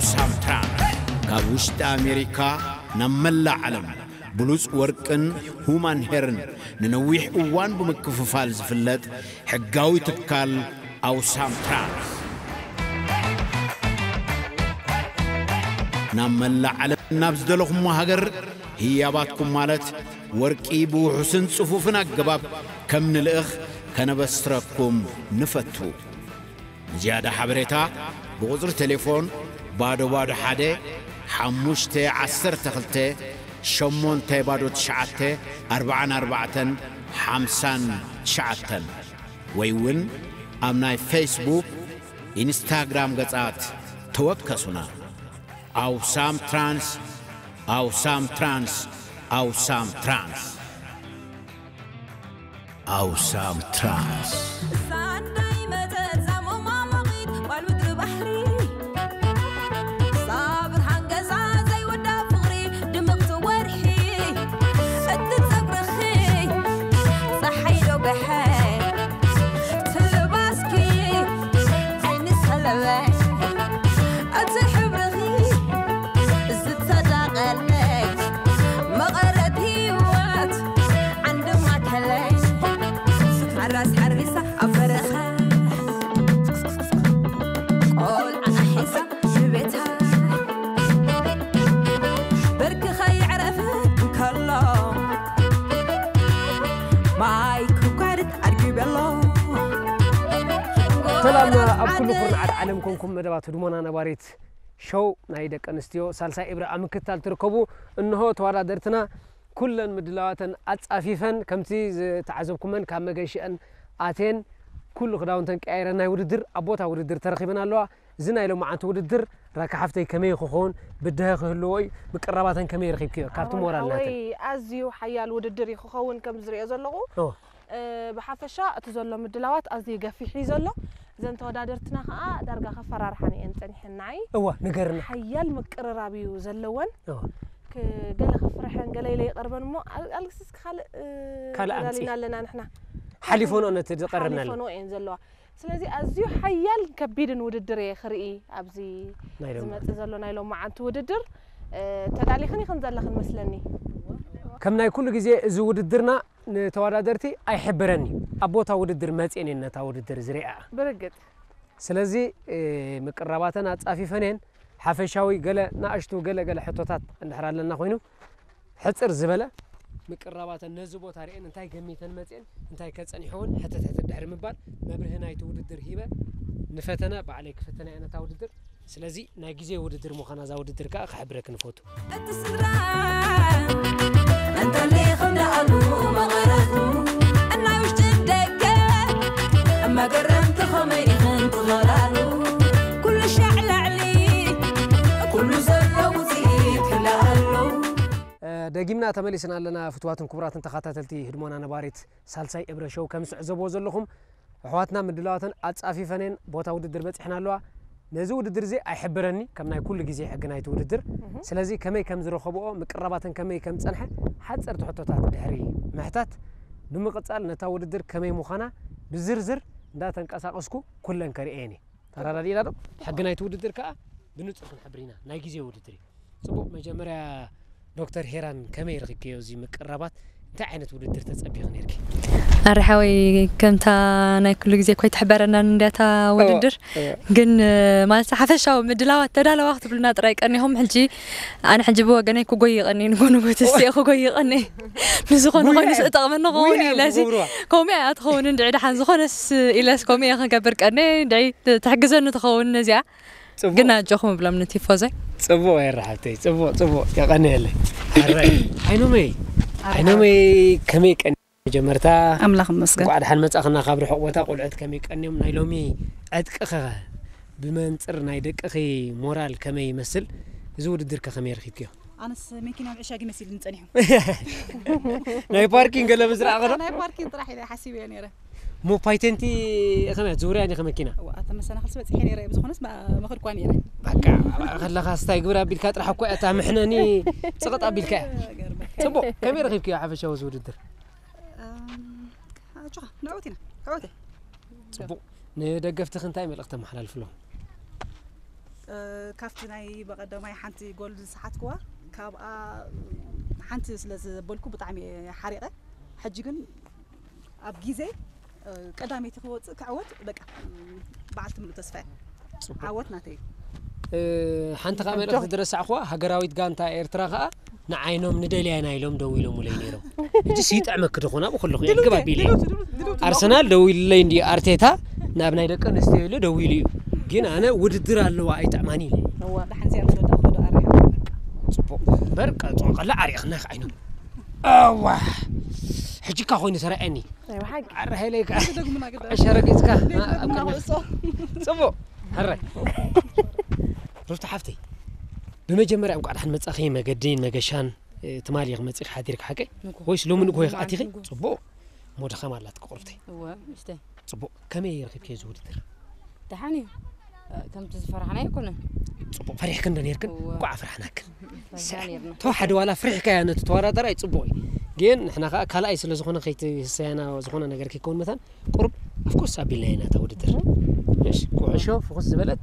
ሳምትራን ካብ ውሽጢ ኣሜሪካ ናብ መላእ ዓለም ብሉጽ ወርቅን ሁማን ሄርን ንነዊሕ እዋን ብምክፍፋል ዝፍለጥ ሕጋዊ ትካል ኣውሳም ትራንስ ናብ መላእ ዓለም ናብ ዝደለኹሞ ሃገር ህያባትኩም ማለት ወርቂ ብውሑስን ጽፉፍን ኣገባብ ከም ንልእኽ ከነበስረኩም ንፈቱ። ንዝያዳ ሓበሬታ ብቑጽሪ ቴሌፎን ባዶ ባዶ ሓደ ሓሙሽተ ዓሰርተ ክልተ ሸሞንተ ባዶ ትሽዓተ ኣርባዓን ኣርባዕተን ሓምሳን ትሽዓተን ወይ እውን ኣብ ናይ ፌስቡክ፣ ኢንስታግራም ገጻት ተወከሱና። ኣውሳም ትራንስ፣ ኣውሳም ትራንስ፣ ኣውሳም ትራንስ። ኣውሳም ትራንስ። ሳንዳይ መተት ሳሙማ ሙቒት ጓል ምድሪ ባሕሪ። ሳብር ሓንገዛ ዘይውዳ ፍቕሪ ድምቕቲ ወርሒ። እቲ ጸጉርኺ ጸሓይ ዶ ገሐ ትልባስኪ ዓይኒ ሰለበ። እቲ ሕብርኺ ዝተዳቐለ መቐረት ህይወት ዓንዲ ማእከለይ ሓራስ ሓሪሳ ኣብ በረኻ ቆልዓ ሒዛ ንቤታ ብርኪ ከየዕረፈ እንከሎ ማይ ክጓርት ኣድጊ በሎ። ሰላም ኣብ ኩሉ ኩርናዓት ዓለም ኮንኩም መደባት ህድሞና ነባሪት ሸው ናይ ደቂ ኣንስትዮ ሳልሳይ እብረ ኣብ ምክትታል ትርከቡ። እንሆ ተወዳደርትና ኩለን ምድላዋተን ኣጻፊፈን ከምቲ ዝተዓዘብኩመን ካብ መገሽአን ኣትየን ኩሉ ክዳውንተን ቀያይረን ናይ ውድድር ኣብ ቦታ ውድድር ተረኺበን ኣለዋ። እዚ ናይ ሎማዓንቲ ውድድር ራካ ሓፍተይ ከመይ ክኸውን ብድሀ ክህልዎ እዩ? ምቅራባተን ከመይ ረኺብክዮ? ካብቲ ሞራል ናተን። ኣዝዩ ሓያል ውድድር እዩ ክኸውን ከም ዝሪኦ ዘለኹ። ኦ። እ፣ ብሓፈሻ እቲ ዘሎ ምድላዋት ኣዝዩ ገፊሕ እዩ ዘሎ። እዘን ተወዳደርትና ከኣ ዳርጋ ከፈራርሓን እየን ጸኒሐን ንዓይ። እዋ፣ ንገርና። ሓያል ምቅርራብ እዩ ዘለወን። እዋ። ክ-፣ ገለ ከፍርሐን፣ ገለ ኢለ ይቐርበን እሞ፣ ኣል-፣ ኣልክስስ ካልእ፣ እ፣ ካልእ ኣምጺ። ተዳሊና ኣለና ንሕና። ሓሊፎንኦ ነቲ ዝቐረብናለን። ሓሊፎንኦ እየን ዘለዋ። ስለዚ ኣዝዩ ሓያል ከቢድን ውድድር እየ ክርኢ ኣብዚ ናይ ሎሚ። ዝመጽእ ዘሎ ናይ ሎማዓንቲ ውድድር። እ፣ ተዳሊኽን ኢኽን ዘለኽን መስለኒ። ከም ናይ ኩሉ ግዜ እዚ ውድድርና ንተወዳደርቲ ኣይሕብረን እዩ። ኣብ ቦታ ውድድር መጽኤን እየን ነታ ውድድር ዝሪኣ። ብርግጽ። ስለዚ፣ እ፣ ምቅራባተን ኣጻፊፈን እየን። ሓፈሻዊ ገለ ንኣሽቱ ገለ ገለ ሕቶታት እንድሕር ኣለና ኮይኑ፣ ሕጽር ዝበለ ምቅራባተን ነዚ ቦታ ርእየን እንታይ ገሚተን መጽኤን እንታይ ከጸኒሕወን ሕትት ሕትት ድሕሪ ምባል መብርሂ ናይቲ ውድድር ሂበ ንፈተና ባዕለይ ክፍተና እየ ነታ ውድድር። ስለዚ ናይ ግዜ ውድድር ምዃና እዛ ውድድር ከኣ ክሕብረኪ ንፈቱ። እቲ ስድራ እንተሊኹም ደኣሉ መቐረቱ እናይ ውሽጢ ደገ መገረምቲ ኸመይ ኢኽን ትኸላሉ ኩሉ ሻዕ ላዕሊ ኩሉ ዘሎ ውፅኢት ክልኣሉ። እ፣ ደጊምና ተመሊስና ኣለና ፍትዋትን ክቡራትን ተኸታተልቲ ህድሞና ነባሪት ሳልሳይ እብረ ሸው። ከም ዝትዕዘብዎ ዘለኹም ኣሕዋትና ምድላዋተን ኣጻፊፈን እየን፣ ቦታ ውድድር በጺሕና ኣለዋ። ነዚ ውድድር እዚ ኣይሕብረኒ፣ ከም ናይ ኩሉ ግዜ ሕጊ ናይቲ ውድድር። እህ። ስለዚ ከመይ ከም ዝረኸብኦ፣ ምቅራባተን ከመይ ከም ዝጸንሐ፣ ሓጸርቲ ሕቶታት ድሕሪ ምሕታት፣ ብምቕጻል ነታ ውድድር ከመይ ምዃና ብዝርዝር እንዳተንቀሳቐስኩ ኩለን ከርእየን እየ። ተረዳዲእና ዶ? ሕጊ ናይቲ ውድድር ከኣ ብንጹር ክንሕብር ኢና። ናይ ግዜ ውድድር እዩ። ጽቡቕ፣ መጀመርያ ዶክተር ሄራን ከመይ ረኺብክዮ እዚ ምቅርራባት? እንታይ ዓይነት ውድድር ተጸቢኺ ነርኪ? ኣረ ሓወይ፣ ከምታ ናይ ኩሉ ግዜ እኮ ኣይትሕበረናን እንድያ እታ ውድድር። እወ። ግን፣ እ፣ ማለት ሓፈሻዊ ምድላዋት ተዳለዋ ክትብሉና ጥራይ ቀኒኹም። ሕጂ ኣነ ሕጂ ብወገነይ ክጎይ ይቐኒ፣ ንጎ ንጎ ተስቲየ ክጎይ ይቐኒ። ንዝኾነ ጉያ፣ ኮይኑ ስእ ጠቕመኒ ክኸውን ጉያ ኢለ እዚ ክገብሩዋ። ከምኡ እያ ትኸውን እንድዒ ደሓን ዝኾነስ ኢለስ ከምኡ እየ ክገብር ቀኒ፣ እንድዒ ትሕግዘኒ ትኸውን ነዚኣ። ጽቡቕ። ግን ኣጆኹም እብሎም ንቲፎዞይ። ጽቡቕ ኤረ ሓብተይ፣ ጽቡቕ፣ ጽቡቕ፣ የቐንየለይ። ኣራይ፣ ዓይኖመይ፣ ኣራይ። ዓይኖመይ ከመይ ቀን-፣ መጀመርታ ኣምላኽ ይመስገን። እንኳዕ ደሓን መጻእኽና ካብ ርሑቕ ቦታ። ቆልዑት ከመይ ቀንዮም? ናይ ሎሚ ዕጥቅኸ ብመንጽር ናይ ደቅኺ ሞራል ከመይ ይመስል? እዚ ውድድር ከ ከመይ ረኺብክዮ? ኣነስ መኪና ምዕሻግ ይመስልኒ ጸኒሑ። ናይ ፓርኪንግ ገለ ምስ ረኣኹ ዶ? ናይ ፓርኪንግ ጥራሕ ኢለ ሓሲበዮ ነይረ። እሞ ፓይተንቲ ከመይ እያ? ትዝውርያ ዲኺ መኪና? እዋ፣ ኣታ መሰናኽልሲ በጺሐ ነይረ፣ ብዝኾነስ ማ-፣ መኸድኳ ነይረ። በቃ፣ ከለኻስ እንታይ ግብሪ ኣቢልካ ጥራሕ እኮ እያ እታ ምሕነኒ ጽቕጥ ኣቢልካ እያ። ገርመካ። ጽቡቕ፣ ከመይ ረኺብክዮ ሓፈሻዊ እዚ ውድድር? እም፣ ኣጆኻ፣ ንዕወት ኢና፣ ዕወተይ። ጽቡቕ። ንደገፍትኺ እንታይ መልእኽቲ ተመሓላልፍሎም? እ፣ ካብቲ ናይ በቐደማይ ሓንቲ ጎል ዝሰሓትክዋ፣ ካብኣ ሓንቲ ስለ ዘበልኩ ብጣዕሚ እየ ሓሪቐ። ሕጂ ግን ኣብ ግዜ፣ እ፣ ቀዳመይቲ ክወፅእ ክዕወት በቃ፣ እ፣ በዓልቲ ምሉእ ተስፋ እየ። ዓወት ናተይ እዩ። እ፣ ሓንቲ ከዓ መልእኽቲ ዝረሳዕኹዋ፣ ሃገራዊት ጋንታ ኤርትራ ከዓ ንዓይኖም ንደልያና ኢሎም ደው ኢሎምለይ ነይሮም። ሕጂ ይጥዕመኪ ዶ ኾን ኣብኡ ከለኹ የግብ ኣቢለ። ኣርሰናል ደዊሉለይ እንዲ ኣርቴታ ናብ ናይ ደቂ ኣንስትዮ ኢሉ ደዊሉ እዩ። ግን ኣነ ውድድር ኣለዋ ኣይጥዕማኒ ኢለ። እዋ፣ ደሓን እዚኣ ምስ ወዳእኹ ዶ ኣራሕባ። ጽቡቕ። በርቀ ጽቕላ ዓሪቕና ከዓይኑ። ኣዋ። ሕጂ እካ ኮይኑ ተራእየኒ። ናይ ብሓቂ ኣረ ሃይለይ ከ ደግምና ግዳ ዕሸ ረጊጽካ ኣብ ደግምና ቅድሚ ርእሶ። ጽቡቕ። ሕረ ሩፍታ ሓፍተይ፣ ብመጀመርያ እንቋዕ ደሓን መጻኺ። መገዲን መገሻን፣ እ፣ ትማሊ ኢኺ መጺኺ ሓዲርኪ ሓቀይ? ወይስ ሎሚ ንግሆ ኢኺ ኣቲኺ? ጽቡቕ። እሞ ድኻም ኣላትኪ ቁርብተይ። እወ፣ እሽተይ። ጽቡቕ። ከመይ ኢርኺብኪ እዚ ውድድር? ደሓን እዩ። ከምቲ ዝፈራሕና ኣይኮነን። ጽቡቕ። ፈሪሕክን ዶ ነይርክን? እወ። እንቋዕ ፈራሕናክን። ፈሪሕና ነይርና። ተዋሓደ ዋላ ፍሪሕካያ ነቲ ተወዳዳራይ ጽቡቕ እዩ። ግን ንሕና ከኣ ካልኣይ ስለ ዝኾነ ከይትሰያና ዝኾነ ነገር ከይከውን መታን ቁሩብ ኣፍኮርስ ኣቢልና ኢና እታ ውድድር። እሺ፣ ኩዕሾ ፍኹስ ዝበለት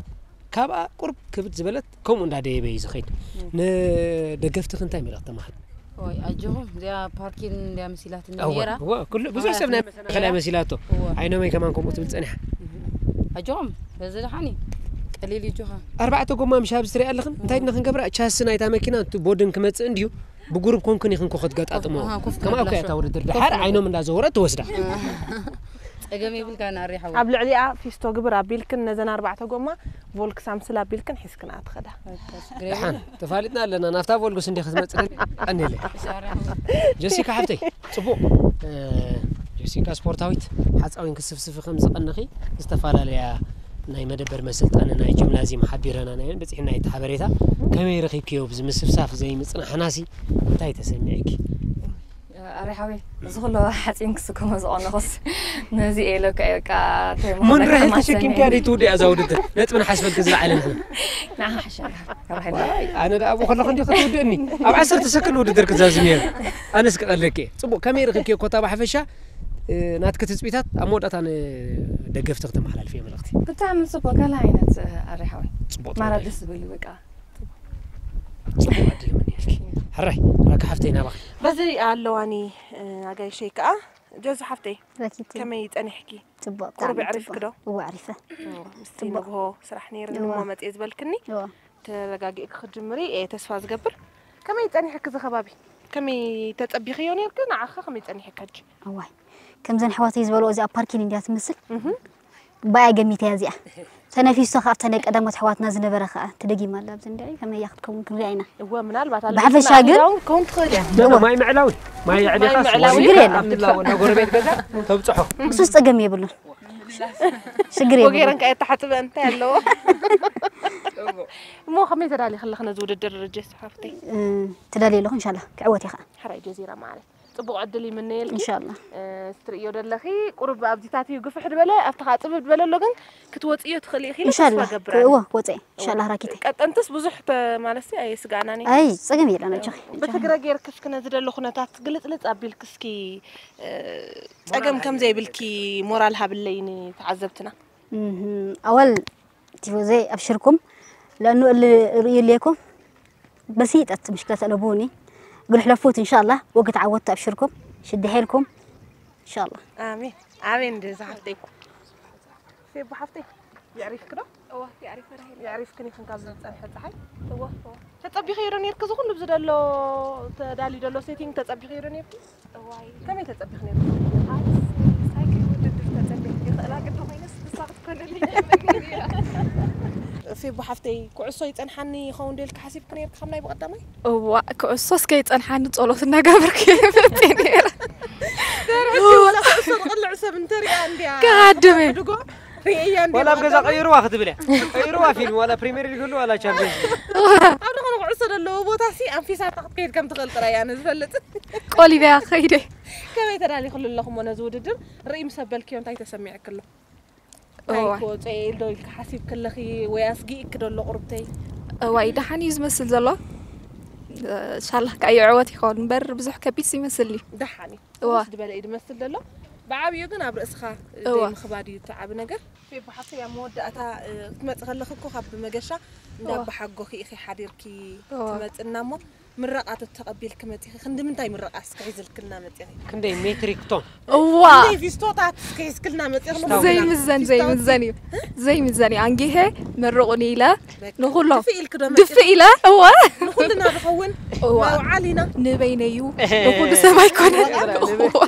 ካብኣ ቁሩብ ክብድ ዝበለት ከምኡ እንዳደየበ እዩ ዝኸይድ። ንደገፍትኺ እንታይ መልእኽቲ ተማሃር? ኦይ ኣጆኹም፣ እዚኣ ፓርኪን እንድያ መሲላትኒ እወ፣ ነይራ። እወ፣ ኩሉ ብዙሕ ሰብ ናይ መሰናኸል ኣይመሲላቶ። እወ። ኣይኖመይ ከማን ከምኡ ትብል ጸኒሓ። ኣጆኹም፣ በዚ ደሓን እዩ። ቀሊል እዩ ጆኻ። ኣርባዕተ ጎማ ምሽ ኣብዚ ትሪኣ ኣለኽን? እንታይ ድና ክንገብራ? ቻሲ ናይታ መኪና እቲ ቦድን ክመጽእ እንድዩ። ብጉሩብ ኮንክን ኢኽን ኮ ክትገጣጥሞ። ኣሃ፣ ኮፍ ከምኣ እኮ ክብላ እያ እታ ውድድር። ድሓር ዓይኖም እንዳዘወረት ትወስዳ። ጸገም የብልካ ንኣሪ ሓወይ። ኣብ ልዕሊኣ ፊስቶ ግብር ኣቢልክን ነዘን ኣርባዕተ ጎማ ቮልክስ ኣምስል ኣቢልክን ሒዝክን ኣትኸዳ። ችግር የብሉን። ደሓን ተፋሊጥና ኣለና። ናብታ ቮልጉስ እንዲ ክትመጽእ ቀኒለ። ጀሲካ ሓፍተይ ጽቡቕ። እ፣ ጀሲካ ስፖርታዊት ሓፃዊን ክስፍስፊ ከም ዝቐንኺ ዝተፈላለያ ናይ መደበር መሰልጠኒ ናይ ጂምናዚየም ሓቢረና ናየን በፂሕና እቲ ሓበሬታ። ከመይ ረኺብክዮ? ብዚ ምስፍሳፍ ዘይምፅናሕናሲ እንታይ ተሰሚዕኪ? ኣረ ሓወይ፣ እዚ ኩሎ ሓፂን ክስከሞ ዝቐነኹስ ነዚ እየ ኢለካ እየ። በቃ እንታይ ምዃን መንረሄ ከማሰኒ። ተሸኪምኪያ ደይ ትውድያ እዛ ውድድር? ነጥቢ ንሓስበልኪ ዝለዓለ ንሕና። ንዓኻ ሓሻካ። ኣነ ደኣ ብኸለኹ እንዲ ክትውድእኒ ኣብ ዓሰርተ ሰከንድ ውድድር ክዛዝም እየ። ኣነስ ክቐለኪ እየ። ፅቡቕ፣ ከመይ ርኽብኪ ኮታ ብሓፈሻ? እ፣ ናትኪ ትፅቢታት ኣብ መወዳእታ ንደገፍቲ ክተመሓላልፍዮ መልእኽቲ። ብጣዕሚ ፅቡቅ። ካልእ ዓይነት ኣረ ሓወይ፣ ፅቡቕ ማራ ተባሂሉ። ደስ ዝብል እዩ በቃ። ፅቡቕ ዕድል ይምነየልኪ። ሕራይ፣ ራኪ ሓፍተይ ናባኺ። በዚ ኣለዋኒ፣ እ፣ ኣጋይሸይ ከዓ ጀዙ ሓፍተይ ረኪብቲ ከመይ ጸኒሕኪ? ጽቡቅ ቁሩብ ብጣዕሚ የዕሪፍኪ ጽቡቅ። ዶ? እወ ኣዕሪፈ። ምስቲ ጽቡቅ። ንግሆ ስራሕ ነይርኒ እወ። እሞ መጽየ ዝበልክኒ እወ ተረጋጊእኪ ክትጅምሪ እየ ተስፋ ዝገብር። ከመይ ጸኒሕኪ እዚ ከባቢ? ከመይ ተጸቢኽዮ ነይርኪ? ንዓኸ ከመይ ጸኒሕካ ሕጂ? እዋይ ከምዘን ኣሕዋተይ ዝበልኦ እዚኣ ፓርኪን እንድያ ትመስል። ባያ ገሚተያ እዚኣ ተነፊሱ ካብተን ናይ ቀዳሞት ኣሕዋትና ዝነበረ ከዓ ትደጊማ ኣላ ኣብዚ እንድዒ ከመይ እያ ክትከውን ክንሪኣ ኢና። እወ ምናልባት ብሓፈሻ ግን ክኸውን ትኽእል እያ። ኖ፣ ኖ፣ ማይ ምዕላው እዩ። ማይ ኣዕሊኻ ምዕላው ስወስድ ችግር የለን። ኣብቲ ላወና ጎረቤት ገዛ ተብፅሖ። እሱስ ጸገም የብሉን። ሽግር የብሉን። ወጌረን ከኣ የተሓፅበ እንታይ ኣለዎ? እሞ ከመይ ተዳሊኺ ኣለኺ ነዚ ውድድር ጀስ ሓፍተይ? እ፣ ትደልየ ኣለኹ እንሻላ ክዕወት እየ ከዓ ሕራይ ጀዚራ ማዓረይ ጽቡቕ ዕድል ይምነየልኪ። እንሻላ። እ፣ ስትርእዮ ዘለኺ ቁሩብ ኣብዚታት እዩ ግፍሕ ዝበለ ኣብቲ ከዓ ጽብብ ዝበለ ኣሎ ግን ክትወፅዮ ትኽእሊ ኢኺ ኢለ እንሻላ ተስፋ ገብር እወ ኣነ። ወፀ እንሻላ ራኪተ ቀጠንትስ ብዙሕ ተ- ማለት ሲ ኣየስጋእናን እዩ። ኣይ ጸገም የለን ኣጆኺ። ብትግረ ጌርኪ እስኪ ነዚ ደሎ ኩነታት ግልፅልፅ ኣቢልኪ እስኪ እ፣ ጸገም ከም ዘይብልኪ ሞራል ሃብለይ ንተዓዘብትና። እህ፣ ኣወል ቲፎዘይ ኣብሽርኩም ለእኑ እል ርእዩ ሌኩም በሲጠት ምሽክለተ ለቡኒ እግል ሕለፉት እንሻላ ወግት ዓወት ኣብሽርኩም ሽድሔልኩም እንሻላ። ኣሜን ኣሜን። እንደ ዝሓፍተይ ፌቦ ሓፍተይ የዕሪፍኪ ዶ? እዋ የዕሪፈ ራሄል። የዕሪፍክን ኢኽን ካብ ዝጸንሐ ጸሓይ? እዋ እዋ። ተጸቢኽዮ ዶ ኔርኪ እዚ ኩሉ ብዚ ደሎ ተዳልዩ ደሎ ሴቲንግ ተጸቢኽዮ ዶ ኔርኪ? እዋይ ከመይ ተጸቢኽ ኔርኪ? ኣብ ሳይክል ውድድር ተጸቢኽ ይኽእላ ግዲ ኮይነስ ንሳ ክትኮነለይ ፌቦ ሓፍተይ ኩዕሶ ይጸንሓኒ ይኸውን ዶ ኢልኪ ሓሲብኪ ኔርኪ ካብ ናይ ብቐዳማይ? እዋ ኩዕሶስ ከይጸንሓኒ ጸሎት እናገበርኩ እየ መጽየ ነይረ። ደርሕቲ ወላ ኩዕሶ ትቕልዕ ሰብ እንተሪኣ እንድያ ከሃድም እየ። ተሕድጎ ርእያ እንድያ ዋላ ኣብ ገዛ ብቐዳማይ። ቀይርዋ ክትብል እያ። ቀይርዋ ፊልም ዋላ ፕሪሚየር ሊግ ህሉ ዋላ ቻምፒዮንስ ሊግ። ኣብ ዝኾነ ኩዕሶ ዘለዎ ቦታ ሲ ኣንፊሳታ ክትከይድ ከም ትኽእል ጥራይ እያ ኣነ ዝፈልጥ። ቆሊበያ ከይደ ከመይ ተዳሊኽሉ ኣለኹሞ ነዚ ውድድር ርኢ ምስ ኣበልክዮ እንታይ ተሰሚዕኪ ኣሎ? እንታይ እዋይ። ክወፀ ኢል ዶ ኢልኪ ሓሲብኪ ኣለኺ ወይ ኣስጊእኪ ዶ ኣሎ ቁርብተይ? እዋይ ደሓን እዩ ዝመስል ዘሎ። ሻላ ከዓ ይዕወት ይኸውን እምበር ብዙሕ ከቢድ ይመስል እዩ። ደሓን እዩ እዋ። ውስ ዝበለ እዩ ዝመስል ዘሎ። ብዓብዩ ግን ኣብ ርእስኻ እወ። ዘይምኽባድ እዩ እቲ ዓቢ ነገር። ፌቦ ሓፍተይ ኣብ መወዳእታ፣ እ፣ ክትመጺ ከለኺ እኮ ካብ መገሻ እንዳ እወ። ኣባሓጎኺ ኢኺ ሓዲርኪ እወ። ትመጽእና እሞ፣ ምረቓ ተተቐቢልኪ መጺኺ፣ ክንዲ ምንታይ ምረቓ እስኪ ሒዝልክልና መጺኺ? ክንደይ ሜትሪክ ቶን? እዋ! ክንደይ ፊስቶታት እስኪ ሒዝክልና መጺኺ? ፊስቶ ዘይምዘን፣ ፊስቶታት ዘይምዘን እዩ። ዘይምዘን እዩ። ኣንጊሄ መርቑኒ ኢለ በቃ። ንኹሎም ድፍእ ኢልኪ ዶ ድፍእ መጺኺ? ኢለ፣ እዋ! ንኹልና ዝኸውን እዋ። መውዓል ኢና። ንበይነይ እዩ። ንኹሉ ሰብ ኣይኮነን። እዋ።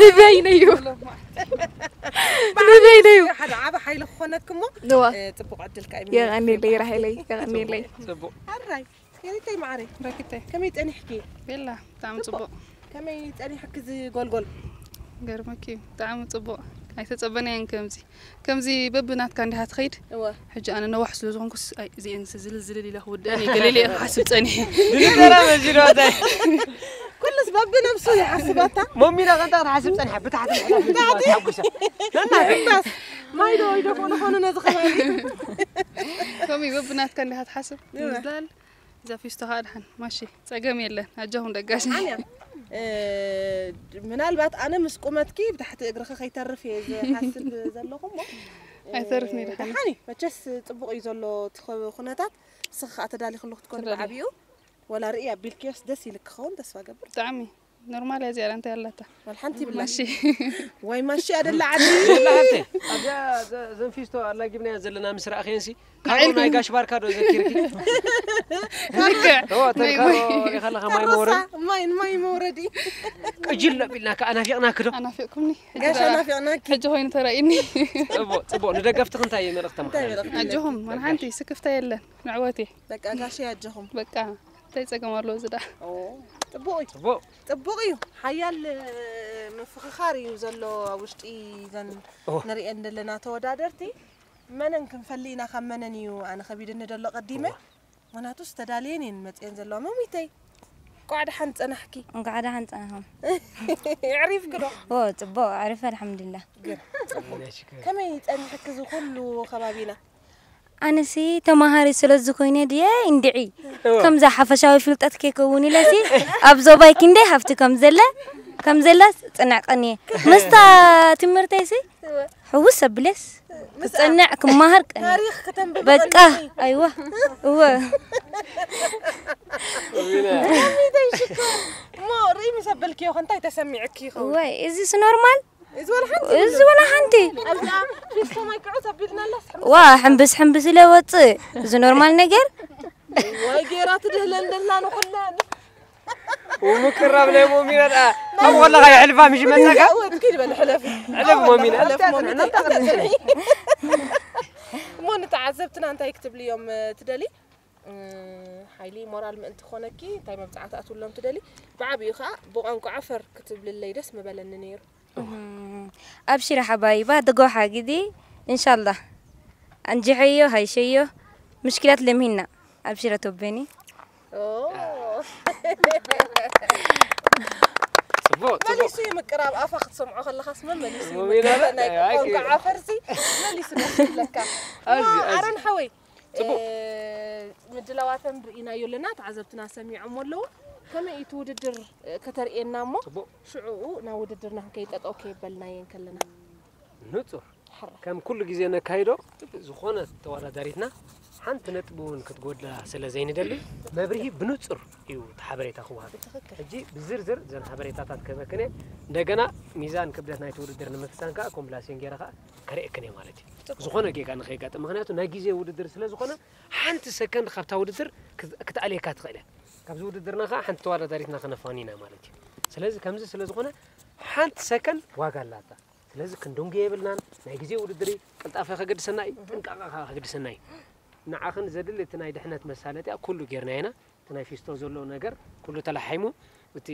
ንበይነይ እዩ። ንበይነይ እዩ። ሓደ ዓቢ ሓይሊ ክኾነኪ እሞ፣ እዋ። እ፣ ጽቡቕ ዕድል ከኣ ይምነየልኪ። የቐንየለይ ራሄለይ፣ የቐንየለይ። ጽቡቕ። ኣራይ፣ የሪተይ መዓረይ። ረኪተይ። ከመይ ጸኒሕኪ? ቤላ፣ ብጣዕሚ ጽቡቕ። ጽቡቕ። ከመይ ጸኒሕኪ ዝጎልጎል? ገርመኪ እዩ። ብጣዕሚ ጽቡቕ። ኣይተጸበናዮን ከምዚ። ከምዚ በብናትካ እንዲኻ ትኸይድ። እወ። ሕጂ ኣነ ነዋሕ ስለ ዝኾንኩስ፣ ኣይ፣ እዚኤን ዝልል ዝልል ኢለ ክውድአን እየ ገለ ኢለ እየ ክሓስብ ጸኒሐ። ድልደራ መዚንዋታ። ኩሉስ በብነብሱ ይሓስባታ። ሞሚና ቀንታ ክትሓስብ ጸኒሓ፣ ብታሕቲ ምሕላፍ ብታሕቲ። ሓጉሳ። ነና። እምባስ፣ ማይ ዶ ይደፍኦ ንኾኑ ነዚ ከባቢ? ከምኡ እዩ፣ በብናትካ እንዲኻ ትሓስብ። እወ። ዝላል፣ እዛ ፊስቶ ኸኣ ድሓን፣ ማሺ፣ ጸገም የለን። ኣጆኹም ደጋሽ። ደሓን እያ። እ፣ ምናልባት ኣነ ምስ ቁመትኪ ብታሕቲ እግርኺ ከይተርፍ እየ ዝሓስብ ዘለኹ እሞ፣ እ፣ ኣይተርፍን እዩ፣ ደሓን። ደሓን እዩ። መቸስ ጽቡቕ እዩ ዘሎ እቲ ኸ-፣ ኩነታት። ንስኺ ኸኣ ተዳሊኺ ኣለኹ ትኮኒ ተዳልየ። ብዓቢኡ። ወላ ርኢ ኣቢልክዮስ ደስ ኢልክ ክኸውን ተስፋ ገብር። ብጣዕሚ። ኖርማል እያ እዚኣ፣ እንታይ ኣላታ? ዋላ ሓንቲ ይብላ። ማሺ። ዋይ ማሺ ኣደላ ዓዲ። የላ ሓብተይ፣ ኣብዚኣ ዘ-፣ ዘንፊስቶ ኣላጊብናያ ዘለና ምስ ረኣኽየንሲ፣ ካሮ ናይ ጋሽ ባርካ ዶ ዘኪርኪ? ልክዕ። እዎ፣ እተን ናይ ካሮ ወይ ሪኢኻ ኣለኻ፣ ማይ ካሮሳ፣ መውረዲ። ማይ፣ ማይ መውረዲ። ቅጅል ኣቢልና ከኣ ናፊቕናኪ ዶ? ኣናፊቕኩምኒ። ጋሽ ኣናፊቕናኪ። ሕጂ ኮይኑ ተራእዩኒ። ጽቡቕ፣ ጽቡቕ። ንደገፍትኺ እንታይ መልእኽቲ እንታይ ተመሓላልፊ? መልእኽቲ? ኣጆኹም፣ ዋላ ሓንቲ ስክፍታ የለን። ንዕወት እየ። በቃ ጋሽ ኣጆኹም። በቃ፣ እንታይ ጸገም ኣለዎ እዚ ደኣ? ኦ፣ ጽቡቕ እዩ። ጽቡቕ። ጽቡቕ እዩ። ሓያል፣ እ፣ ምፍኽኻር እዩ ዘሎ ኣብ ውሽጢ ዘን ኦ። ንሪኤን ዘለና ተወዳደርቲ። መነን ክንፈሊ ኢና ካብ መነን እዩ ኣነ ከቢድኒ ዘሎ ቀዲመ። ኦ። ምኽንያቱስ ተዳልየን እየን መፅየን ዘለዋ። መሚተይ፣ እንኳዕ ደሓን ፀናሕኪ። እንኳዕ ደሓን ፀናኹም። የዕሪፍኪ ዶ? ኦ፣ ፅቡቕ፣ ኣዕሪፈ፣ ኣልሓምዱሊላህ። ግን፣ ከመይ ፀኒሕኪ እዚ ኩሉ ከባቢና? ኣነሲ ተማሃሪ ስለ ዝኾይነ ድየ እንድዒ፣ እወ። ከምዛ ሓፈሻዊ ፍልጠት ከይከውን ኢለሲ፣ ኣብ ዞባይ ክንደይ ሃፍቲ ከም ዘለ፣ ከም ዘላ ጽንዕቀን እየ። ምስታ ትምህርተይሲ፣ እወ። ሕውስ ኣቢለስ፣ ምስ ክጸንዕ፣ ክመሃር ቀን እየ። ታሪኽ ከተንብቢ በቃ፣ ቀን እየ። ኣይዋ፣ እወ። ከመይ ተይሽኮር? እሞ ርኢ ምስ ኣበልክዮ ከ እንታይ ተሰሚዕኪ ይኸውን? እዋይ፣ እዚስ ኖርማል? እዚ ወላ ሓንቲ እዚ የብሉን። ወላ ሓንቲ። ኣብዚኣ ፊስቶ ማይ ክዑ ተቢልናላስ ሕምብስ ዋ፣ ኣቢልና። ሕምብስ፣ ሕምብስ ኢለ ወጽእ። እዚ ኖርማል ነገር? ዋይ፣ ጌራ ትድህለን ደላ ንኹለን። ወምቅራብ ናይ ሞሚና ደኣ። ኣብ ወላኻ የሕልፋ ምሽ መጸካ? እወ፣ ትኪድ በል፣ ሕለፊ። ሕለፍ ሞሚና። ሕለፍ ኣብታ ሞሚና። ጽንሕ፣ ኣብታ ጽንሕ። እሞ ንተዓዘብትና እንታይ ክትብልዮም፣ እ፣ ትደሊ? እ፣ ሓይሊ ሞራል ምእንቲ ኮነኪ እንታይ መብጽዓ ትኣትውሎም ትደሊ? ብዓቢኡ ከኣ ብቋንቋ ዓፈር ክትብልለይ ደስ ምበለኒ ነይሩ። እም፣ ኣብሽሪ ሓባይባ፣ ድጎ ሓግዲ፣ እንሻላህ። ኣንጅሐዮ፣ ሃይሸዮ፣ ምሽኪላት ለምሂና። ኣብሽረ ቶበኒ። ኦ። ጽቡቕ፣ ጽቡቕ። መሊሱ ይምቅር፣ ኣብ ኣፋ ክትሰምዖ ከለኻስ መመሊሱ ሞሚና ይምቅር። ናይ ኣይ፣ ቋንቋ ኣይ። ዓፈርሲ መሊሱ ነስለካ። ኣዚ፣ ዋ፣ ኣዚ። ኣረን ሓወይ፣ ጽቡቕ። እ፣ ምድላዋተን ርኢናዮ ኣለና፣ ተዓዘብትና ሰሚዖም ኣለዉ። ከመይ እዩ እቲ ውድድር፣ እ፣ ከተርእየና እሞ፣ ጽቡቕ። ሽዑኡ ናብ ውድድርና ክንከይድ ጠጠው ከየበልናየን ከለና። ንጹር። ሕራይ። ከም ኩሉ ግዜ ነካይዶ፣ ዝኾነት ተወዳዳሪትና ሓንቲ ነጥቢ እውን ክትጎድላ ስለ ዘይንደሊ፣ መብርሂ ብንጹር እዩ እቲ ሓበሬታ ክወሃብ። ብትኽክል። ሕጂ ብዝርዝር እዘን ሓበሬታታት ክህበክን እየ። እንደገና ሚዛን ክብደት ናይቲ ውድድር ንምፍታን ከኣ ኮምብላሴን ገይረ ከኣ ከርእየክን እየ ማለት እዩ። ጽቡቕ። ዝኾነ ጌጋ ንኸየጋጥም፣ ምኽንያቱ ናይ ግዜ ውድድር ስለ ዝኾነ፣ ሓንቲ ሰከንድ ካብታ ውድድር ክት-፣ ክትኣልየካ ትኽእል እያ። ካብዚ ውድድርና ከኣ ሓንቲ ተወዳዳሪትና ከነፋኒ ኢና ማለት እዩ። ስለዚ ከምዚ ስለ ዝኾነ፣ ሓንቲ ሰከንድ ዋጋ ኣላታ። ስለዚ ክንድንጉዮ የብልናን። ናይ ግዜ ውድድር እዩ። ቅልጣፈ ከገድሰና እዩ፣ ጥንቃቐ ከኣ ከገድሰና እዩ። ንዓኽን ዘድሊ እቲ ናይ ድሕነት መሳለጥያ ኩሉ ጌርና ኢና። እቲ ናይ ፊስቶ ዘሎ ነገር ኩሉ ተላሓይሙ፣ እቲ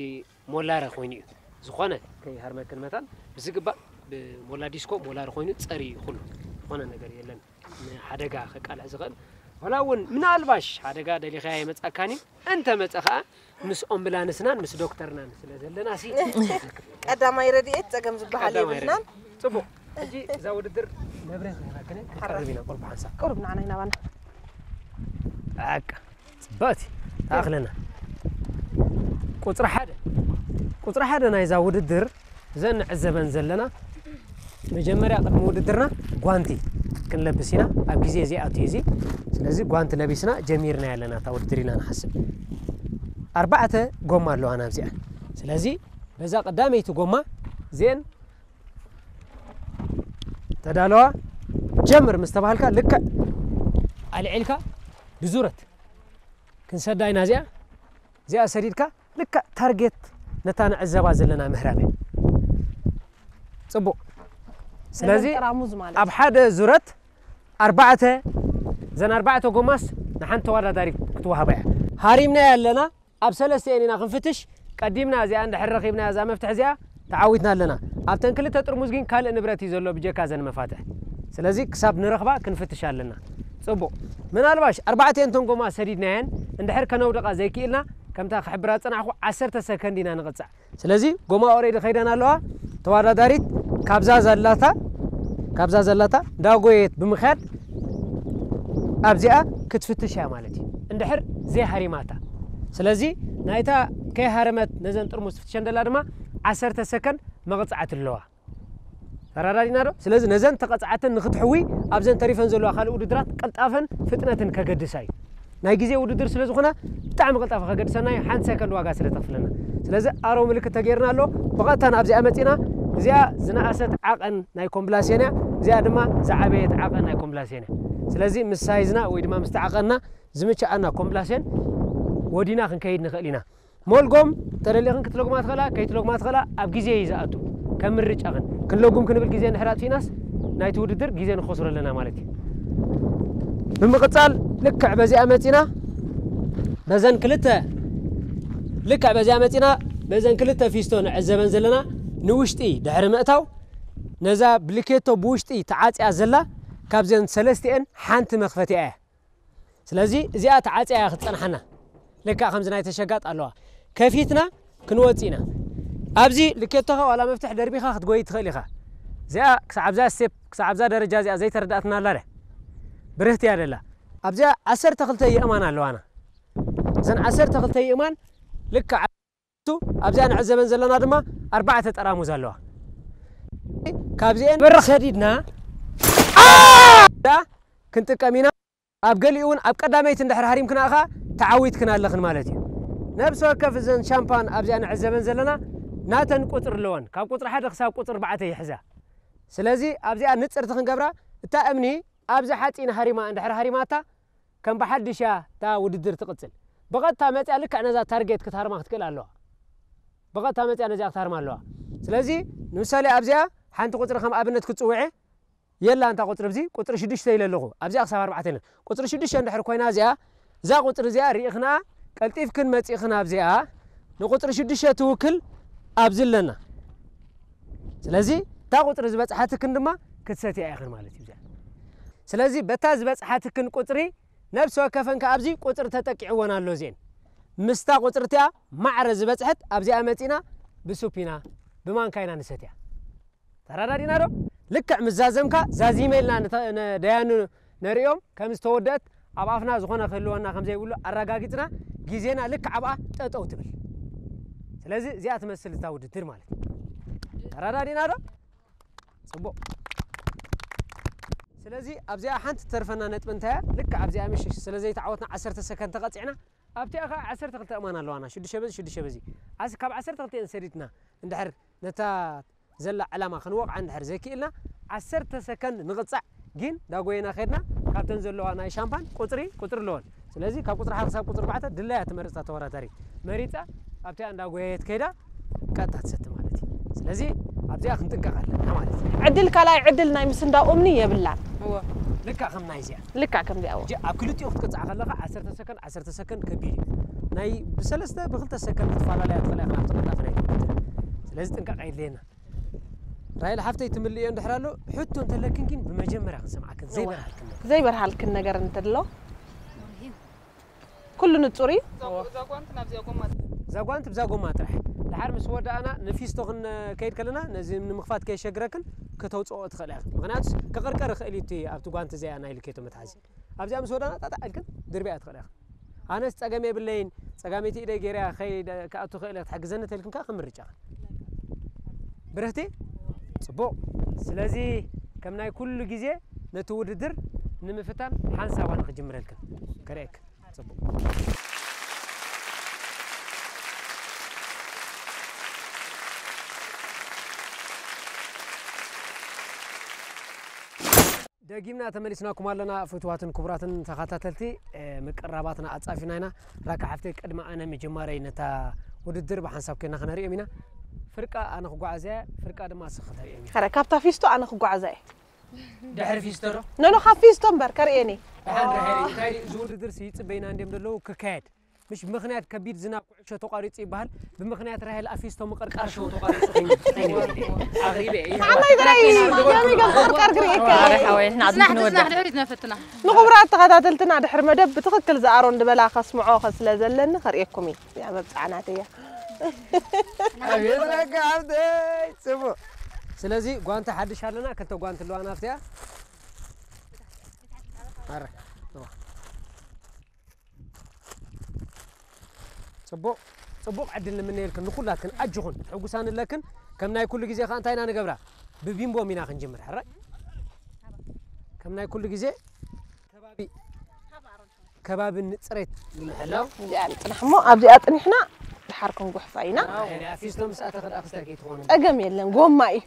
ሞላረ ኮይኑ እዩ። ዝኾነ ከይሃርመክን መታን ብዝግባእ ብሞላ ዲስኮ ሞላረ ኮይኑ ጸሪ እዩ ኩሉ። ዝኾነ ነገር የለን ንሓደጋ ከቃልዕ ዝኽእል። ዋላ እውን ምናልባሽ ሓደጋ ደሊኻያ ይመጻካን እዩ። እንተ መጸ ከኣ ምስ ኦምብላንስናን ምስ ዶክተርናን ስለ ዘለና ሲ ቀዳማይ ረድኤት ጸገም ዝበሃል ቀዳማይ የብልናን። ረድኤት። ጽቡቕ። ሕጂ እዛ ውድድር መብርሂ ክህበክን እየ። ክንቀርብ ኢና ቁሩብ ሓንሳብ። ቁሩብ ንዓና ይናባና። በቃ። ጽብቕቲ። ተኣኽለና። ቁጽሪ ሓደ። ቁጽሪ ሓደ ናይዛ ውድድር እዘን ንዕዘበን ዘለና መጀመርያ ቅድሚ ውድድርና ጓንቲ ክንለብስ ኢና። ኣብ ግዜ እዚ ኣትዩ እዚ። ስለዚ ጓንቲ ለቢስና ጀሚርና ኣለና እታ ውድድር ኢና ንሓስብ። ኣርባዕተ ጎማ ኣለዋና ኣብዚኣ። ስለዚ በዛ ቀዳመይቲ ጎማ እዚአን ተዳለዋ ጀምር ምስ ተባሃልካ ልክዕ ኣልዒልካ ብዙረት ክንሰዳ ኢና። እዚኣ እዚኣ ሰዲድካ ልክዕ ታርጌት ነታ ንዕዘባ ዘለና ምህራም እያ። ጽቡቕ። ስለዚ ነዘን ጠራሙዝ ማለት ኣብ ሓደ ዙረት ኣርባዕተ እዘን ኣርባዕተ ጎማስ ንሓንቲ ተወዳዳሪ ክትወሃባ እያ። ሃሪምናያ ኣለና ኣብ ሰለስቲኤን ኢና ክንፍትሽ። ቀዲምና እዚኣ እንድሕር ረኺብና እዛ መፍትሕ እዚኣ ተዓዊትና ኣለና። ኣብተን ክልተ ጥርሙዝ ግን ካልእ ንብረት እዩ ዘሎ ብጀካ እዘን መፋትሕ። ስለዚ ክሳብ ንረኽባ ክንፍትሽ ኣለና። ጽቡቕ። ምናልባሽ ኣርባዕተ እንተን ጎማ ሰዲድናየን እንድሕር ከነውድቓ ዘይክኢልና ከምታ ክሕብራ ዝጸናሕኩ ዓሰርተ ሰከንድ ኢና ንቕጻዕ። ስለዚ ጎማ ኦሬዲ ከይደን ኣለዋ። ተወዳዳሪት ካብዛ ዘላታ ካብዛ ዘላታ እንዳጎየት ብምኽያድ ኣብዚኣ ክትፍትሽ እያ ማለት እዩ። እንድሕር ዘይሃሪማታ። ስለዚ ናይታ ከይሃረመት ነዘን ጥርሙዝ ትፍትሸን ደላ ድማ ዓሰርተ ሰከንድ መቕጻዕቲ ኣለዋ። ተረዳዲና ዶ? ስለዚ ነዘን ተቐጻዕተን ንክትሕዊ ኣብዘን ተሪፈን ዘለዋ ካልእ ውድድራት ቅልጣፈን ፍጥነትን ከገድሳ እዩ። ናይ ግዜ ውድድር ስለ ዝኾነ ብጣዕሚ ቅልጣፈ ከገድሰና እዩ፣ ሓንቲ ሰከንድ ዋጋ ስለ ተኽፍለና። ስለዚ ኣሮ ምልክት ተገይርና ኣሎ። ብቐጥታ ናብዚኣ መጺና። እዚኣ ዝነኣሰት ዓቐን ናይ ኮምብላሴን እያ፣ እዚኣ ድማ ዝዓበየት ዓቐን ናይ ኮምብላሴን እያ። ስለዚ ምስ ሳይዝና ወይ ድማ ምስቲ ዓቐንና ዝምችኣና ኮምብላሴን ወዲና ክንከይድ ንኽእል ኢና። ሞልጎም ተደሊኽን ክትለጉማ ትኽእላ፣ ከይትለጉማ ትኽእላ፣ ኣብ ግዜ እዩ ዝኣቱ። ከም ምርጫኽን ክንለጉም ክንብል ግዜ እንድሕር ኣጥፊእናስ ናይቲ ውድድር ግዜ ንኸስሮ ኣለና ማለት እዩ። ብምቕጻል ልክዕ በዚኣ መጺና በዘን ክልተ ልክዕ በዚኣ መጺና በዘን ክልተ ፊስቶ ንዕዘበን ዘለና ንውሽጢ ድሕሪ ምእታው ነዛ ብልኬቶ ብውሽጢ ተዓጽያ ዘላ ካብዘን ሰለስቲኤን ሓንቲ መኽፈቲኣ እያ። ስለዚ እዚኣ ተዓጽያ እያ ክትጸንሓና። ልክዕ ከምዚ ናይ ተሸጋጥ ኣለዋ። ከፊትና ክንወጽእ ኢና። ኣብዚ ልኬቶኻ ዋላ መፍትሕ ደርቢኻ ክትጎይ ትኽእል ኢኻ። እዚኣ ክሳብ ኣብዛ ስቴፕ ክሳብ ኣብዛ ደረጃ እዚኣ ዘይተረዳእትና ኣላ ደ ብርህቲ እያ ደላ። ኣብዚኣ ዓሰርተ ክልተ የእማን ኣለዋና። እዘን ዓሰርተ ክልተ የእማን ልክዕ ኣብዚኣ ንዕዘበን ዘለና ድማ ኣርባዕተ ጠራሙዝ ኣለዋ። ካብዚኤን በረኽ ሰዲድና ክንጥቀም ኢና። ኣብ ገሊኡ እውን ኣብ ቀዳመይቲ እንድሕር ሃሪምክና ኸዓ ተዓዊትክን ኣለኽን ማለት እዩ። ነብሲ ወከፍ እዘን ሻምፓን ኣብዚኣ ንዕዘበን ዘለና ናተን ቁፅሪ ኣለወን። ካብ ቁፅሪ ሓደ ክሳብ ቁፅሪ ኣርባዕተ ይሕዛ። ስለዚ ኣብዚኣ ንፅርቲ ክንገብራ እታ እምኒ ኣብዚ ሓፂን ሃሪማ እንድሕር ሃሪማታ ከም ብሓድሽ እያ እታ ውድድር ትቕፅል። ብቐጥታ መፅያ ልክዕ ነዛ ታርጌት ክትሃርማ ክትክእል ኣለዋ። ብቐጥታ መፅያ ነዚኣ ክትሃርማ ኣለዋ። ስለዚ ንምሳሌ ኣብዚኣ ሓንቲ ቁፅሪ ከም ኣብነት ክትፅውዐ የላ እንታ ቁፅሪ ኣብዚ ቁፅሪ ሽዱሽተ ኢለ ኣለኹ። ኣብዚኣ ክሳብ ኣርባዕተ ኢለን። ቁፅሪ ሽዱሽተ እንድሕር ኮይና እዚኣ እዛ ቁፅሪ እዚኣ ርኢኽና ቀልጢፍክን መፂእኽን ኣብዚኣ ንቁፅሪ ሽዱሽተ ትውክል ኣብዚ ኣለና። ስለዚ እታ ቁፅሪ ዝበፅሓትክን ድማ ክትሰትያ ኢኽን ማለት እዩ። እዚኣ ስለዚ በታ ዝበፅሓትክን ቁፅሪ ነብሲ ወከፈን ከኣ ኣብዚ ቁፅሪ ተጠቂዕወን ኣሎ። እዚኤን ምስታ ቁፅሪ እቲኣ ማዕረ ዝበፅሐት ኣብዚኣ መፂና ብሱፕ ኢና ብማንካ ኢና ንሰትያ። ተረዳዲና ዶ? ልክዕ ምስ ዛዘምካ ዛዚመ ኢልና ንተ- ነ- ደያኑ ነርእዮም ከም ዝተወደአት ኣብ ኣፍና ዝኾነ ክህልወና ከም ዘይብሉ ኣረጋጊፅና ግዜና ልክዕ ኣብኣ ጠጠው ትብል። ስለዚ እዚኣ ትመስል እታ ውድድር ማለት እዩ። ተረዳዲና ዶ? ፅቡቕ። ስለዚ ኣብዚኣ ሓንቲ ተርፈና ነጥቢ እንታይ እያ? ልክዕ ኣብዚኣ ምሽ ስለ ዘይተዓወትና ዓሰርተ ሰከንድ ተቐፂዕና ኣብቲኣ ከዓ ዓሰርተ ክልተ እማን ኣለዋና። ሽዱሽተ በዚ ሽዱሽተ በዚ ዓስ- ካብ ዓሰርተ ክልተ ሰዲድና እንድሕር ነታ ዘላ ዕላማ ክንወቕዓ እንድሕር ዘይክኢልና ዓሰርተ ሰከንድ ንቕፃዕ። ግን ዳጎየና ከድና ካብተን ዘለዋ ናይ ሻምፓን ቁፅሪ ቁፅሪ ኣለወን። ስለዚ ካብ ቁፅሪ ሓደ ክሳብ ቁፅሪ ኣርባዕተ ድላያ ትመርፃ ተወዳዳሪት መሪፃ ኣብቲኣ እንዳጎየየት ከይዳ ቀጥታ ትሰቲ ማለት እዩ። ስለዚ ኣብዚኣ ክንጥንቀቕ ኣለና ማለት እዩ። ዕድል ካልኣይ ዕድል ናይ ምስንዳው እምኒ የብላን። እወ ልካ ከም ናይ እዚኣ ልክዕ ከምዚኣ እዎ። ሕጂ ኣብ ክልቲኡ ክትቅጻዕ ከለኻ ዓሰርተ ሰከንድ ዓሰርተ ሰከንድ ከቢድ እዩ። ናይ ብሰለስተ ብክልተ ሰከንድ ክትፈላለያ ትኽእላ ኢኻ ኣብቲ ቅልጣፈ ናይ ትምህርቲ። ስለዚ ጥንቃቐ የድልየና። ራይል ሓፍተይ ትምልእዮ እንድሕር ኣሎ ሕቶ እንተለክን ግን ብመጀመርያ ክንሰምዓክን ዘይበርሃልክን ነገር። ዘይበርሃልክን ነገር እንተሎ ኩሉ ንጹር እዩ። እዛ ጓንቲ ናብዚኣ ጎማ እዛ ጓንቲ ብዛ ጎማ ጥራሕ። ድሓር ምስ ወዳእና ንፊስቶ ክንከይድ ከለና ነዚ ንምኽፋት ከየሸግረክን ከተውፅኦ ትኽእላ ኢኺ። ምኽንያቱስ ክቕርቀር ይኽእል እዩ እቲ ኣብቲ ጓንቲ እዚኣ ናይ ልኬቶ መትሓዚ። ኣብዚኣ ምስ ወዳእና ጣጣዕ ኢልክን ድርቢያ ትኽእላ ኢኺ። ኣነስ ጸገም የብለይን፣ ጸጋመይቲ ኢደይ ገይረያ ከይደ ክኣቱ ክእል እየ ክትሕግዘኒ ተልክን ከኣ ከም ምርጫ። ብርህቲ? ጽቡቕ። ስለዚ ከም ናይ ኩሉ ግዜ ነቲ ውድድር ንምፍታን ሓንሳብ ኣነ ክጅምረልክን። ከርእየክን። ጽቡቕ። ደጊምና ተመሊስናኩም ኣለና ፍቱዋትን ክቡራትን ተኸታተልቲ። ምቅራባትና ኣጻፊና ኢና። ራካ ሓፍተይ ቅድሚ ኣነ ምጅማረይ ነታ ውድድር ብሓንሳብ ኮይና ክነርእዮም ኢና። ፍርቃ ኣነ ክጓዓዝ እየ፣ ፍርቃ ድማ ንስኺ ክተርእዮም ኢኺ። ኸረ ካብታ ፊስቶ ኣነ ክጓዓዛ እየ። ድሕሪ ፊስቶ ዶ? ኖኖ ካብ ፊስቶ እምበር ከርእየኒ። ደሓን ድሕሪ እንታይ ድዩ እዚ ውድድር ሲ ይጽበይና እንድዮም ዘለዉ ክካየድ። ምሽ ብምኽንያት ከቢድ ዝናብ ኩዕሾ ተቋሪጹ ይበሃል። ብምኽንያት ራሄል ኣፊስቶ ምቕርቃር ሸው ተቋሪጹ ኮይኑ ኣቕሪበ እየ። ንዓመይ ጥራይ እዩ። ከመይ ከም ዝቕርቀር ክርእየካ። ኣረ ሓወይ፣ ንሕና ኣብዚ ንሕና ክንወድእ። ድሕሪት ነፈትና። ንኽቡራት ተኸታተልትና ድሕሪ መደብ ብትኽክል ዝኣሮን ዝበላ ከስምዖ ከ ስለ ዘለኒ ከርእየኩም እዩ። እዚኣ መብጽዓ ናተይ እያ። ኣቤት ረጋ ሓፍተይ፣ ጽቡቕ። ስለዚ ጓንቲ ሓድሽ ኣለና፣ ክልተ ጓንቲ ኣለዋ ናብቲኣ። ኣረ፣ እዋ። ጽቡቕ፣ ጽቡቕ ዕድል ንምነየልክን ንኹላትክን ኣጅኹን ትሕጉሳን ኣለክን። ከም ናይ ኩሉ ግዜ ከኣ እንታይ ኢና ንገብራ? ብቢምቦም ኢና ክንጅምር፣ ሕራይ? ከም ናይ ኩሉ ግዜ ከባቢ፣ ከባቢ ንጽሬት ንምሕላው። እዚኣ ንጽናሕ እሞ ኣብዚኣ ጽኒሕና ድሓር ክንጉሕፋ ኢና። ኣይ፣ ኣፊስቶ ምስ ኣተኸ ደኣ ክስታይ ከይትኾኑ። ጸገም የለን፣ ጎማ እዩ።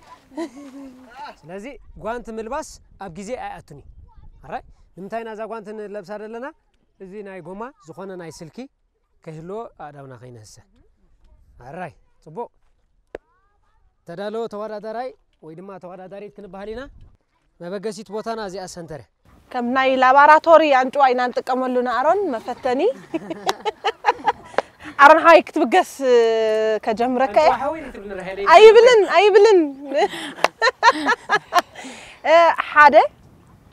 ስለዚ ጓንቲ ምልባስ ኣብ ግዜ ኣይኣቱን እዩ። ሕራይ? ንምንታይ ኢና እዛ ጓንቲ ንለብሳ ዘለና? እዚ ናይ ጎማ ዝኾነ ናይ ስልኪ ከይህልዎ ኣእዳውና ከይንህሰ። ኣራይ፣ ጽቡቕ። ተዳለወ ተወዳዳራይ ወይ ድማ ተወዳዳሪት ክንበሃል ኢና። መበገሲት ቦታና እዚኣ ሰንተረ። ከም ናይ ላባራቶሪ ኣንጭዋ ኢና ንጥቀመሉ ንኣሮን መፈተኒ። ኣሮን ሓወይ ክትብገስ ከጀምረካ እየ። ኣንጭዋ ሓወይ ትብል ንራሄለይ። ኣይብልን፣ ኣይብልን። እ፣ ሓደ።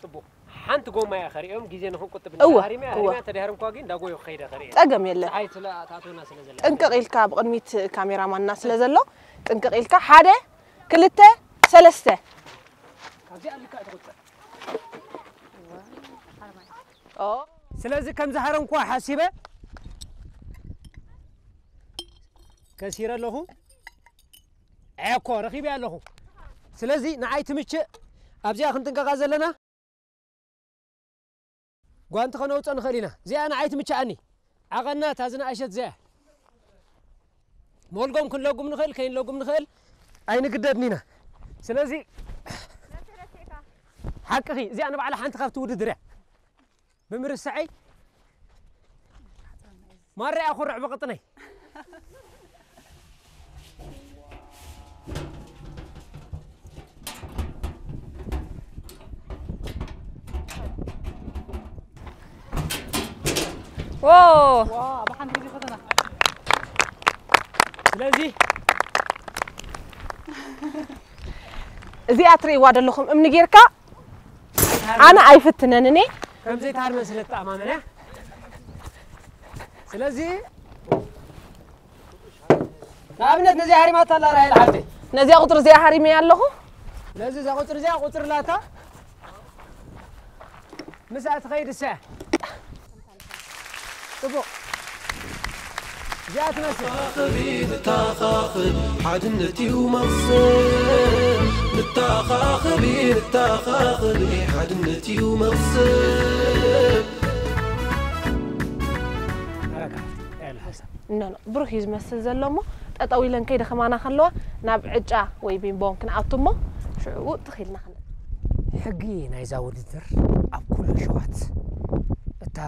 ጽቡቕ። ሓንቲ ጎማ እያ ከርእዮም፣ ግዜ ንኽንቁጥብ እወ፣ እንዳሃሪመ፣ እወ። ሃሪመ፣ እንተ ድሕሪ እንኳ ግን እንዳጎዩ ክኸይደ ከርእየ። ጸገም የለን። ፀሓይ ስለ ኣታቶና ስለ ዘላ። ጥንቅቕ ኢልካ ብቕድሚት ካሜራማንና ስለ ዘሎ፣ ጥንቅቕ ኢልካ ሓደ፣ ክልተ፣ ሰለስተ። ካብዚኣ ልክዕ ትቑጸር። ኦ። ስለዚ ከም ዝሃረምኩዋ ሓሲበ ከሲረ ኣለኹ። ዕኮ ረኺበያ ኣለኹ። ስለዚ ንዓይ ትምችእ ኣብዚኣ ክንጥንቀቓ ዘለና። ጓንቲ ከነውፅእ ንኽእል ኢና። እዚኣ ንዓይ ትምችኣኒ። ዓቐና እታ ዝነኣሸት እዚኣ። ሞልጎም ክንለጉም ንኽእል፣ ከይንለጉም ንኽእል፣ ኣይንግደድን ኢና። ስለዚ ሓቅኺ፣ እዚኣ ንባዕላ ሓንቲ ካብቲ ውድድር እያ። ብምርሳዐይ ማራ እያ ኩርዕ ብቕጥነይ። ዎ። ዋ፣ ብሓንቲ ግዜ ፈተና። ስለዚ እዚኣ ትርእይዋ ዘለኹም እምኒ ጌርካ ኣነ ኣይፍትነንን እየ። ከም ዘይትሃርመን ስለ ትተኣማመን እያ። ስለዚ ንኣብነት ነዚኣ ሃሪማታ ኣላ ራሄል ሓፍተይ። ነዚኣ ቁፅሪ እዚኣ ሃሪመያ ኣለኹ። ስለዚ እዛ ቁፅሪ እዚኣ ቁፅሪ ላታ ምስኣ ትኸይድ እሳ እያ። ጽቡቕ። እዚኣ ትመስል። ንተኻኸብ፣ ንተኻኸብ፣ ሓድነት እዩ መቕሰን። ንተኻኸብ፣ ንተኻኸብ፣ ሓድነት እዩ መቕሰን። ኣረካ፣ ያለ ሓሳብ። ኖ፣ ኖ፣ ብሩህ እዩ ዝመስል ዘሎ እሞ፣ ጠጠው ኢለን ከይደኸማና ከለዋ፣ ናብ ዕጫ ወይ ቢምቦን ክንኣቱ እሞ፣ ሽዑ ትኽ ኢልና ክንርኢ። ሕጊ ናይዛ ውድድር ኣብ ኩሉ ሸዋት እታ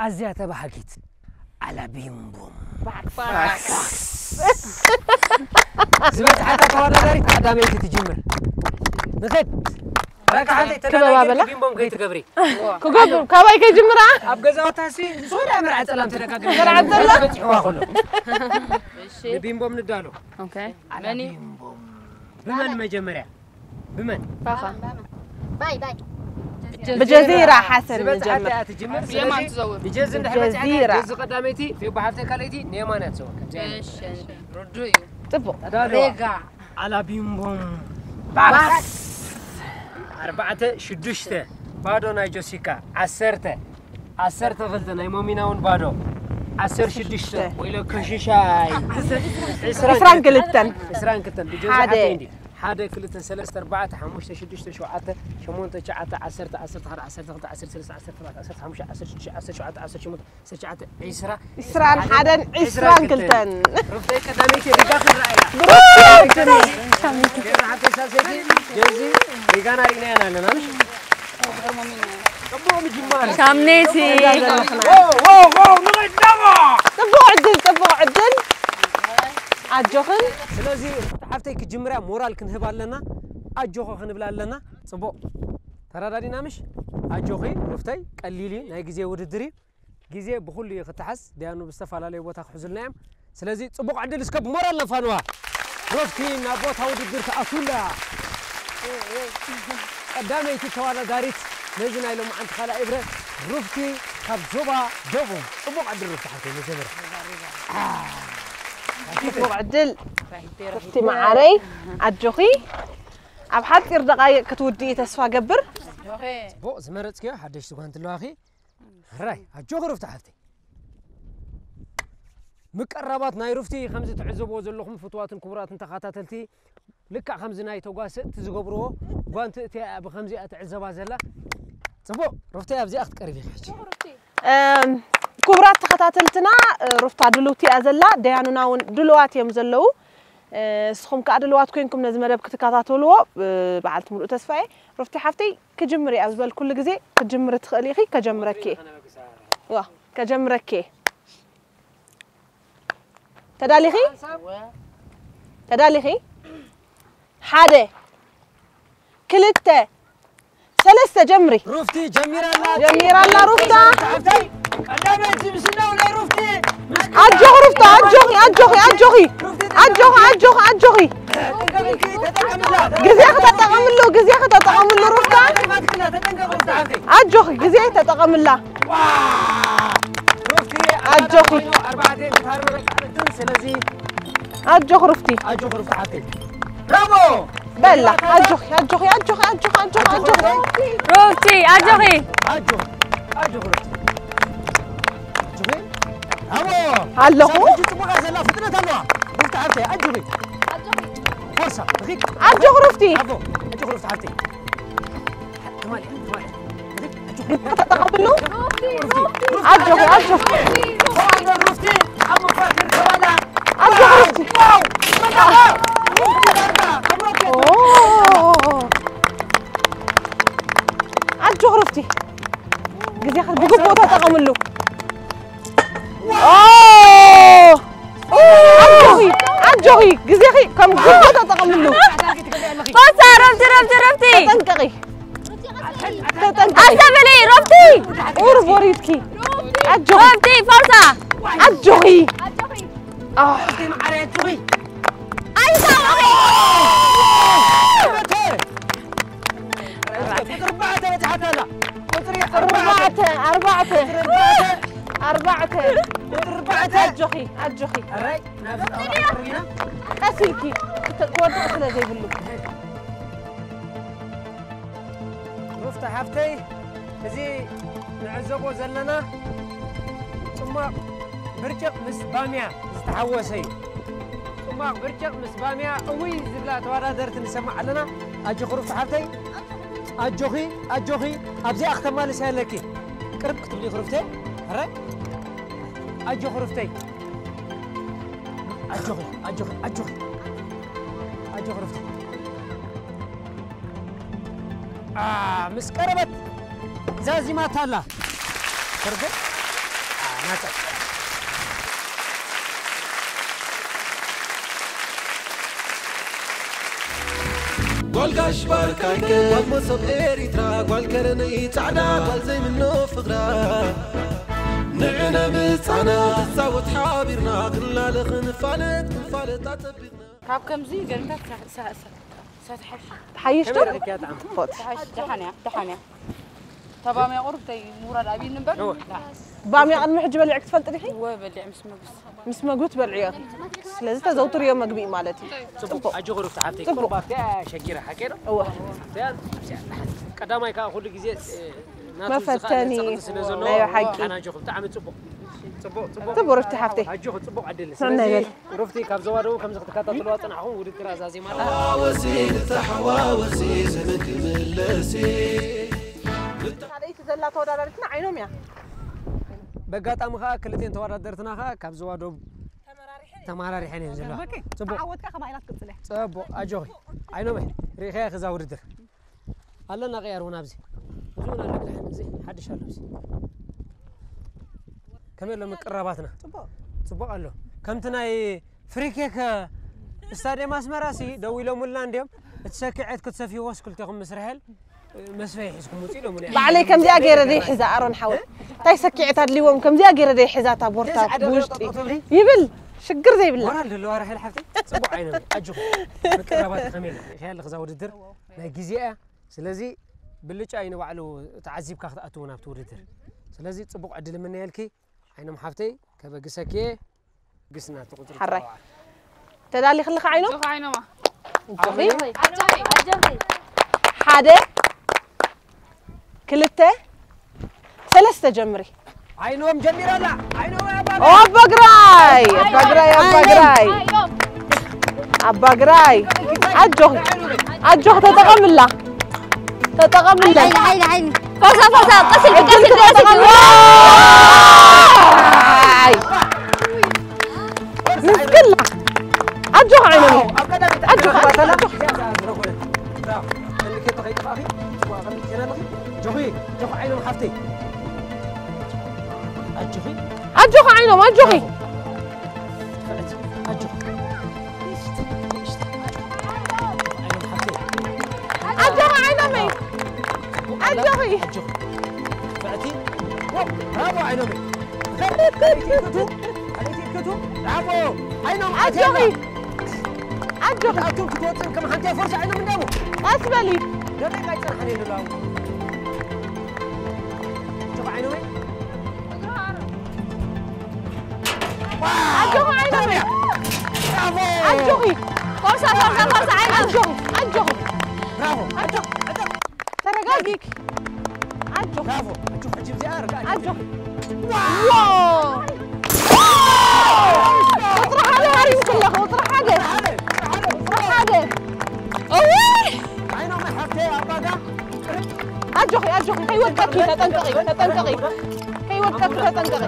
ኣዝያ ተባሃጊት ኣላ ቢምቦም ባክስ። ዝበጽሓታ ተወዳዳሪት ቀዳመይቲ ትጅምር። ንኸድ። በቃ ሓንቲ ክበባ ተዳላጊ በላ። ቢምቦም ከይትገብሪ። ክገብር፣ ካባይ ከይጅምራ? ኣብ ገዛውታሲ ዙርያ መርዓ ጸላም ተደጋግም። መርዓ ጸላም? በጺሕዋ ከሎ። እሺ። ንቢምቦም ንዳሎ። ኦኬ። ኣላ መኒ? ቢምቦም። ብመን መጀመርያ? ብመን? ባኻ። ባይ፣ ባይ። ብጀዚራ ሓሰን ዝበጽሓት ንጀምር። እያ ትጅምር። የማን ስለዚ ትዘውር። ብጀዚ እንድሕር በጺሓ ጀዚራ። ጀዚ ቀዳመይቲ፣ ፌቦ ሓፍተይ ካልኣይቲ፣ ንየማን እያ ትዘውር። ከምዚ ዓይነት። እሺ፣ ርዱእ እዩ። ጽቡቕ። ተዳለዋ። ሬጋ። ኣላ ቢምቦም። ባስ። ኣርባዕተ ሽዱሽተ። ባዶ ናይ ጆሲካ። ዓሰርተ። ዓሰርተ ክልተ ናይ ሞሚና እውን ባዶ። ዓሰርተ ሽዱሽተ ወይለ ከሽሻይ። ዕስራን ክልተን። ዕስራን ክልተን። ብጀምዛ ሓደ። ሓተይ እንዲ። ሓደ፣ ክልተ፣ ሰለስተ፣ ኣርባዕተ፣ ሓሙሽተ፣ ሽዱሽተ፣ ሸውዓተ፣ ሸሞንተ፣ ትሽዓተ፣ ዓሰርተ፣ ዓሰርተ ሓደ፣ ዓሰርተ ክልተ፣ ዓሰርተ ሰለስተ፣ ዓሰርተ ኣርባዕተ፣ ዓሰርተ ሓሙሽተ፣ ዓሰርተ ሽዱሽተ፣ ዓሰርተ ሸውዓተ፣ ዓሰርተ ሸሞንተ፣ ዓሰርተ ትሽዓተ፣ ዕስራ፣ ዕስራን ሓደን፣ ዕስራን ክልተን። ሩፍተይ ቀዳመይቲ ዲጋ ክረኣያ። ብሩክ! ኬራ ሓፍተይ ሳልሰይቲ፣ ጀዚ፣ ዲጋና ርኢናየን ኣለና፣ ምሽ? ጽቡቕ ምጅማር። ሻምነይቲ። ዋው፣ ዋው፣ ዋው፣ ንቕደማ! ጽቡቕ ዕድል፣ ጽቡቕ ዕድል። ኣጆኽን። ስለዚ፣ ሩፍታ ሓፍተይ ክጅምርያ ሞራል ክንህብ ኣለና፣ ኣጆኸ ክንብላ ኣለና። ጽቡቕ። ተረዳዲና ምሽ? ኣጆኺ፣ ሩፍተይ፣ ቀሊል እዩ፣ ናይ ግዜ ውድድር እዩ። ግዜ ብኹሉ እዩ ክተሓዝ፣ ደያኑ ብዝተፈላለዩ ቦታ ክሕዙልና እዮም። ስለዚ ጽቡቕ ዕድል እስከ ብሞራል ነፋንዋ። ሩፍቲ ናብ ቦታ ውድድር ትኣትውላ። ቀዳመይቲ ተወዳዳሪት ነዚ ናይ ሎማዓንቲ ካልኣይ እብረ ሩፍቲ ካብ ዞባ ደቡብ። ጽቡቕ ዕድል ሩፍቲ ሓፍተይ መጀመርያ። ጽቡቕ ዕድል ሩፍቲ መዓረይ፣ ኣጆኺ። ኣብ ሓጺር ደቓይቕ ክትውድኢ ተስፋ ገብር። ጽቡቕ ዝመረጽክዮ ሓደሽቲ ጓንቲ ኣለዋኺ። ሕራይ፣ ኣጆኺ ሩፍቲ ሓፍተይ። ምቅራባት ናይ ሩፍቲ ከምዚ ትዕዘብዎ ዘለኹም ፍትዋትን ክቡራትን ተኸታተልቲ፣ ልክዕ ከምዚ ናይ ተጓሰጥቲ ዝገብርዎ ጓንቲ እቲኣ እያ ብኸምዚኣ ትዕዘባ ዘላ። ጽቡቕ፣ ሩፍቲ ኣብዚኣ ክትቀርቢ ኢኺ ሕጂ። እም፣ ክቡራት ተኸታተልትና፣ እ፣ ሩፍታ ድልውቲ እያ ዘላ፣ ደያኑና እውን ድሉዋት እዮም ዘለዉ። እ፣ ንስኹም ከኣ ድሉዋት ኮይንኩም ነዚ መደብ ክትከታተልዎ፣ እ፣ በዓልቲ ሙሉእ ተስፋ እየ። ሩፍቲ ሓፍተይ፣ ክጅምር እየ ኣብ ዝበልኩሉ ግዜ ክትጅምሪ ትኽእሊ ኢኺ፣ ከጀምረኪ እየ። ዋ፣ ከጀምረኪ እየ። ተዳሊኺ? ተዳሊኺ? ሓደ፣ ክልተ፣ ሰለስተ፣ ጀምሪ። ሩፍቲ ጀሚራ ኣላ። ጀሚራ ኣላ ሩፍታ። ሓፍተይ፣ ቀዳመይቲ ምስናው ናይ ሩፍቲ። ኣጆኺ ሩፍታ፣ ኣጆኺ፣ ኣጆኺ፣ ኣጆኺ። ኣጆኺ፣ ኣጆኺ፣ ኣጆኺ። ግዜ ክተጠቐምሉ፣ ግዜ ክተጠቐምሉ ሩፍታ። ኣጆኺ፣ ግዜ ተጠቐምላ። ኣጆኺ። ኣጆኺ ሩፍቲ። ኣጆኺ ሩፍቲ ሓፍተይ። ብራቮ! በላ፣ ኣጆኺ፣ ኣጆኺ፣ ኣጆኺ፣ ኣጆኺ፣ ኣጆኺ፣ ኣጆኺ። ሩፍቲ፣ ኣጆኺ። ኣጆ፣ ኣጆ ሩፍቲ። ኣጆኺ። ብራቮ! ኣለኹ። ሳብ ሕጂ ጽቡቕ እያ ዘላ፣ ፍጥነት ኣለዋ። ሩፍቲ ሓፍተይ፣ ኣጆኺ። ፎርሳ፣ ሩፍቲ። ኣጆኺ ሩፍቲ። ብራቮ፣ ኣጆኺ ሩፍቲ ሓፍተይ። ትማሊ፣ ትማሊ። ሩፍቲ፣ ኣጆኺ። ተጠቐምሉ። ሩፍቲ፣ ሩፍቲ፣ ኣጆኺ፣ ኣጆኺ። ሩፍቲ፣ ሩፍቲ፣ ኣብ ምፋት ይርከባላ። ኣጆኺ ሩፍቲ። ዋው! ሩፍቲ፣ ሩፍቲ፣ ሩፍቲ። ኦ። ኣጆኺ ሩፍቲ። ግዜኺ ብግቡእ ተጠቐምሉ። ኦ! ኣጆኺ፣ ኣጆኺ፣ ግዜኺ ከም ግቡእ ተጠቐምሉ። ፎርሳ፣ ረፍቲ፣ ረፍቲ፣ ረፍቲ። ተጠንቀቒ። ተጠንቀቒ። ኣስተብህሊ፣ ረፍቲ። ቁሩብ ወሪድኪ። ኣጆኺ። ረፍቲ፣ ፎርሳ። ኣጆኺ። ኣህ። ኣይሳቐኺ። ቁጽሪ ኣርባዕተ በጺሓታ ኣላ። ቁጽሪ ኣርባዕተ፣ ኣርባዕተ። ቁጽሪ ኣርባዕተ። ኣርባዕተ። ቁጽሪ ኣርባዕተ። ኣጆኺ፣ ኣጆኺ። ኣራይ፣ ናብ ቀስ ኢልኪ ክተ-፣ ክወድቕ ስለ ዘይብሉ። ሩፍታ ሓፍተይ፣ እዚ ንዕዘቦ ዘለና ጽማቕ ብርጭቕ ምስ ባምያ ዝተሓወሰ እዩ። ጽማቕ ብርጭቕ ምስ ባምያ እውይ ዝብላ ተወዳደርቲ ንሰማዕ ኣለና። ኣጆኺ ሩፍታ ሓፍተይ፣ ኣጆኺ፣ ኣጆኺ፣ ኣብዚኣ ክተማልስያ ኣለኪ። ቅርብ ክትብሊ ሩፍተይ፣ ሕራይ። ኣጆኺ ሩፍተይ። ኣጆኺ፣ ኣጆኺ፣ ኣጆኺ። ኣጆኺ ሩፍተይ። ኣ፣ ምስ ቀረበት ዛዚማታ ኣላ። ትርጉም? ኣ፣ ናጻ። ጓል ጋሽ ባርካይከ፣ ጓል መሶብ ኤሪትራ፣ ጓል ከረነይ ጻዕዳ፣ ጓል ዘይምኖ ፍቕራ። ንዕነ ምጻና፣ ንጻወት ሓቢርና፣ ክንላለ ክንፋለጥ፣ ክንፋለጥ ኣጸቢቕና። ካብ ከምዚ ገርምታት ሳ-፣ ሳ-፣ ሳ-፣ ሳትሓሽ። ትሓይሽ ዶ? ከመይ ርኢኽያ ጣዕሚ? ፎት። ትሓሽ፣ ደሓን እያ፣ ደሓን እያ። ተባምያ ቁሩብ ተይ ምውራድ ኣብይኒ እምበር። እወ። ባምያ ቅድሚ ሕጂ በሊዕኪ ትፈልጢ ዲኺ? እወ፣ በሊዐ ምስ መጉስ። ምስ መግቢ ትበልዕዮ። ስለዚ ተዘውትርዮ መግቢ እዩ ማለት እዩ። ጽቡቕ። ጽቡቕ። ኣጆኺ ሩፍታ ሓፍተይ፣ ጽቡቕ። ቁሩብ ኣብቲኣ ሸጊራ፣ ሓቀይ ዶ? እወ። ኣብቲኣ፣ ኣብቲኣ፣ ቀዳማይ ከኣ ኩሉ ግዜ፣ እ፣ ናቱ መፈተኒ ዝኸኣለ ጸቕጢ ስለ ዘለዎ፣ ናይ ሓቂ። ሓና ኣጆኺ፣ ብጣዕሚ ጽቡቕ። ጽቡቕ፣ ጽቡቕ። ጽቡቕ ሩፍቲ ሓፍተይ። ኣጆኺ፣ ጽቡቕ ዕድል። ሰናይ ስለዚ በል። ሩፍቲ ካብ ዞባ ደቡብ ከምዚ ክትከታተልዋ ጽናሕኹም ውድድር ኣዛዚማ ኣላ። ተሓዋወሲ፣ ተሓዋወሲ፣ ዘመን ክምለሲ። ካልኣይቲ ዘላ ተወዳዳሪትና ዓይኖም እያ። በጋጣሚ ኸኣ ክልቴን ተወዳደርትና ኸኣ ካብ ዞባ ደቡብ ተመራሪሐን እየን ዘለዋ። ኦኬ። ጽቡቕ። ዓወትካ ከማይ ኢላ ትቅጽል እያ። ጽቡቕ፣ ኣጆኺ። ዓይኖመይ፣ ርኢኸያ ከዛ ውድድር። ኣለና ቅያር እውን ኣብዚ። እዚ እውን ኣሎ ግዳሕ። እዚ ሓድሽ ኣሎ ኣብዚ። ከመይ ኣሎ ምቅራባትና? ጽቡቕ። ጽቡቕ ኣሎ። ከምቲ ናይ ፍሪኬክ ስታድየም ኣስመራ ሲ ደው ኢሎምልና እንድዮም። እቲ ሰኪዐት ክትሰፍይዎስ ክልቴኹም ምስ ራሄል መስፈይ ሒዝኩም ውጽእ ኢሎምኒ። ባዕለይ ከምዚኣ ገይረ ደይ ሒዛ ኣሮን ሓወይ። እንታይ ሰኪዐት ኣድልዎም ከምዚኣ ገይረ ደይ ሒዛ እታ ቦርታ ተስዓ ደቂቕ ብውሽጢ ጠጠው ትብሊ? ይብል ሽግር ዘይብላ። ሞራል ዘለዋ ራሄል ሓፍተይ ጽቡቕ ዓይነ ኣጆኹ። ምቅራባት ከመይ ኢለ? ይኸያል ከዛ ውድድር ናይ ግዜ እያ። ስለዚ ብልጫ እዩ ንባዕሉ ተዓዚብካ ክትኣትዎ ናብቲ ውድድር። ስለዚ ጽቡቕ ዕድል እምነየልኪ። ዓይኖም ሓፍተይ ከበግሰኪ እየ። ግስና ትቁጽሪ ሓራይ። ተዳሊኽልኻ ዓይኖም? ኣጆኺ ዓይኖማ። ኣጆኺ። ኣጆኺ። ሓደ፣ ክልተ፣ ሰለስተ ጀምሪ። ዓይኖም ጀሚራ ኣላ። ዓይኖም ኣባ ኦ፣ ኣባ ግራይ፣ ኣባ ግራይ፣ ኣባ ግራይ። ኣባ ግራይ። ኣጆኺ። ኣጆኺ ተጠቐምላ። ተጠቐምላ። ዓይኒ፣ ዓይኒ፣ ዓይኒ። ፈርሳ፣ ፈርሳ፣ ቀስ ኢልኪ፣ ቀስ ኢልኪ፣ ቀስ ኢልኪ። ዋይ! ምስግላ። ኣጆኻ ዓይኖም። ኣብ ቀዳሚት ኣጆኻ፣ ኣጆኻ፣ ኣጆኻ። ኣጆኺ፣ ኣጆኺ ዓይኖም ሓፍተይ። ኣጆኺ። ኣጆኻ ዓይኖም፣ ኣጆኺ። ኣጆኺ። ኣጆኻ ዓይኖመይ። ኣጆኺ። ኣጆኺ። ፍዕቲ። ብራቮ ዓይኖመይ። ብራቮ። ዓይኖም ኣጆኺ። ኣጆኺ። ኣቱም ክትወፅን ከም ሓንቲ ፈርሲ ዓይኖም እንዳሞ። ቀስ በሊ። ደቂቃ ኣይፀንሓን እየ ዘለዋ። ኣጆኺ ዓይኖመይ። ኣጆኺ ዓይኖም። ብራቮ! ኣጆኺ። ፎርሳ፣ ፎርሳ፣ ፎርሳ፣ ዓይኖም። ኣጆኺ፣ ኣጆኺ። ብራቮ! ኣጆኺ። ተረጋጊ። ኣጆኺ። ብራቮ! ኣጆኺ፣ ሕጂ እዚኣ ርግኣት። ኣጆኺ። ዋው! ቁጽሪ ሓደ ሃሪምኪ ኣለኺ፣ ቁጽሪ ሓደ። ቁጽሪ ሓደ። እውይ! ዓይኖም ሓፍተይ ኣባጋ። ኣጆኺ፣ ኣጆኺ፣ ከይወድቀኪ ተጠንቀቂ፣ ተጠንቀቂ። ከይወድቀኪ ተጠንቀቂ።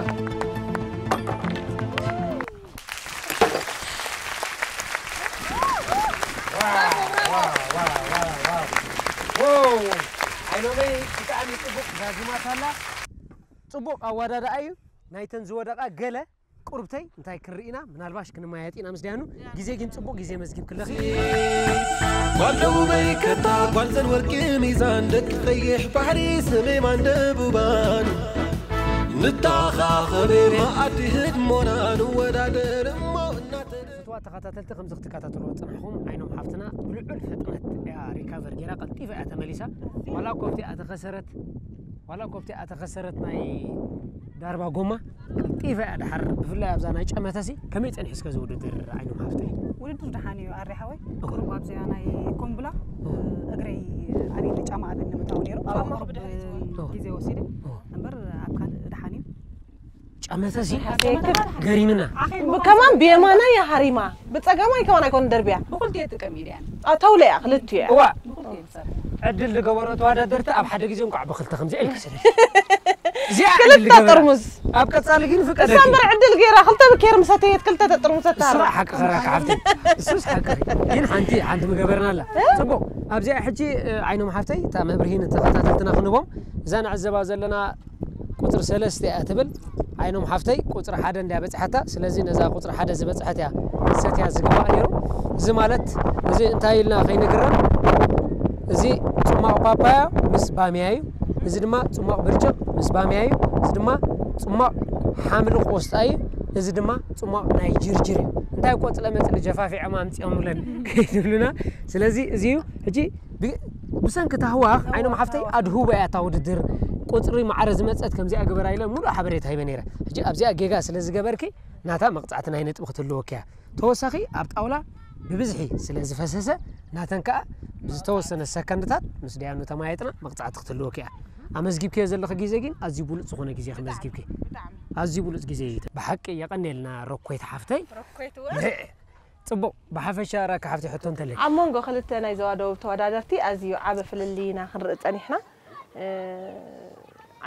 ዋው፣ ዋው፣ ዋው፣ ዋው፣ ዋው። ዋው። ዓይኖመይ ብጣዕሚ ጽቡቕ ዛዚማታ ኣላ። ጽቡቕ ኣወዳድኣ እዩ። ናይተን ዝወደቓ ገለ ቁርብተይ እንታይ ክርኢ ኢና? ምናልባሽ ክንመያየጥ ኢና ምስ ዳያኑ። ግዜ ግን ጽቡቕ ግዜ መዝጊብክለኺ። ጓል ደቡበይ ከታ ጓል ዘን ወርቂ ሚዛን ደቂ ቀይሕ ባሕሪ ሰሜማን ደቡባን ንተኻኸብ መኣዲ ህድሞና ንወዳደር እሞ እናተ ፍትዋ ተኸታተልቲ ከምዚ ክትከታተልዎ ዝጸናሕኹም ዓይኖም ሓፍትና ብልዑል ፍጥነት እያ ሪካቨር ጌራ ቀልጢፋ እያ ተመሊሳ። ዋላ ኮፍቲ እያ ተኸሰረት። ዋላ ኮፍቲ እያ ተኸሰረት ናይ ዳርባ ጎማ ቀልጢፋ እያ ድሓር ብፍላይ ኣብዛ ናይ ጨመተሲ ከመይ ጸኒሑ እስከ እዚ ውድድር ዓይኖም ሓፍተይ? ውድድር ደሓን እዩ ኣሪ ሓወይ። እወ። ቁሩብ ኣብዚኣ ናይ ኮምብላ እወ። እግረይ ኣበይ ጫማ ኣበኒ ምእታው ነይሩ። ጫማ ቁሩብ ክብድሕ እዩ ዝኸውን። እወ። ግዜ ወሲደ። እወ። እምበር ኣብ ካልእ ደሓን እዩ። ጫመተሲ ሓፍተይ ገሪምና። ከማን ብየማናይ እያ ሃሪማ። ብጸጋማይ ከማን ኣይኮን ደርብያ። ብኹልቲኡ ትጥቀም ኢልያ። ኣተውለ እያ ክልቲኡ እያ። እዋ። ብኹልቲኡ ትጸርፍ። ዕድል ዝገበሮ ተወዳደርቲ ኣብ ሓደ ግዜ እንኳዕ ብኽልተ ከምዚ ኢልካ ስለ። እዚኣ ዕድል ክልተ ዝገበራ። ጥርሙዝ። ኣብ ቀጻሊ ግን ፍቀደልኪ። እሳ እምበር ዕድል ገይራ ክልተ ብኬር ምሰተየት ክልተ ጥርሙዝ እሱ ተሃራ። ሓቂ ኸራካ ሓፍቲ። እሱስ ሓቂ። ግን ሓንቲ፣ ሓንቲ ምገበርና ኣላ። እ? ጽቡቕ። ኣብዚኣ ሕጂ፣ እ፣ ዓይኖም ሓፍተይ፣ እታ መብርሂ ንተኸታተልትና ክንቦም። እዛ ንዕዘባ ዘለና ቁጽሪ ሰለስተ እያ ትብል። ዓይኖም ሓፍተይ ቁጽሪ ሓደ እንድያ በጽሓታ። ስለዚ ነዛ ቁጽሪ ሓደ ዝበጽሐት እያ ሰትያ ዝግባእ ነይሩ። እዚ ማለት እዚ እንታይ ኢልና ከይንግረም፣ እዚ ጽማቕ ፓፓያ ምስ ባምያ እዩ። እዚ ድማ ጽማቕ ብርጭቕ ምስ ባምያ እዩ። እዚ ድማ ጽማቕ ሓምሊ ቆስጣ እዩ። እዚ ድማ ጽማቕ ናይ ጅርጅር እዩ። እንታይ ቆጽለ መጽሊ ጀፋፊዖም ኣምጺኦምለን ከይትብሉና። ስለዚ እዚ እዩ። ሕጂ ብ-፣ ብሰንኪ ታህዋኽ ዓይኖም ሓፍተይ ኣድህቦ እያ እታ ውድድር። ቁጽሪ ማዕረ ዝመጸት ከምዚኣ ግበራ ኢለ ሙሉእ ሓበሬታ ሂበ ነይረ። ሕጂ ኣብዚኣ ጌጋ ስለ ዝገበርኪ ናታ መቕጻዕቲ ናይ ነጥቢ ክትህልወኪ እያ። ተወሳኺ ኣብ ጣውላ ብብዝሒ ስለ ዝፈሰሰ ናተን ከኣ ብዝተወሰነ ሰከንድታት ምስ ደያኑ ተማየጥና መቕጻዕቲ ክትህልወኪ እያ። ኣመዝጊብክዮ ዘለኺ ግዜ ግን ኣዝዩ ብሉጽ ዝኾነ ግዜ ከመዝጊብኪ። ብጣዕሚ። ኣዝዩ ብሉጽ ግዜ እዩ። ብሓቂ የቐንየልና ረኮይት ሓፍተይ። ረኮይት ወ? ጽቡቕ። ብሓፈሻ ራካ ሓፍተይ ሕቶ እንተለይ? ኣብ መንጎ ክልተ ናይ ዞባ ደቡብ ተወዳደርቲ ኣዝዩ ዓቢ ፍልልይ ኢና ክንርኢ ጸኒሕና። እ፣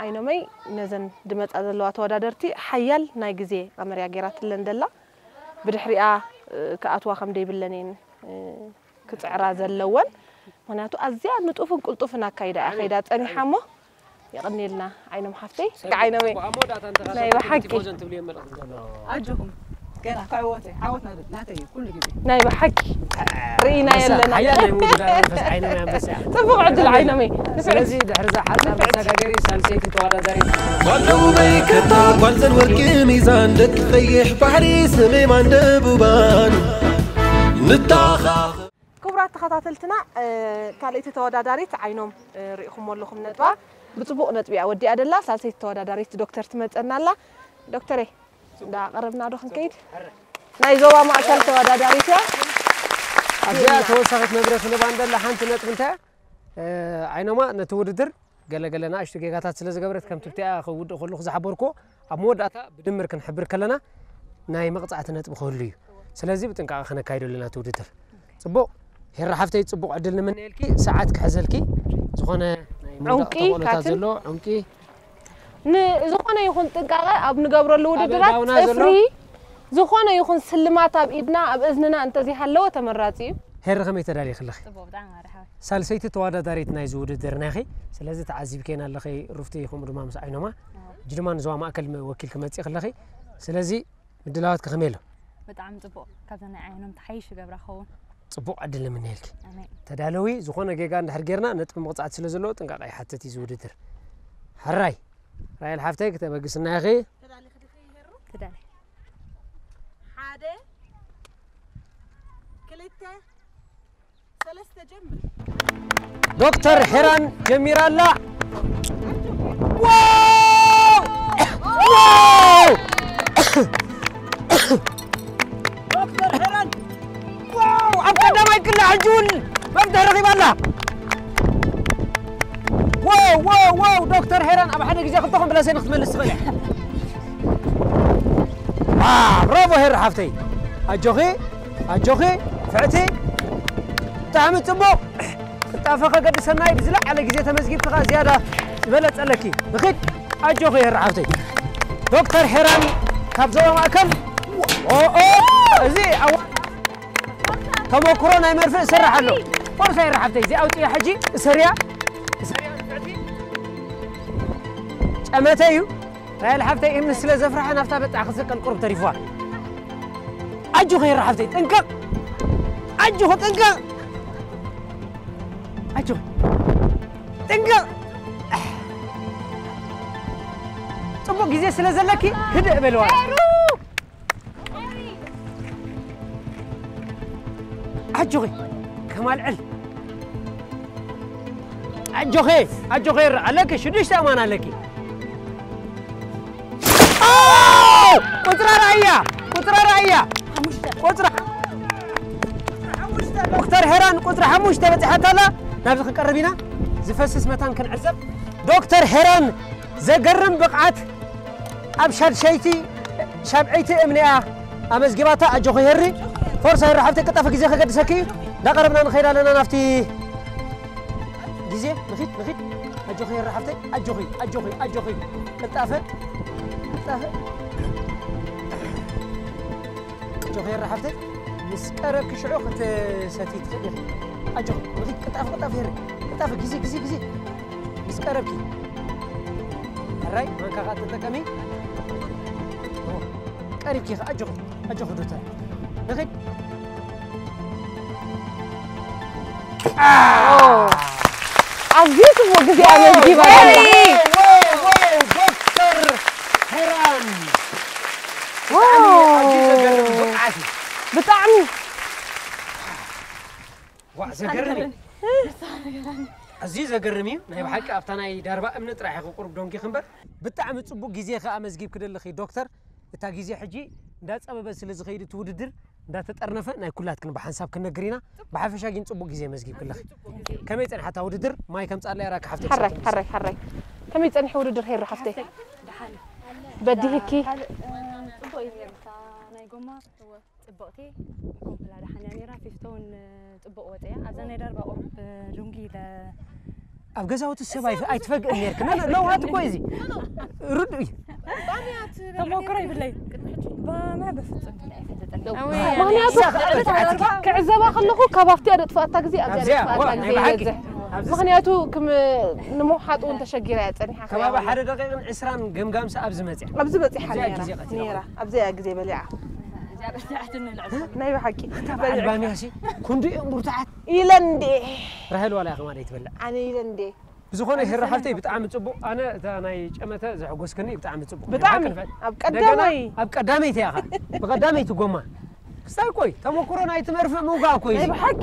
ዓይኖመይ ነዘን ድመጻ ዘለዋ ተወዳደርቲ ሓያል ናይ ግዜ ቀመር እያ ገይራትለን ደላ። ብድሕሪኣ፣ እ፣ ክኣትዋ ከም ደይብለን እየን፣ እ፣ ክጽዕራ ዘለወን። ምኽንያቱ ኣዝያ ንጡፍን ቅልጡፍን ኣካይዳ እያ ከይዳ ጸኒሓ እሞ፣ የቐንየልና ዓይኖም ሓፍተይ። ሰላም። ዓይኖመይ። ኣብ መወዳእታ እንተኻ ናይ ብሓቂ። ቲፎዞን ትብልዮ መልእኽቲ ዘሎ። ኣጆኹም። ገና ክዕወት እየ። ዓወት ናተ-፣ ናተይ እዩ ኩሉ ግዜ። ናይ ብሓቂ። ርኢና ኣንበሳ፣ ኣለና። ሓያል ናይ ምውድዳር መንፈስ ዓይኖመይ ኣንበሳ እያ። ጽቡቕ ዕድል ዓይኖመይ። ንስዕድ። ስለዚ ድሕሪ እዛ ሓጻር መሰጋገሪ ሳልሰይቲ ተወዳዳሪት። ጓል ደቡበይ ከታ ጓል ዘን ወርቂ ሚዛን ደቂ ቀይሕ ባሕሪ ሰሜማን ደቡባን ንተኻኸ ክቡራት ተኸታተልትና፣ እ፣ ካልኣይቲ ተወዳዳሪት ዓይኖም፣ እ፣ ርኢኹሞ ኣለኹም ነጥባ። ብጽቡቕ ነጥቢ እያ ወዲኣ ደላ። ሳልሰይቲ ተወዳዳሪት ዶክተር ትመጸና ኣላ። ዶክተረይ፣ እንዳቐረብና ዶ ክንከይድ? ናይ ዞባ ማእከል ተወዳዳሪት እያ። ኣብዚኣ ተወሳኺት መብረ ክንባ እንደላ ሓንቲ ነጥቢ እንታይ እያ? እ፣ ዓይኖማ ነቲ ውድድር ገለ ገለ ንኣሽቱ ጌጋታት ስለ ዝገበረት፣ ከምቲ ብቲኣ ክውድእ ከለኹ ዝሓበርኩዎ፣ ኣብ መወዳእታ ብድምር ክንሕብር ከለና ናይ መቕጻዕቲ ነጥቢ ክህሉ እዩ። ስለዚ ብጥንቃቐ ከነካይዶ ኣለና እቲ ውድድር። ጽቡቕ። ሄራ ሓፍተይ፣ ጽቡቕ ዕድል ንምነየልኪ። ሰዓት ክሕዘልኪ። ዝኾነ ናይ መውዳቕ ዑንቂ፣ ተኽእሎታት ካትን? ዘሎ ዑንቂ። ንዝኾነ ይኹን ጥንቃቐ ኣብ ንገብረሉ ኣብ ውድድራት፣ ኣእዳውና ዘሎ ጽፍሪ፣ ዝኾነ ይኹን ስልማት ኣብ ኢድና፣ ኣብ እዝንና እንተዘይሃለወ ተመራጺ እዩ። ሄሪ፣ ከመይ ተዳሊኺ ኣለኺ? ጽቡቕ፣ ብጣዕሚ ኣሪኻ። ሳልሰይቲ ተወዳዳሪት ናይዚ ውድድር ናይኺ። ስለዚ ተዓዚብክየን ኣለኺ፣ ሩፍቲ፣ ከምኡ ድማ ምስ ዓይኖማ። ኣዎ። ሕጂ ድማ ንዞባ ማእከል ወኪልኪ መጺእኺ ኣለኺ። ስለዚ ምድላዋትኪ ከመይ ኣሎ? ብጣዕሚ ጽቡቕ። ካብዛ ናይ ዓይኖም ትሓይሽ ይገብራ ኸውን። ጽቡቕ ዕድል ንምነየልኪ። ኣሜን። ተዳለዊ፣ ዝኾነ ጌጋ እንድሕር ጌርና ነጥቢ መቕጻዕቲ ስለ ዘለዎ ጥንቃቐ ይሓትት እዩ እዚ ውድድር። ሕራይ፣ ራሄል ሓፍተይ፣ ክተበግስና ኢኺ። ተዳሊኺ ዲኺ ሄሩ? ተዳሊ። ሓደ፣ ክልተ፣ ሰለስተ፣ ጀምር። ዶክተር ሄራን ጀሚራ ኣላ። ዋው! ዋው! ዶክተር ሄራን፣ ዋው! ኣብ ቀዳማይ ክላ ሕጂ እውን መብትሒ ረኺባ ኣላ። ዋው፣ ዋው፣ ዋው! ዶክተር ሄራን ኣብ ሓደ ግዜ ክልተኹም ብላ ሰኒ ክትመልስ ትኽእል እያ። ዋ፣ ብራቮ ሄሪ ሓፍተይ። ኣጆኺ፣ ኣጆኺ፣ ፍዕቲ። ብጣዕሚ ጽቡቕ። ቅልጣፈ ከገድሰና እዩ፣ ብዝለዓለ ግዜ ተመዝጊብቲ ኸኣ ዝያዳ ዝበለጸ ኣለኪ። ንኺድ፣ ኣጆኺ ሄሪ ሓፍተይ። ዶክተር ሄራን ካብ ዞባ ማእከል። ኦ፣ ኦ፣ እዚ ኣዋ-፣ ተመኩሮ ናይ መርፍእ እሰርሕ ኣሎ። ፎርሳ ሄሪ ሓፍተይ፣ እዚ ኣውጽያ ሕጂ፣ እሰርያ። እሰርያ ንፍዕቲ። ጨመተ እዩ። ራሄል ሓፍተይ፣ እምኒ ስለ ዘፍረሐ ናብታ በጣዕ ክሰቀል ቁሩብ ተሪፍዋ። ኣጆኺ ሄሪ ሓፍተይ፣ ጥንቅቕ! ኣጆኺ፣ ጥንቅቕ! ኣጆኺ፣ ጥንቅቕ! ጽቡቕ ግዜ ስለ ዘለኪ ህድእ በልዋ። ኣጆኺ፣ ከም ኣልዕል። ኣጆኺ፣ ኣጆኺ፣ ኣለኪ፣ ሽዱሽተ ኣማን ኣለኪ። ኦ! ቁጽራ ርኣያ፣ ቁጽራ ርኣያ። ቁጽራ፣ ዶክተር ሄራን ቁጽሪ ሓሙሽተ በጺሓታ ኣላ። ናብዚ ክንቀርብ ኢና። ዝፈስስ መታን ክንዕዘብ። ዶክተር ሄራን ዘገርም ብቕዓት ኣብ ሻድሸይቲ፣ ሻብዐይቲ እምኒ እያ ኣመዝጊባታ። ኣጆኺ ሄሪ፣ ፎርሳ ሄሪ ሓፍተይ፣ ቅልጣፈ ግዜ ከገድሰኪ እዩ። እንዳቐረብና ንኸይድ ኣለና ናብቲ ግዜ። ንኺድ፣ ንኺድ። ኣጆኺ ሄሪ ሓፍተይ፣ ኣጆኺ፣ ኣጆኺ፣ ኣጆኺ። ቅልጣፈ፣ ቅልጣፈ። ኣጆኺ ሄሪ ሓፍተይ፣ ምስ ቀረብኪ ሽዑ ክትሰትዪ ትኽእሊ ኢኺ። ኣጆኺ፣ ንኺድ፣ ቅልጣፈ፣ ቅልጣፈ ሄሪ፣ ቅልጣፈ፣ ግዜ፣ ግዜ፣ ግዜ። ምስ ቀረብኪ። ሕራይ፣ ማንካ ኸኣ ተጠቀሚ። ኦ፣ ቀሪብኪ ኢኺ፣ ኣጆኺ፣ ኣጆኺ ዶክተር። ንኺድ። ኦ፣ ኣዝዩ ጽቡቕ ግዜ ኣመዝጊባ ኣላ። ወይ፣ ወይ፣ ወይ፣ ዶክተር ሄራን። ብጣዕሚ ኣዝዩ ዘገርም ብቕዓት እዩ። ብጣዕሚ። ዋዕ፣ ዘገርም እዩ። ኣዝዩ ዘገርም እዩ። ናይ ብሓቂ ኣብታ ናይ ዳርባ እምኒ ጥራሕ ኢኺ ቁሩብ ዶንጊኺ እምበር። ብጣዕሚ ጽቡቕ ግዜ ከኣ ኣመዝጊብኪ ደለኺ ዶክተር። እታ ግዜ ሕጂ እንዳጸበበ ስለ ዝኸይድ እቲ ውድድር እንዳተጠርነፈ ናይ ኩላትክን ብሓንሳብ ክንነግር ኢና። ብሓፈሻ ግን ጽቡቕ ግዜ ኣመዝጊብኪ ኣለኺ። ከመይ ጸንሓታ ውድድር? ማይ ከምጻለይ ኣራኪ ሓፍተይ። ሓራይ፣ ሓራይ፣ ሓራይ። ከመይ ጸኒሑ ውድድር ሄሪ ሓፍተይ? ደሓን። በዲህኪ። ጽቡቕ እዩ ነርካ ናይ ጎማ ጽቡቕቲ ኮምፕላ ደሓን እያ ነይራ። ፊፍቶ እውን ጽቡቕ ወጽያ ኣብዛ ናይ ደርባ ቁሩብ ዱንጊ ኢለ ኣብ ገዛውቲ ሰብ ኣይትፈግእን ነርክ። ለውሃት እኮ እዚ ርዱ እዩ። ተሞክሮ ይብለይ። ባምያ በፍጹም ምክንያቱ ክዕዘባ ከለኹ ካብ ኣብቲ ኣደጥፋእታ ግዜ ኣብዚኣ ኣደጥፋእታ ግዜ ይበዝሕ። ምክንያቱ ንምውሓጥ እውን ተሸጊራ እያ ጸኒሓ። ከባቢ ሓደ ደቂቕን ዕስራን ገምጋምሲ ኣብዚ መፅያ ኣብዚ በፂሓ ነይራ። ኣብዚኣ ግዜ በሊዓ ናይ ብሓቂ ኣልባንያሲ ክንዱ እዮም ብርቱዓት ኢለ እንዴ። ራሄል ዋላ ከማን ኣይትበልዕ። ኣነ ኢለ እንዴ። ብዝኾነ ሄራ ሓፍተይ ብጣዕሚ ጽቡቕ። ኣነ እታ ናይ ጨመተ ዘሐጎስክኒ ብጣዕሚ ጽቡቕ። ብጣዕሚ ኣብ ቀዳማይ ኣብ ቀዳመይቲ ኢኻ። ብቐዳመይቲ ጎማ ክስታይ ኮይ ተመክሮ ናይ ትመርፍእ ምውጋእ ኮይ ናይ ብሓቂ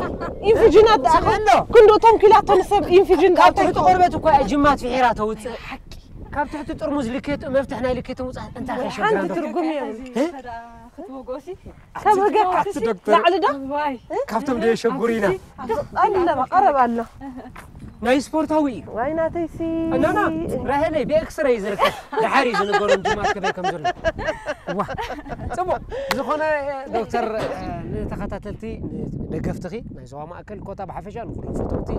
ኢንፊጅን ኣዳኣኸ ኣሎ። ክንዱ እቶም ኪላቶ ንሰብ ኢንፊጅን ካብ ትሕቲ ቆርበት እኮ እያ ጅማት ፍሒራ ተውፅእ። ካብ ትሕቲ ጥርሙዝ ልኬት መፍትሕ ናይ ልኬት ምውፃእ እንታይ ሓንቲ ከሸግራ ትርጉም የብሉ። ክትወጎሲ ካብ ህገ ኣቲ ዶክተር ላዕሊ ዶ ዋይ ካብቶም ዶ የሸጉሪና ኣለማ ቀረብ ኣሎ። ናይ ስፖርታዊ እዩ። ዋይ ናተይሲ እናና ራሄለይ ብኤክስሬይ ዝርከብ ድሓር እዩ ዝንገሮም ጅማት ከመይ ከም ዘሎ። ዋ ጽቡቕ። ዝኾነ ዶክተር ንተኸታተልቲ ንደገፍትኺ ናይ ዞባ ማእከል ኮታ ብሓፈሻ ንኹሎም ፈተውቲ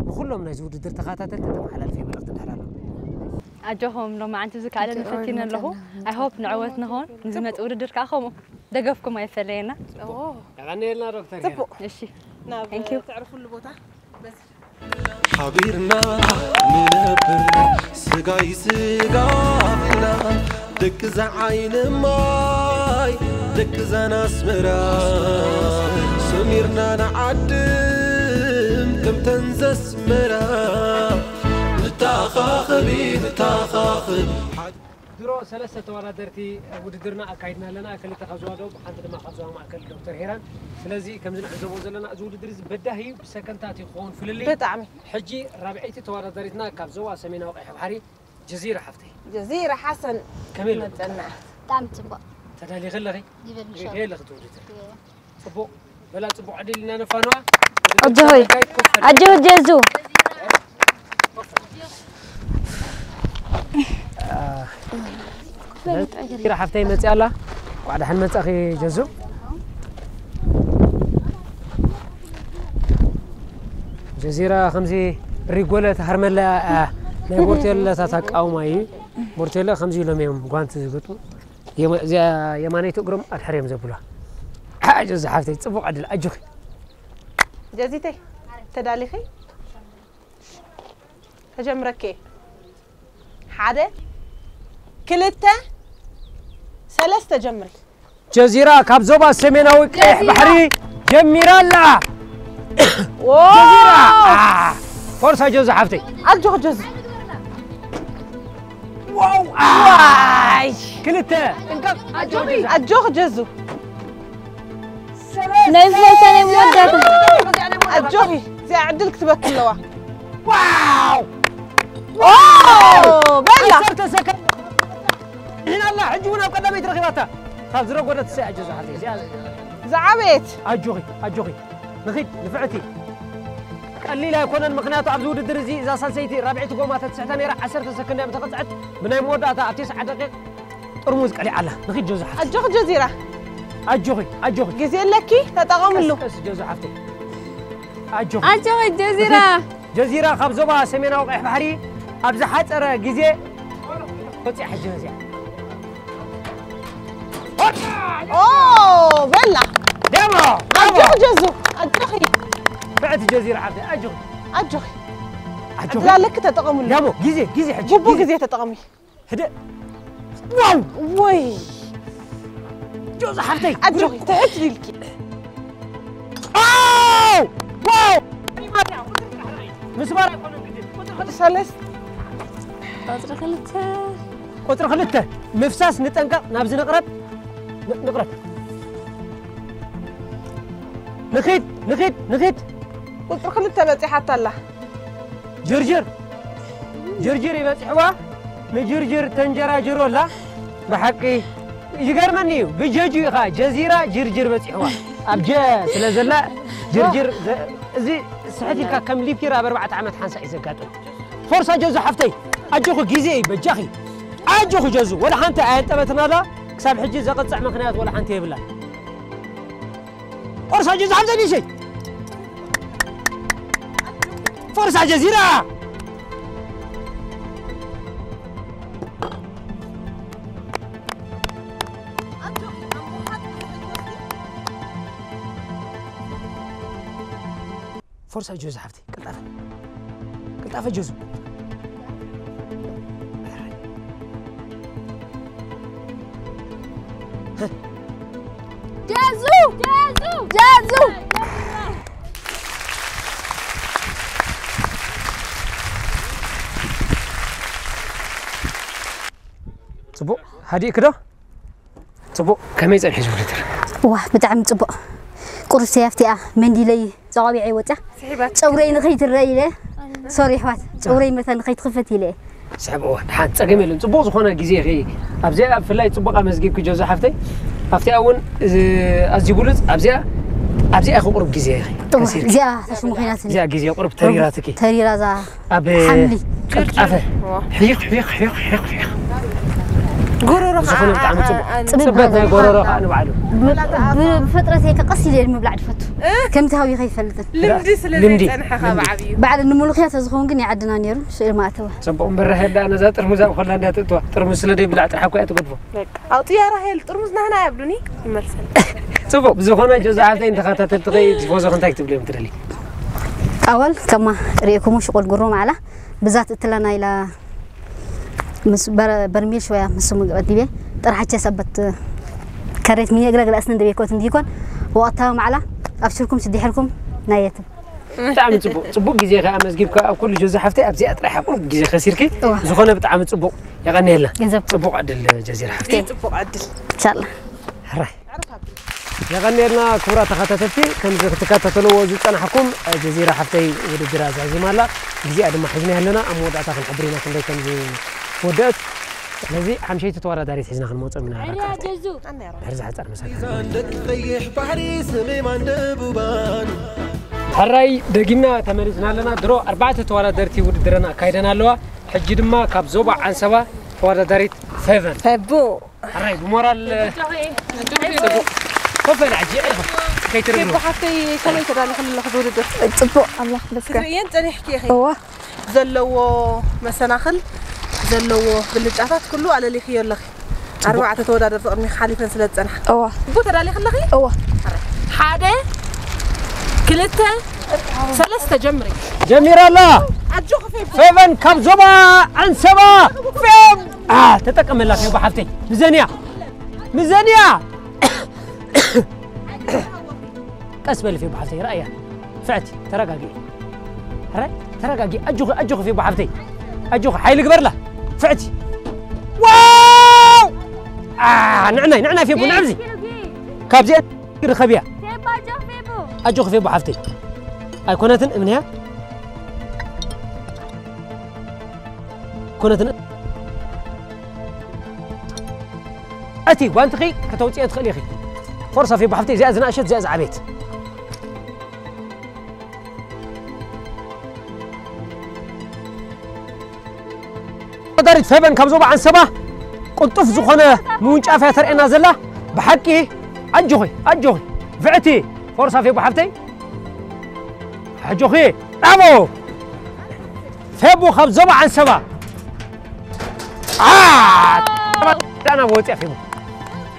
ንኹሎም ናይዚ ውድድር ተኸታተልቲ ተመሓላልፊ መልእኽቲ ድሕር ኣሎ። ኣጆኹም ሎማዓንቲ ዝከኣለኒ ፈቲነ ኣለኹ። ኣይ ሆፕ ንዕወት ንኾን ንዝመጽእ ውድድር ከዓ ከምኡ ደገፍኩም ኣይፈለየና። የቐንየልና ዶክተር ሄኖክ። እሺ ናብ Thank you። ተዕርፉሉ ቦታ ሓቢርና ንነብር ስጋይ ስጋ ኢልና ደቂ ዛ ዓይኒ ማይ ደቂ ዛን ኣስመራ ሰሚርና ንዓድም ከምተን ዘስመራ ንተኻኸቢ ንተኻኸቢ ድሮ ሰለስተ ተወዳደርቲ ውድድርና ኣካይድና ኣለና። ክልተ ካብ ዞባ ደቡብ፣ ሓንቲ ድማ ካብ ዞባ ማእከል ዶክተር ሄራን። ስለዚ ከምዚ ንዕዘቦ ዘለና እዚ ውድድር እዚ በዳሂ እዩ፣ ብሰከንታት እዩ ክኸውን ፍልልይ። ብጣዕሚ። ሕጂ ራብዐይቲ ተወዳዳሪትና ካብ ዞባ ሰሜናዊ ቀይሕ ባሕሪ ጀዚራ ሓፍተይ። ጀዚራ ሓሰን ከመይ ኣለኺ? መጸና። ብጣዕሚ ጽቡቕ። ተዳሊኺ ኣለኺ? ይበል ንሻ። ከመይ ኣለኺ እቲ ውድድር? ጽቡቕ በላ ጽቡቕ ዕድል ኢና ነፋንዋ። ኣጆኺ ኣጆኺ ጀዙ። ጀዚራ ሓፍተይ መጽያ ኣላ። እንኳዕ ደሓን መጻኺ ጀዙ። ጀዚራ ከምዚ ሪጎለ ተሃርመላ ናይ ቦርቴለታት ኣቃውማ እዩ። ቦርቴለ ከምዚ ኢሎም እዮም ጓንቲ ዝገጥሙ። የማነይቲ እግሮም ኣድሕር እዮም ዘብሉዋ። ኣጆ ዝሓፍተይ ጽቡቕ ዕድል ኣጆኺ። ጀዚተይ ተዳሊኺ ተጀምረኪ ሓደ ክልተ ሰለስተ ጀምሪ። ጀዚራ ካብ ዞባ ሰሜናዊ ቀይሕ ባሕሪ ጀሚራ ኣላ። ጀዚራ ፎርሳ ጀዙ ሓፍተይ። ኣጆኺ ጀዙ። ዋው ዋይ ክልተ ጥንቀቕ ኣጆኺ ጀዙ። ናይ ዝወሰነ መወዳእታ ኣጆኺ እዚኣ ዕድል ክትበኪ ኣለዋ። ዋው ኦ በላ ዓሰርተ ሰከንድ ንሕና ኣላ ሕጂ እውን ኣብ ቀዳመይቲ ረኺባታ ካብ ዝረጎደት እሰይ ኣጆ ዝሓፍተይ እዚኣ ዝዓበየት ኣጆኺ ኣጆኺ ንኺድ ንፍዕቲ ቀሊል ኣይኮነን። ምኽንያቱ ኣብዚ ውድድር እዚ እዛ ሳልሰይቲ ራብዐይቲ ጎማ ተትስሕታ ነይራ ዓሰርተ ሰከንድ እያ ምተቐፅዐት። ብናይ መወዳእታ ኣብ ተስዓ ደቂቕ ጥርሙዝ ቀሊዓ ኣላ። ንኺድ ጆ ዝሓፍተይ። ኣጆኺ ጀዚራ። ኣጆኺ ኣጆኺ። ግዜ ኣለኪ ተጠቐምሉ። ቀስ ጆ ዝሓፍተይ። ኣጆኺ። ኣጆኺ ጀዚራ። ጀዚራ ካብ ዞባ ሰሜናዊ ቀይሕ ባሕሪ ኣብ ዝሓፀረ ግዜ ወፂኣ ሕጂ ነዚኣ። ኦ በላ። ደሞ ኣጆኺ ጀዙ ኣጆኺ። ብዕቲ ጀዚራ ሓፍተይ ኣጆኺ። ኣጆኺ ኣጆኺ። ዕድል ኣለኪ ተጠቐምሉ። ደሞ ግዜ ግዜ ሕጂ ግቡእ ግዜ ተጠቐሚ። ህደ ዋው ወይ ጆ ዝሓፍተይ ኣጆኺ ትሕት ኢልኪ። ኣው ዋው ምስማር ኣይኮነን ግድን። ቁፅሪ ክልተ ሰለስተ ቁፅሪ ክልተ ቁፅሪ ክልተ ምፍሳስ ንጠንቀቕ። ናብዚ ንቕረብ ን- ንቕረብ ንኺድ ንኺድ ንኺድ ቁፅሪ ክልተ በፂሓታ ኣላ። ጅርጅር ጅርጅር ይበፅሕዋ። ንጅርጅር ተንጀራጅሮ ኣላ። ብሓቂ ይገርመኒ እዩ። ብጀጁ ኢኻ ጀዚራ ጅርጅር በፂሕዋ። ኣብ ጀ ስለ ዘላ ጅርጅር ዘ- እዚ ስሕት ኢልካ ከም ሊፒር ኣብ ኣርባዕተ ዓመት ሓንሳእ እዩ ዘጋጥም። ፎርሳ ጀዙ ሓፍተይ ኣጆኺ ግዜ እዩ በጃኺ። ኣጆኺ ጀዙ፣ ወላ ሓንቲ ኣየንጠበትናላ። ክሳብ ሕጂ ዘቕጽዕ ምኽንያት ወላ ሓንቲ የብላን። ፎርሳ ጀዙ ሓፍተይ ንእሸይ። ፎርሳ ጀዚራ። ፎርሳ ጀዙ ሓፍተይ፣ ቅልጣፈ። ቅልጣፈ ጀዙ። ጀዙ! ጀዙ! ጀዙ! ጽቡቕ፣ ሃዲእኪ ዶ? ጽቡቕ፣ ከመይ ጸኒሑ እዚ ውድድር? ዋህ፣ ብጣዕሚ ጽቡቕ። ቁሩብ ሰያፍቲ እያ መንዲለይ ጸዋቢዐይ ወጽያ። ስሒባት። ጨጉረይ ንኸይትረአ ኢለ። ሶሪ ኣሕዋት፣ ጨጉረይ መታን ንኸይትኽፈት ኢለ። ስሕብዎ፣ ደሓን፣ ጸገም የለን። ጽቡቕ ዝኾነ ግዜ ኢኺ ኣብዚኣ፣ ብፍላይ ጽቡቕ ኣመዝጊብኪ ጀዙ ሓፍተይ። ኣብቲኣ እውን፣ እዚ፣ ኣዝዩ ብሉጽ፣ ኣብዚኣ፣ ኣብዚኣ ኢኺ ቁሩብ ግዜ ኢኺ እወ፣ ከሲርኪ። እዚኣ ተሽሙ ኮይናትኒ። እዚኣ ግዜ ቁሩብ ተሪራትኪ። ተሪራ እዛ ኣብ ሓምሊ። ቅልጣፈ። ዋ። ሒኽ፣ ሒኽ፣ ሒኽ፣ ሒኽ፣ ሒኽ። ጎሮሮ ዝኾነ ከዓ ብጣዕሚ ጽቡቕ። ኣ-፣ ኣ-፣ ጽበት ናይ ጎሮሮ ከዓ ንባዕሉ። ብ-፣ ብ-፣ ብፍጥረተይ ከ ቀስ ኢለ እየ ምብላዕ ዝፈቱ። እ? ከምቲ ሃዊኸ ኣይፈልጥን። ልምዲ ስለ ልምዲ፣ ዘይጸንሐ ካብ ልምዲ። ዓብዩ። ባዕሉ ንምሉኽያ ተዝኸውን ግን ይዓድና ነይሩ፣ ስእሊ ማእተዋ። ጽቡቕ እምበር፣ ራሄል ደኣ ነዛ ጥርሙዝ ኣብ ሆላንድ እያ ትእትዋ። ጥርሙዝ ስለ ዘይብላዕ ጥራሕ እኮ እያ ትገድፎ። በቃ። ኣውጽያ ራሄል፣ ጥርሙዝ ናህና እያ ብሉኒ፣ ይመልሰል። ጽቡቕ፣ ብዝኾነ ጀዙ ሓፍተይ ንተኸታተልቲ ኸይ ቲፎዞ እንታይ ክትብልዮም ትደሊ? ኣወል ከማ ርእኩሙ ሽቁል ጉሮ ማዕላ ብዛት እትለና ኢላ ምስ በር-፣ በርሜል ሸወያ ምስ ስሙ ቀዲቤ ጥርሓቸ ሰበት ከሬት ሚኒ እግረ ግላስን እንደቤኮት እንዲኮን ወቅታዊ ማዕላ ኣብሽርኩም ስዲሕርኩም ናየትም። ብጣዕሚ ጽቡቕ፣ ጽቡቕ ግዜ ከኣ መዝጊብካ ኣብ ኩሉ ጀዙ ሓፍተይ ኣብዚኣ ጥራሕ ቁሩብ ግዜ ከሲርኪ እዋ። ዝኾነ ብጣዕሚ ጽቡቕ የቐንየልና። ገንዘብ ጽቡቕ ዕድል ጀዚራ ሓፍተይ። ጽቡቕ ዕድል። ኢንሻላህ። ሕራይ። የቐንየልና ክቡራት ተኸታተልቲ፣ ከምዚ ክትከታተልዎ ዝጸናሕኩም፣ ጀዚራ ሓፍተይ ውድድራ ዘዕዚማ ኣላ። ግዜኣ ድማ ሒዝና ኣለና፣ ኣብ መወዳእታ ክንሕብር ኢና ክንደይ ከም ዝወደአት። ስለዚ ሓምሸይቲ ተወዳዳሪት ሒዝና ክንመጾም ኢና። ሕርያ ጀዙ። ድሕሪ ዝሓጸር መሳርሒ። ደቂ ቀይሕ ባሕሪ ሰሜማን ደቡባን። ሕራይ ደጊምና ተመሊስና ኣለና። ድሮ ኣርባዕተ ተወዳደርቲ ውድድረን ኣካይደን ኣለዋ። ሕጂ ድማ ካብ ዞባ ዓንሰባ ተወዳዳሪት ፌቨን። ፈቡ። ሕራይ ብሞራል ኮፍ በል ሕጂ፣ ዕርፍ። ከይትርግሩ። ፌቡ ሓፍተይ፣ ከመይ ተዳሊኽሉ ኣለኹ ዝውድድር? ጽቡቕ፣ ኣምላኽ ይመስገን። ክትርእየን ጸኒሕኪ ኢኺ። እዋ። ዘለዎ መሰናኽል፣ ዘለዎ ብልጫታት ኩሉ ኣለሊኽዮ ኣለኺ። ጽቡቕ። ኣርባዕተ ተወዳደርቲ ቅድሚኺ ሓሊፈን ስለ ዝጸንሓ። እዋ። ጽቡቕ ተዳሊኺ ኣለኺ? እዋ። ሓደ፣ ክልተ፣ ሰለስተ፣ ጀምሪ። ጀሚራ ኣላ። ኣጆኺ ፌቡ። ፌቨን ካብ ዞባ ዓንሰባ። ፌብ-፣ ኣ፣ ተጠቀመላ ፌቡ ሓፍተይ። ምዘንያ። ምዘንያ። ቀስ በሊ ፌቡ ሓፍተይ፣ ረኣያ። ፍዕቲ፣ ተረጋግዒ። ሕራይ፣ ተረጋግዒ። ኣጆኺ፣ ኣጆኺ ፌቡ ሓፍተይ። ኣጆኺ፣ ሓይሊ ግበርላ። ፍዕቲ። ዋው! ኣ፣ ንዕናይ፣ ንዕናይ ፌቡ፣ ንዕብዚ። ካብዚኣ ርኸብያ። ኣጆኺ ፌቡ ሓፍተይ። ኣይኮነትን እምንያ። ኮነትን እቲ ጓንትኺ ከተውፅኦ ትኽእሊ ኢኺ። ፎርሳ ፌቡ ሓፍተይ፣ እዚኣ ዝናእሸት፣ እዚኣ ዝዓበየት። ተወዳዳሪት ፌቨን ካብ ዞባ ዓንሰባ ቅልጡፍ ዝኾነ ምውንጫፍ እያ ተርእየና ዘላ። ብሓቂ ኣጆኺ፣ ኣጆኺ። ብዕቲ ፎርሳ ፌቡ ሓፍተይ። ኣጆኺ። ብራቮ! ፌቡ ካብ ዞባ ዓንሰባ። ኣ! ዳና ወፂያ ፌቡ።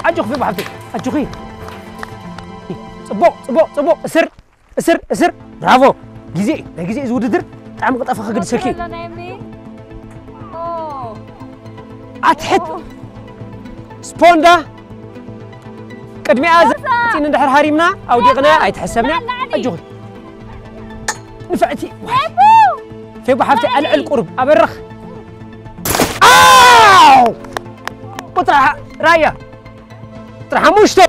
ኣጆኺ ፌቡ ሓፍተይ። ኣጆኺ። ጽቡቕ፣ ጽቡቕ፣ ጽቡቕ። እስር፣ እስር፣ እስር። ብራቮ። ግዜ፣ ናይ ግዜ እዚ ውድድር ብጣዕሚ ቅልጣፈ ከገድሰኪ። ኣሎ ናይ እምኒ። ኦ። ኣትሕት። ኦ። ስፖንዳ። ቅድሚኣ ፎርሳ። ዘፂን እንድሕር ሃሪምና፣ ኣውዲቕና፣ ኣይትሕሰብና። ላዕሊ። ኣጆኺ። ንፍዕቲ። ፌቡ! ፌቡ ሓፍቲ፣ ኣልዕል ቁሩብ፣ ኣበርኽ። ኣው! ቁፅሪ ሓ-፣ ራያ። ቁፅሪ ሓሙሽተ።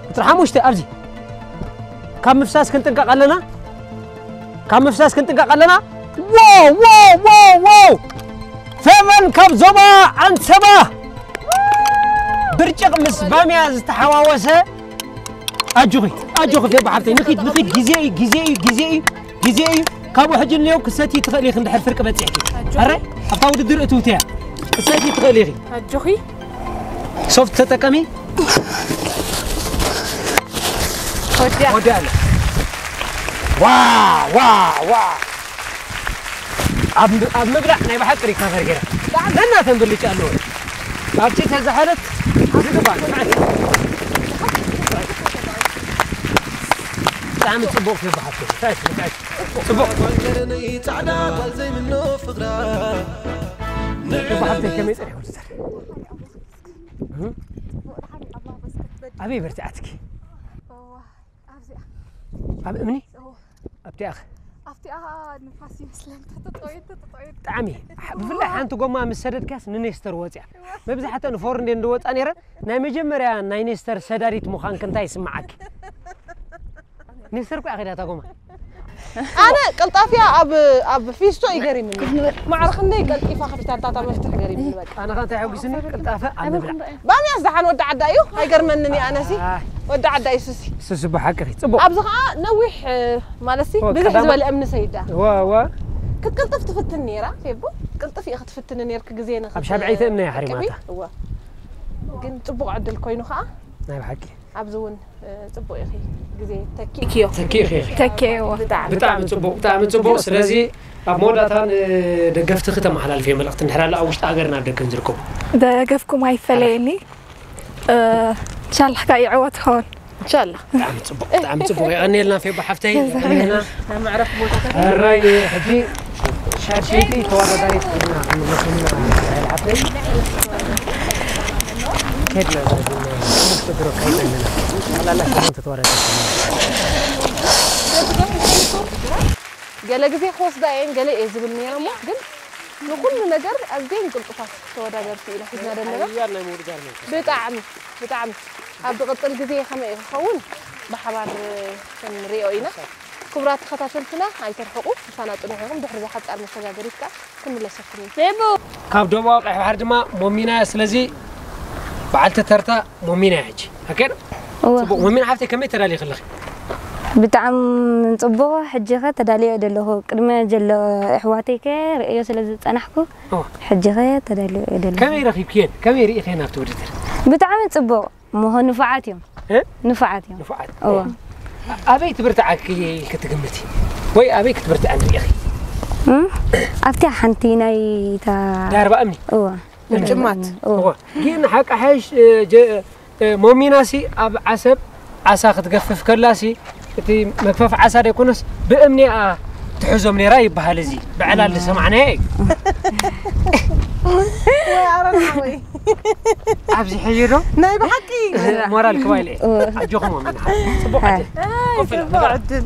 ቁፅሪ ሓሙሽተ፣ ኣብዚ። ካብ ምፍሳስ ክንጥንቀቕ ኣለና። ካብ ምፍሳስ ክንጥንቀቕ ኣለና። ዋው፣ ዋው፣ ዋው፣ ዋው! ፌቨን ካብ ዞባ ዓንሰባ። ብርጭቕ ምስ ባምያ ዝተሓዋወሰ። ኣጆኺ፣ ኣጆኺ ፌቡ ሓፍተይ፣ ንኺድ፣ ንኺድ፣ ግዜ እዩ፣ ግዜ እዩ፣ ግዜ እዩ፣ ግዜ እዩ። ካብኡ ሕጂ እንየው ክሰቲ ትኽእሊ ኢኺ እንድሕር ፍርቂ በፂሕኪ። ኣረ፣ ኣብታ ውድድር እትውትያ። ክትሰቲ ትኽእሊ ኢኺ። ኣጆኺ። ሶፍት ተጠቀሚ። ወዲያ። ወዲያ ኣለ። ዋ ዋ ዋ። ኣብ ኣብ ምብላዕ ናይ ብሓቂ ሪከቨር ገይራ። ነናተን ብልጫ ኣለዎ። ኣብቲ ተዛሓለት ዝግባእ። ብጣዕሚ ጽቡቕ ይበሃል። ታይት ታይት ጽቡቕ። ጻዕዳ ጓል ዘይምኖ ፍቕራ ብሓብተይ ከመይ ጸኒሑ ዝዘር? ኣበይ በርቲዓትኪ? ኣብ እምኒ ኣብቲኣኽ ኣብቲኣ ንፋስ ይመስለን ተተጠወየት ተተጠወየት ብጣዕሚ ብፍላይ ሓንቲ ጎማ ምስ ሰደድካስ ንኔስተር ወፅያ መብዛሕትአን ፎር እንደ እንደወፃ ነይረ ናይ መጀመርያ ናይ ኔስተር ሰዳዲት ምዃንክ እንታይ ይስምዓኪ ኔስተር እኮ ኣኺዳታ ጎማ ኣነ ቀልጣፊያ ኣብ ኣብ ፊስቶ ይገሪምኒ ማዕረ ክንደይ ቀልጢፋ ከፊታታ መፍትሕ ገሪምኒ በቃ ኣነ ከ እንታይ ሕጉስኒ ቅልጣፈ ኣብ ምብላዕ ባምያስ ደሓን ወዲ ዓዳ እዩ ኣይገርመንን እዩ ኣነሲ ወዲ ዓዳ እዩ ሱሲ ሱሲ ብሓቂ ጽቡቅ ኣብዚ ከዓ ነዊሕ ማለት ሲ ብዝሕ ዝበለ እምኒ ሰይዳ ዋ ዋ ክትቅልጥፍ ትፍትን ነይራ ፌቡ ቅልጥፍ እዩ ክትፍትን ነይርክ ግዜ ንኽ ኣብ ሻብዐይቲ እምኒ እያ ሓሪማታ ግን ጽቡቅ ዕድል ኮይኑ ከዓ ናይ ብሓቂ ኣብዚ እውን ጽቡቅ ኢኺ ግዜ ተኪእክዮ ተኪእኺ ተኪእዎ ብጣዕሚ ጽቡቅ ብጣዕሚ ጽቡቅ ስለዚ ኣብ መወዳእታ ንደገፍትኺ ተመሓላልፊ መልእክቲ እንድሕር ኣሎ ኣብ ውሽጢ ሃገር ናብ ደገን ዝርከቡ ደገፍኩም ኣይፈለየኒ እንሻላህ ካኣ ይዕወት ይኸውን እንሻላ ብጣዕሚ ጽቡቅ ብጣዕሚ ጽቡቅ የቀንየልና ፌባ ሓፍተይ የቀንየልና መዕረፍ ቦታ ሕራይ ሕጂ ሻድሸይቲ ተወዳዳሪት ኮይና ክንመሰልና ሓፍተይ ከድና ዘብና ስትድሮ ከይጠንና ላላ ሸሞንተ ተወዳዳሪት ገለ ግዜ ክወስዳ እየን ገለ እየ ዝብል ነይረ እሞ ግን ንኩሉ ነገር ኣዝየን ቅልጡፋት ተወዳደርቲ ኢና ሒዝና ዘለና ብጣዕሚ ብጣዕሚ ኣብ ዝቕፅል ግዜ ከመይ ክኸውን ብሓባር ክንሪኦ ኢና ክቡራት ተኸታተልትና ኣይተርሕቑ ምሳና ፅኑሕ ኢኹም ድሕሪ ዝሓፃር መሰጋገሪት ከዓ ክንምለሰኩም ኢና ካብ ደቡባዊ ቀይሕ ባሕሪ ድማ ሞሚና ስለዚ በዓልቲ ተርታ ሞሚና ሕጂ ኣከን እወ ጽቡቅ ሞሚን ሓፍተይ ከመይ ተዳልየ ከለኺ ብጣዕሚ ጽቡቅ ሕጂ ከ ተዳልየ ዘለኹ ቅድመ ዘሎ ኣሕዋተይ ከ ርእዮ ስለ ዝጸናሕኩ ሕጂ ከ ተዳልየ ዘለኹ ከመይ ረኺብክየን ከመይ ርኢኽየን ኣብቲ ውድድር ብጣዕሚ ጽቡቅ ምኾ ንፉዓት እዮም ንፉዓት እዮም ንፉዓት እወ ኣበይ ትብርትዓኪ ኢልኪ ትግምቲ ወይ ኣበይ ክትብርትዐ ንርኢኺ ኣብቲያ ሓንቲ ናይ ታ ዳርባ እምኒ እወ ምጭማት ግን ሓቂ ሓይሽ ሞሚናሲ ኣብ ዓሰብ ዓሳ ክትገፍፍ ከላሲ እቲ መግፈፍ ዓሳ ደይኮነስ ብእምኒኣ ትሕዞም ነይራ ይበሃል እዚ ብዕላል ዝሰማዕናዮ እዩ ወይ ኣረና ወይ ኣብዚ ሕዩ ዶ ናይ ብሓቂ ሞራል ክባይለ ኣጆኹም ሞሚና ጽቡቕ ዕድል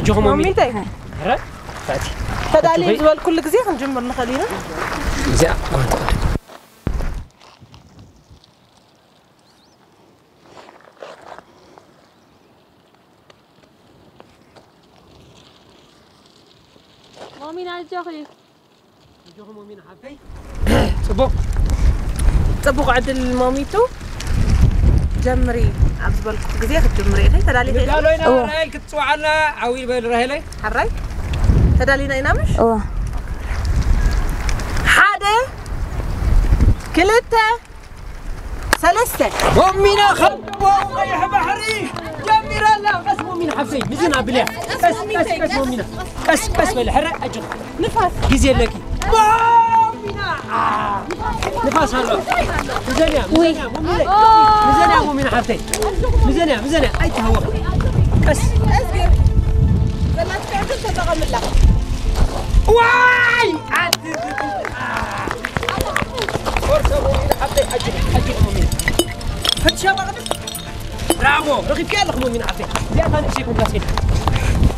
ኣጆኹም ሞሚንታይ ተዳልየ ዝበልኩሉ ግዜ ክንጅምር ንኽእል ኢና እዚኣ ሞሚና ኣጆኺ ጽቡቕ ጽቡቕ ዕድል ሞሚቱ ጀምሪ ኣብ ዝበልኩ ግዜ ክትጅምሪ ኢኺ ተዳሊኺ ኢኺ ንዳሎ ኢና ራሄል ክትጽውዓልና ዓው ይበል ራሄለይ ሕራይ ተዳሊና ኢና ምሽ እዋ ሓደ ክልተ ሰለስተ ሞሚና ከም ቀይሕ ባሕሪ ጀሚራ ኣላ ቀስ ሞሚና ሓፍተይ ምዝና ብልያ ቀስ ቀስ ቀስ ሞሚና ቀስ ቀስ በለ ሕረ ኣጆ ንፋስ ግዜ ኣለኪ ሞሚና ንፋስ ኣሎ ምዘንያ ምዘንያ ሞሚና ምዘንያ ሞሚና ሓፍተይ ምዘንያ ምዘንያ ኣይተሃወ ቀስ ተጠቐምላ ዋይ ብራቮ ረኺብኪ ኣለኹ ሞሚና ዓበይ እዚኣ ፋንድሽ ይኩን ጋሴ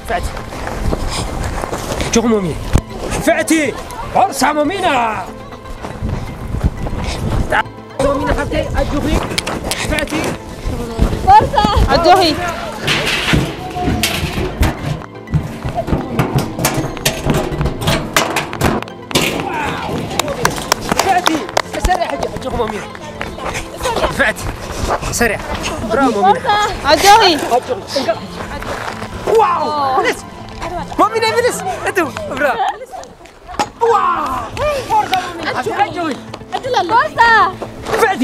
ፍዕቲ ጆኹ ሞሚና ፍዕቲ ፎርሳ ሞሚና ሞሚና ሓብተይ ኣጆኺ ፍዕቲ ፎርሳ ኣጆኺ ፍዕቲ ሰሪያ ሕጂ ኣጆኹ ሞሚና ፍዕቲ ሰሪያ ብራቮ ሞሚና ኣጆኺ ዋው ምልስ ሞሚና ምልስ እቱ ብራቮ ፎርሳ ሞሚና ሓፍተይ፣ ኣጆኺ። ዕድል ኣሎ። ፎርሳ! ንፍዕቲ!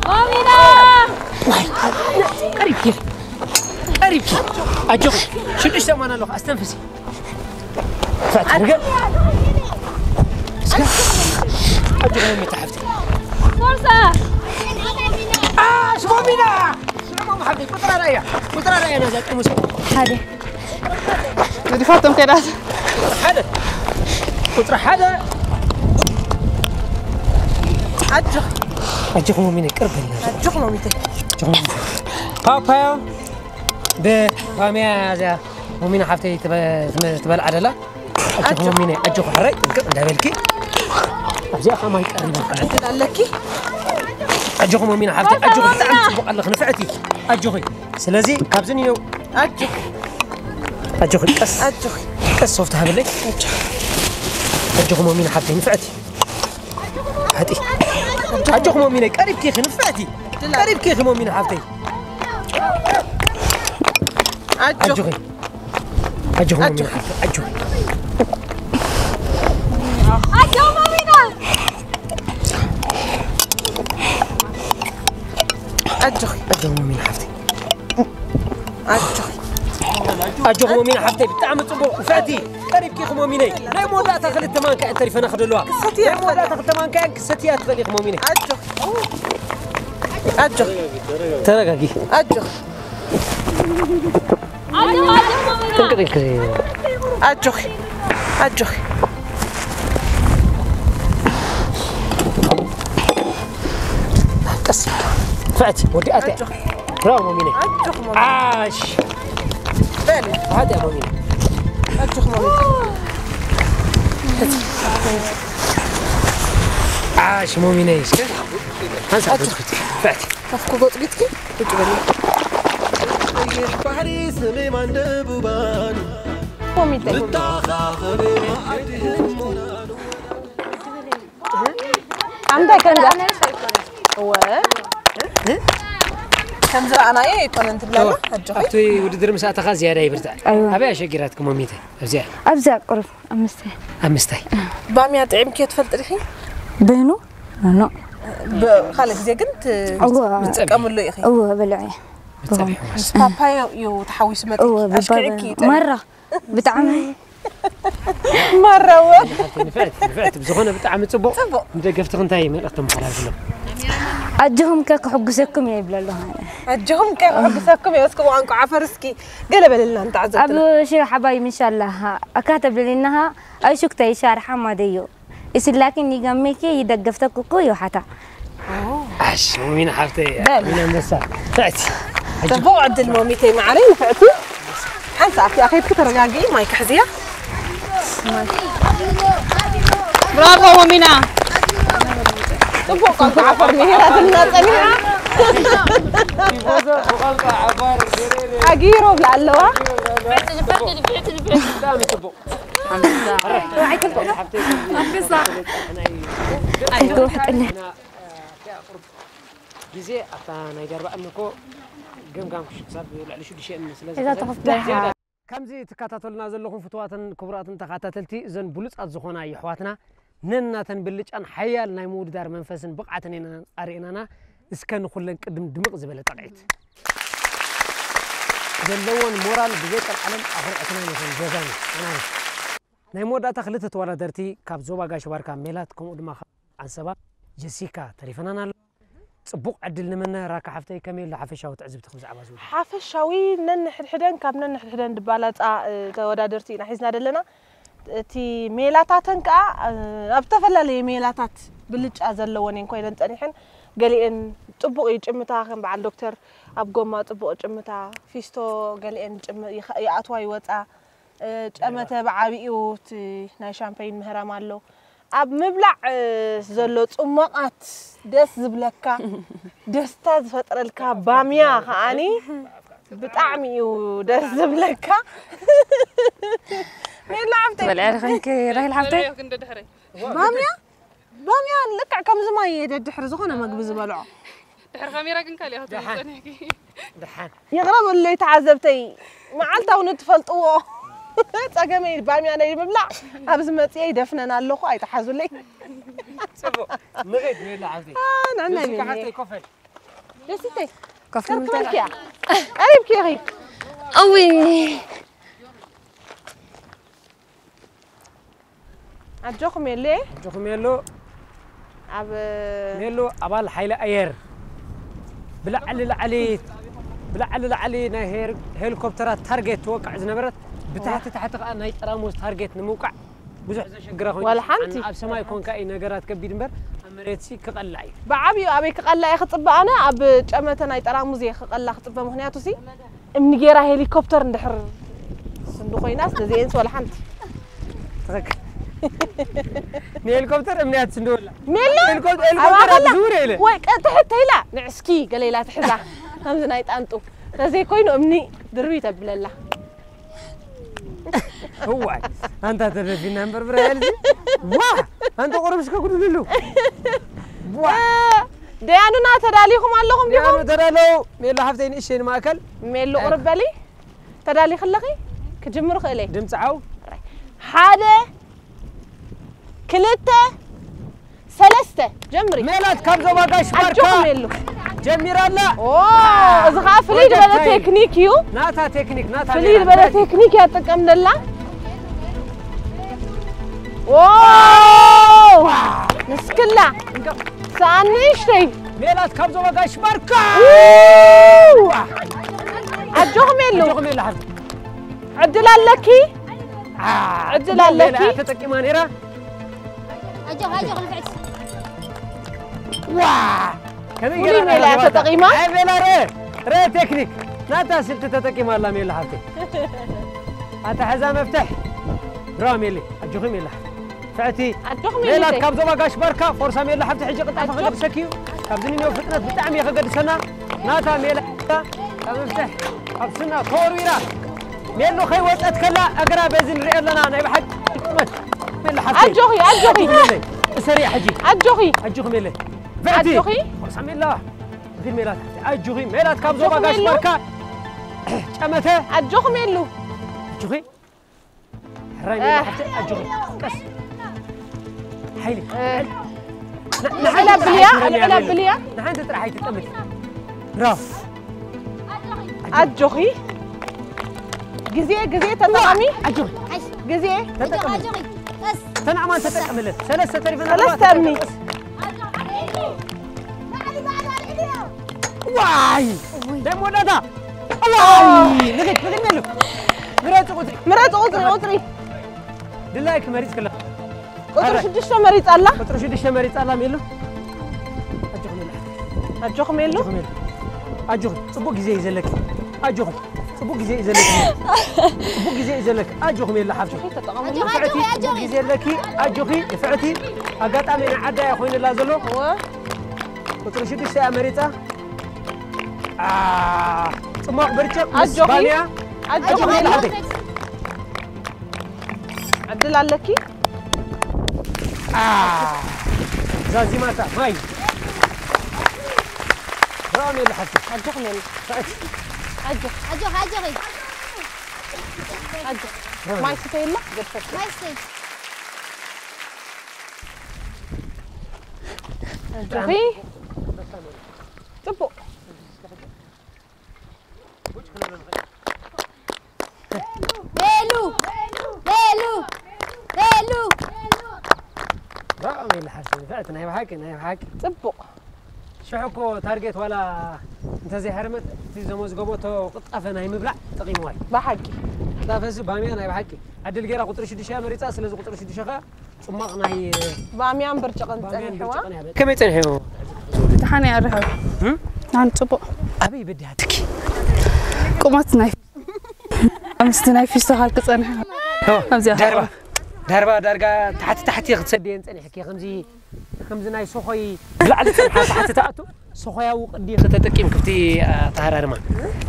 ሞሚና! ዋይ፣ ቀሪብኪ፣ ቀሪብኪ። ኣጆኺ፣ ሽዱሽተ እማን ኣለኹ፣ ኣስተንፍሲ። ንፍዕቲ፣ ርገ-፣ እስከ፣ ኣጆኺ ሞሚታ ሓፍተይ። ፎርሳ! ኣሽ ሞሚና! ሽዑ ሞሚ ሓፍተይ፣ ቁፅራ ራእያ፣ ቁፅራ ራእያ ናዛ ጥርሙስ። ሓደ። ገዲፋቶም ከይዳት። ሓደ። ቁፅሪ ሓደ። ኣጆኽ። ኣጆኽ ሞሚነይ፣ ቅርብ በልና። ኣጆኽ ሞሚተይ። ኣጆኽ ሞሚተይ። ፓፓያ ብባምያ እዚኣ ሞሚና ሓፍተይ ትበ-፣ ትበ-፣ ትበልዓ ደላ። ኣጆኽ ኣጆኽ። ሞሚነይ፣ ኣጆኽ ሕራይ ጥንቅቕ እንዳበልኪ። ኣብዚኣ ኸዓ ማይ ቀሪባ። ዕድል ኣለኪ። ኣጆኺ ሞሚና ሓፍተይ፣ ኣጆኺ፣ ብጣዕሚ ጽቡቕ ኣለኺ፣ ንፍዕቲ። ኣጆኺ። ስለዚ ካብዚ ንየው። ኣጆኺ። ኣጆኺ፣ ቀስ። ኣጆኺ። ቀስ ሶፍት ሃብለይ። ኣጆኺ። ኣጆኺ ሞሚና ሓፍተይ፣ ንፍዕቲ። ሃጢ። ኣጆኺ ሞሚነይ፣ ቀሪብኪ ኢኺ፣ ንፍዕቲ። ቀሪብኪ ኢኺ ሞሚና ሓፍተይ። ኣጆኺ። ኣጆኺ። ኣጆኺ ሞሚና ሓፍተይ፣ ኣጆኺ። ኣጆ ሞሚና። ኣጆኺ። ኣጆኺ ሞሚና ሓፍተይ። ኣጆኺ። ኣጆኺ ሞሚና ሓፍተይ፣ ብጣዕሚ ጽቡቕ፣ ንፍዕቲ። ቀሪብኪ ኢኺ ሞሚነይ። ናይ መወዳእታ ክልተ ማንካ እየን ተሪፈና ክደልዋ። ክሰትያ ናይ መወዳእታ ክልተ ማንካ እየን ክሰትያ ትኽእሊ ኢኺ ሞሚነይ። ኣጆኺ። ኣጆኺ። ተረጋጊ። ኣጆኺ። ጥንቅቕ ኢልኪ። ኣጆኺ። ኣጆኺ። ቀስ። ፍዕቲ፣ ወዲኣትያ። ኣጆኺ። ብራቮ ሞሚነ። ኣጆኺ ሞሚነ። ዓሽ። በሊ። ብሓቂ ሞሚነ። ኣጆኺ ሞሚነ። ዓሽ ሞሚነ፣ እስከ። ሓንሳብ ኣጆኺ። ፍዕቲ። ካፍኩ ጎጥጊጥኪ ቁጭ በሊ። ባህሪ ስሜ ማንደቡባን ሞሚተ። ብታኻኸበ ኣድህን ሞናኑ። ኣምታይ ከምዛ? እወ። ከምዚ ረኣናዮ ኣይኮነን ትብላና? ኣጆኺ። ኣብቲ ውድድር ምስ ኣተኻ ዝያዳ ይብርታዕ። ኣይዋ። ኣበይ ኣሸጊራትኩም ሞሚተ? ኣብዚኣ? ኣብዚኣ ቁሩብ፣ ኣብ ምስታይ። ኣብ ምስታይ? ባምያ ጥዒምክዮ ትፈልጢ ዲኺ? በይኑ? ኖ። ብ-፣ ካልእ ግዜ ግን ት-፣ እወ። ትጥቀምሉ ኢኺ? እወ፣ በልዐ። ብጸብሒ ምስ ፓፓዮ እዩ ተሓዊሱ መጺኡ። እወ፣ ብባ-፣ ኣሽኪዕኪ ይጥዕም። ማራ፣ ብጣዕሚ። ማራ እወ። ንፍዕቲ፣ ንፍዕቲ፣ ብዝኾነ ብጣዕሚ ጽቡቕ። ጽቡቕ። ንደገፍትኺ እንታይ መልእኽቲ መሓላልፍሎም? ኣጆኹም ከ ክሕጉሰኩም እየ ይብለ ኣለኹ ኣነ። ኣጆኹም ከ ክሕጉሰኩም እየ። እስኪ ብቋንቋ ዓፈር እስኪ ገለ በልልና ንተዓዘብትና። ኣብ ሽሮ ሓባይ ምሻላ፣ ኣካ ተብልልናኻ፣ ኣይ ሹክተይ ሻርሓ ማደዮ። እስላኪ ኒጋሜኪ ይደገፍተኩኩ ይውሓታ። ዓሽ፣ ሞሚና ሓፍተይ፣ በል። ሞሚና ኣንበሳ። ፍዕቲ። ጽቡቕ ዕድል ሞሚተይ መዓረይ፣ ንፍዕቲ። ሓንሳብ ኣብቲ ኣኸይድኪ ተረጋጊ፣ ማይ ክሕዝያ። ብራቮ ሞሚና። ጽቡቕ ቋንቋ ዓፈር ምሂራትና ጸኒሓ። ቲፎዞ ብቋንቋ ዓፋር ገሬ ኣጊሮ ብላ ኣለዋ። ብጣዕሚ ጽቡቕ። ኣንበሳ። ግዜ ኣብታ ናይ ደርባ እምኒ እኮ ገምጋም ክሳብ ልዕሊ ሽዱሽተ እምኒ ስለ እዛ ዝኸደ፣ ተኸፍተ ዝያዳ። ከምዚ ትከታተሉና ዘለኹም ፍቱዋትን ክቡራትን ተኸታተልቲ፣ እዘን ብሉጻት ዝኾና የሕዋትና ነናተን ብልጫን ሓያል ናይ ምውድዳር መንፈስን ብቕዓትን ኢና ኣርእየናና። እስከ ንኹለን ቅድም ድምቕ ዝበለ ጣቕዒት ዘለወን ሞራል ብዘይ ቀልዓለም ኣኹርዕትና ነተን ጀጋኑ ኣናብስ። ናይ መወዳእታ ክልተ ተወዳደርቲ ካብ ዞባ ጋሽ ባርካ ሜላት፣ ከምኡ ድማ ካብ ዓንሰባ ጀሲካ ተሪፈናን ኣሎ። ጽቡቕ ዕድል ንምነ። ራካ ሓፍተይ፣ ከመይ ኣሎ ሓፈሻዊ ትዕዝብትኺ ብዛዕባ እዚ ውድድር? ሓፈሻዊ ነንሕድሕደን፣ ካብ ነንሕድሕደን ድባላጻ፣ እ፣ ተወዳደርቲ ኢና ሒዝና ዘለና። እቲ ሜላታተን ከኣ፣ እ፣ ኣብ ዝተፈላለየ ሜላታት ብልጫ ዘለወን እየን ኮይነን ጸኒሐን። ገሊአን ጽቡቕ እዩ ጭምታ፣ ከም በዓል ዶክተር ኣብ ጎማ ጽቡቕ ጭምታ፣ ፊስቶ ገሊአን ጭም-፣ ይኸ-፣ ይኣትዋ ይወጻ። እ፣ ጨመተ ብዓቢኡ እቲ ናይ ሻምፐይን ምህራም ኣሎ። ኣብ ምብላዕ፣ እ፣ ዘሎ ጽሟቓት ደስ ዝብለካ፣ ደስታ ዝፈጥረልካ ባምያ ከኣኒ ብጣዕሚ እዩ ደስ ዝብለካ። ሜላ ሓፍተይ። በልዐ ርኸንኪ ራሄል ሓፍተይ? በልዐ ክንዲ ድሕረይ። ባምያ? ባምያ ልክዕ ከምዚ ማይ እየ ደድሕሪ ዝኾነ መግቢ ዝበልዖ። ድሕሪ ካሜራ ግን ካልእ ክትብል ደሓን። ጸኒሕኪ። ደሓን። ይቕረ በሉለይ ተዓዘብተይ፣ መዓልታዊ ንትፈልጥዎ። ጸገመይ ባምያ ናይ ምብላዕ። ኣብዚ መጽየ ይደፍነን ኣለኹ፣ ኣይተሓዙለይ። ጽቡቕ። ንኺድ ሜላ ሓፍተይ። ኣነ ንሱ ነኝ። ከሓፍተይ ኮፈል። ደሲተይ። ኮፍ ከርክበልኪ ምንታይ? እያ። ቀሪብኪ ኢኺ። እውይ ኣጆኹም የለ። ኣጆኹም የሎ። ኣብ ሜሎ ኣባል ሓይሊ ኣየር ብላዕሊ ላዕሊ ብላዕሊ ላዕሊ ናይ ሄር- ሄሊኮፕተራት ታርጌት ትወቅዕ ዝነበረት ብታሕቲ ታሕቲ ከዓ ናይ ጠራሙዝ ታርጌት ንምውቃዕ ብዙሕ ዘሸግራ ኮይኑ ዋላ ሓንቲ። ኣብ ሰማይ ኮንካ እዩ ነገራት ከቢድ እምበር ኣብ መሬት ሲ ክቐላዕ እዩ። ብዓብዩ ኣበይ ክቐላ እየ ክፅበ ኣነ ኣብ ጨመተ ናይ ጠራሙዝ እየ ክቐላ ክፅበ ምክንያቱ ሲ እምኒ ጌራ ሄሊኮፕተር እንድሕር ስንዱ ኮይና ስለዚአንስ ዋላ ሓንቲ ትኽክል። ንሄሊኮፕተር እምንያት ስንድወላ ሜሎ ሄሊኮፕተር ኣባኸላ ዙር ኢለ ወይ ቀጥሕት ተይላ ንዕስኪ ገለ ኢላ ትሕዛ ከምዚ ናይ ጣንጡ ተዘይኮይኑ እምኒ ድርቢ ተብለላ እዋይ ኣንታ ተደፊና እምበር ብራ ያልዚ ዋ ኣንተ ቁርብ እስከ ጉድልሉ ዋ ደያኑና ተዳሊኹም ኣለኹም ዲኹም ያኑ ተዳለው ሜላ ሓፍተይ ንእሸይ ንማእከል ሜሎ ቁርብ በሊ ተዳሊኺ ኣለኺ ክጅምር ክእለ ድምፂ ዓው ሓደ ክልተ ሰለስተ ጀምሪ ሜላት ካብ ዞባ ጋሽ ባርካ ኣጆኹም ሜሉ ጀሚራ ኣላ ኦ እዚ ከዓ ፍልይ ዝበለ ወጀብታይ። ቴክኒክ እዩ ናታ ቴክኒክ ናታ ፍልይ ዝበለ ቴክኒክ እያ ትጥቀም ዘላ ኦ ንስክላ ሰኣን ንእሽተይ ሜላት ካብ ዞባ ጋሽ ባርካ ኣጆኹም የሉ ጆኹም የላ ሓፍቲ ዕድል ኣለኪ ዕድል ኣለኪ ተጠቂማ ነይራ ኣጆ ኣጆ ክንፍዕት ዋ ከመይ ፍሉይ ሜላ እያ ተጠቂማ። ኣይ ሜላ ረ ረ ቴክኒክ ናታ ስልቲ ተጠቂማ ኣላ ሜላ ሓፍቲ ኣታ ሕዛ መፍትሕ ብራ ሜሊ ኣጆኺ ሜላ ሓፍቲ ፍዕቲ ኣጆኹም ሜላት የሉ ካብ ዞባ ጋሽ ባርካ ፎርሳ ሜላ ሓፍቲ ሕጂ ቅጣ ፈቐደ ክሰኪ እዩ ካብዚ ንኒዮ ፍጥነት ብጣዕሚ እየ ከገድሰና ናታ ሜላ ካብ መፍትሕ ኣብ ስና ተወርዊራ ሜሎ ከይወፀት ከላ እግራ በዚ ንሪኦ ኣለና ናይ ብሓቂ ጥመት ሜላ ሓፍቲ ኣጆኺ ኣጆኺ እሰሪ ሕጂ ኣጆኺ ኣጆኺ ሜለ ፍዕቲ ኣጆኺ ፎርሳ ሜላ እኺድ ሜላት ኣጆኺ ሜላት ካብ ዞባ ኣጆኺ ጋሽ ሜሎ። ባርካ ጨመተ ኣጆኹም የሉ ኣጆኺ ሕራይ ሜላ ሓፍቲ ኣጆኺ ቀስ ሓይሊ ልዕል ኣብልያ ልዕል ኣብልያ ንሓንቲ ጥራሕ ኣይትጠምት ራፍ ኣጆኺ ግዜ ግዜ ተጠቐሚ ኣጆኺ ግዜ ተጠቀሚ ቀስ ተናዕማን ተጠቀምለት ሰለስተ ተሪፈና ሰለስተ እምኒ ዋይ ናይ መወዳእታ ዋይ ንግድ ንግድ ነሉ ምረፂ ቁፅሪ ምረፂ ቁፅሪ ቁፅሪ ድላይክ መሪፅ ክላ ቁፅሪ ሽዱሽተ መሪፃ ኣላ ቁፅሪ ሽዱሽተ መሪፃ ኣላ ሜሉ ኣጆኺ ሜሉ ኣጆኹም የሉ ኣጆኺ ሜሉ ኣጆኺ ፅቡቅ ግዜ እዩ ዘለኪ ኣጆኺ ፅቡቅ ግዜ እዩ ዘለኪ ፅቡቅ ግዜ እዩ ዘለኪ ኣጆኺ ሜሉ ሓፍቲ ተጠቐሙ ኣጆ ኣጆ ኣጆ ግዜ ኣለኪ ኣጆኺ ንፍዕቲ ኣጋጣሚ ንዓዳ እያ ኮይኑላ ዘሎ ቁፅሪ ሽዱሽተ እያ መሪፃ አ፣ ፅሟቕ ብርጭቕ ምስ ኣጆኺ ባንያ ኣጆኹም የሉ ዕድል ኣለኪ አ፣ ዛዚማታ ማይ ብራም የለ ሓፍቲ ኣጆኹም የሉ ኣጆ ኣጆ ኣጆ ኣጆ ማይ ስተይ የለ ገድፈት ማይ ስተይ ኣጆኺ ፅቡቅ ቤሉ ቤሉ ቤሉ ብራም የለ ሓፍቲ ንፍዕቲ ናይ ብሓቂ ናይ ብሓቂ ፅቡቅ ሽሕ እኮ ታርጌት ዋላ እንተዘይሃረመት እቲ ዘመዝገቦቶ ቅጣፈ ናይ ምብላዕ ጠቂምዋ እዩ ብሓቂ ቅጣፈ እዚ ባምያ ናይ ብሓቂ ዕድል ገይራ ቁፅሪ ሽዱሽተ እያ መሪፃ ስለዚ ቁፅሪ ሽዱሽተ ከዓ ፅሟቕ ናይ ባምያን ብርጭቕን ባምያን ፀኒሕዋ ብርጭቕን እያ ከመይ ፀኒሕዎ ድሓን ይኣርሐ ን ፅቡቅ ኣበይ በዲሃትኪ ቁመት ናይ ምስቲ ናይ ፊስቶ ካልክ ፀንሐ ኣብዚኣ ዳርባ ዳርባ ዳርጋ ታሕቲ ታሕቲ ክትሰድየን ፀኒሕኪ ከምዚ ከምዚ ናይ ሶኾይ ብላዕሊ ፀንሓ ታሕቲ ትኣቱ ሶኾያዊ ቅዲ ከተጠቂም ክፍቲ ኣተሃራርማ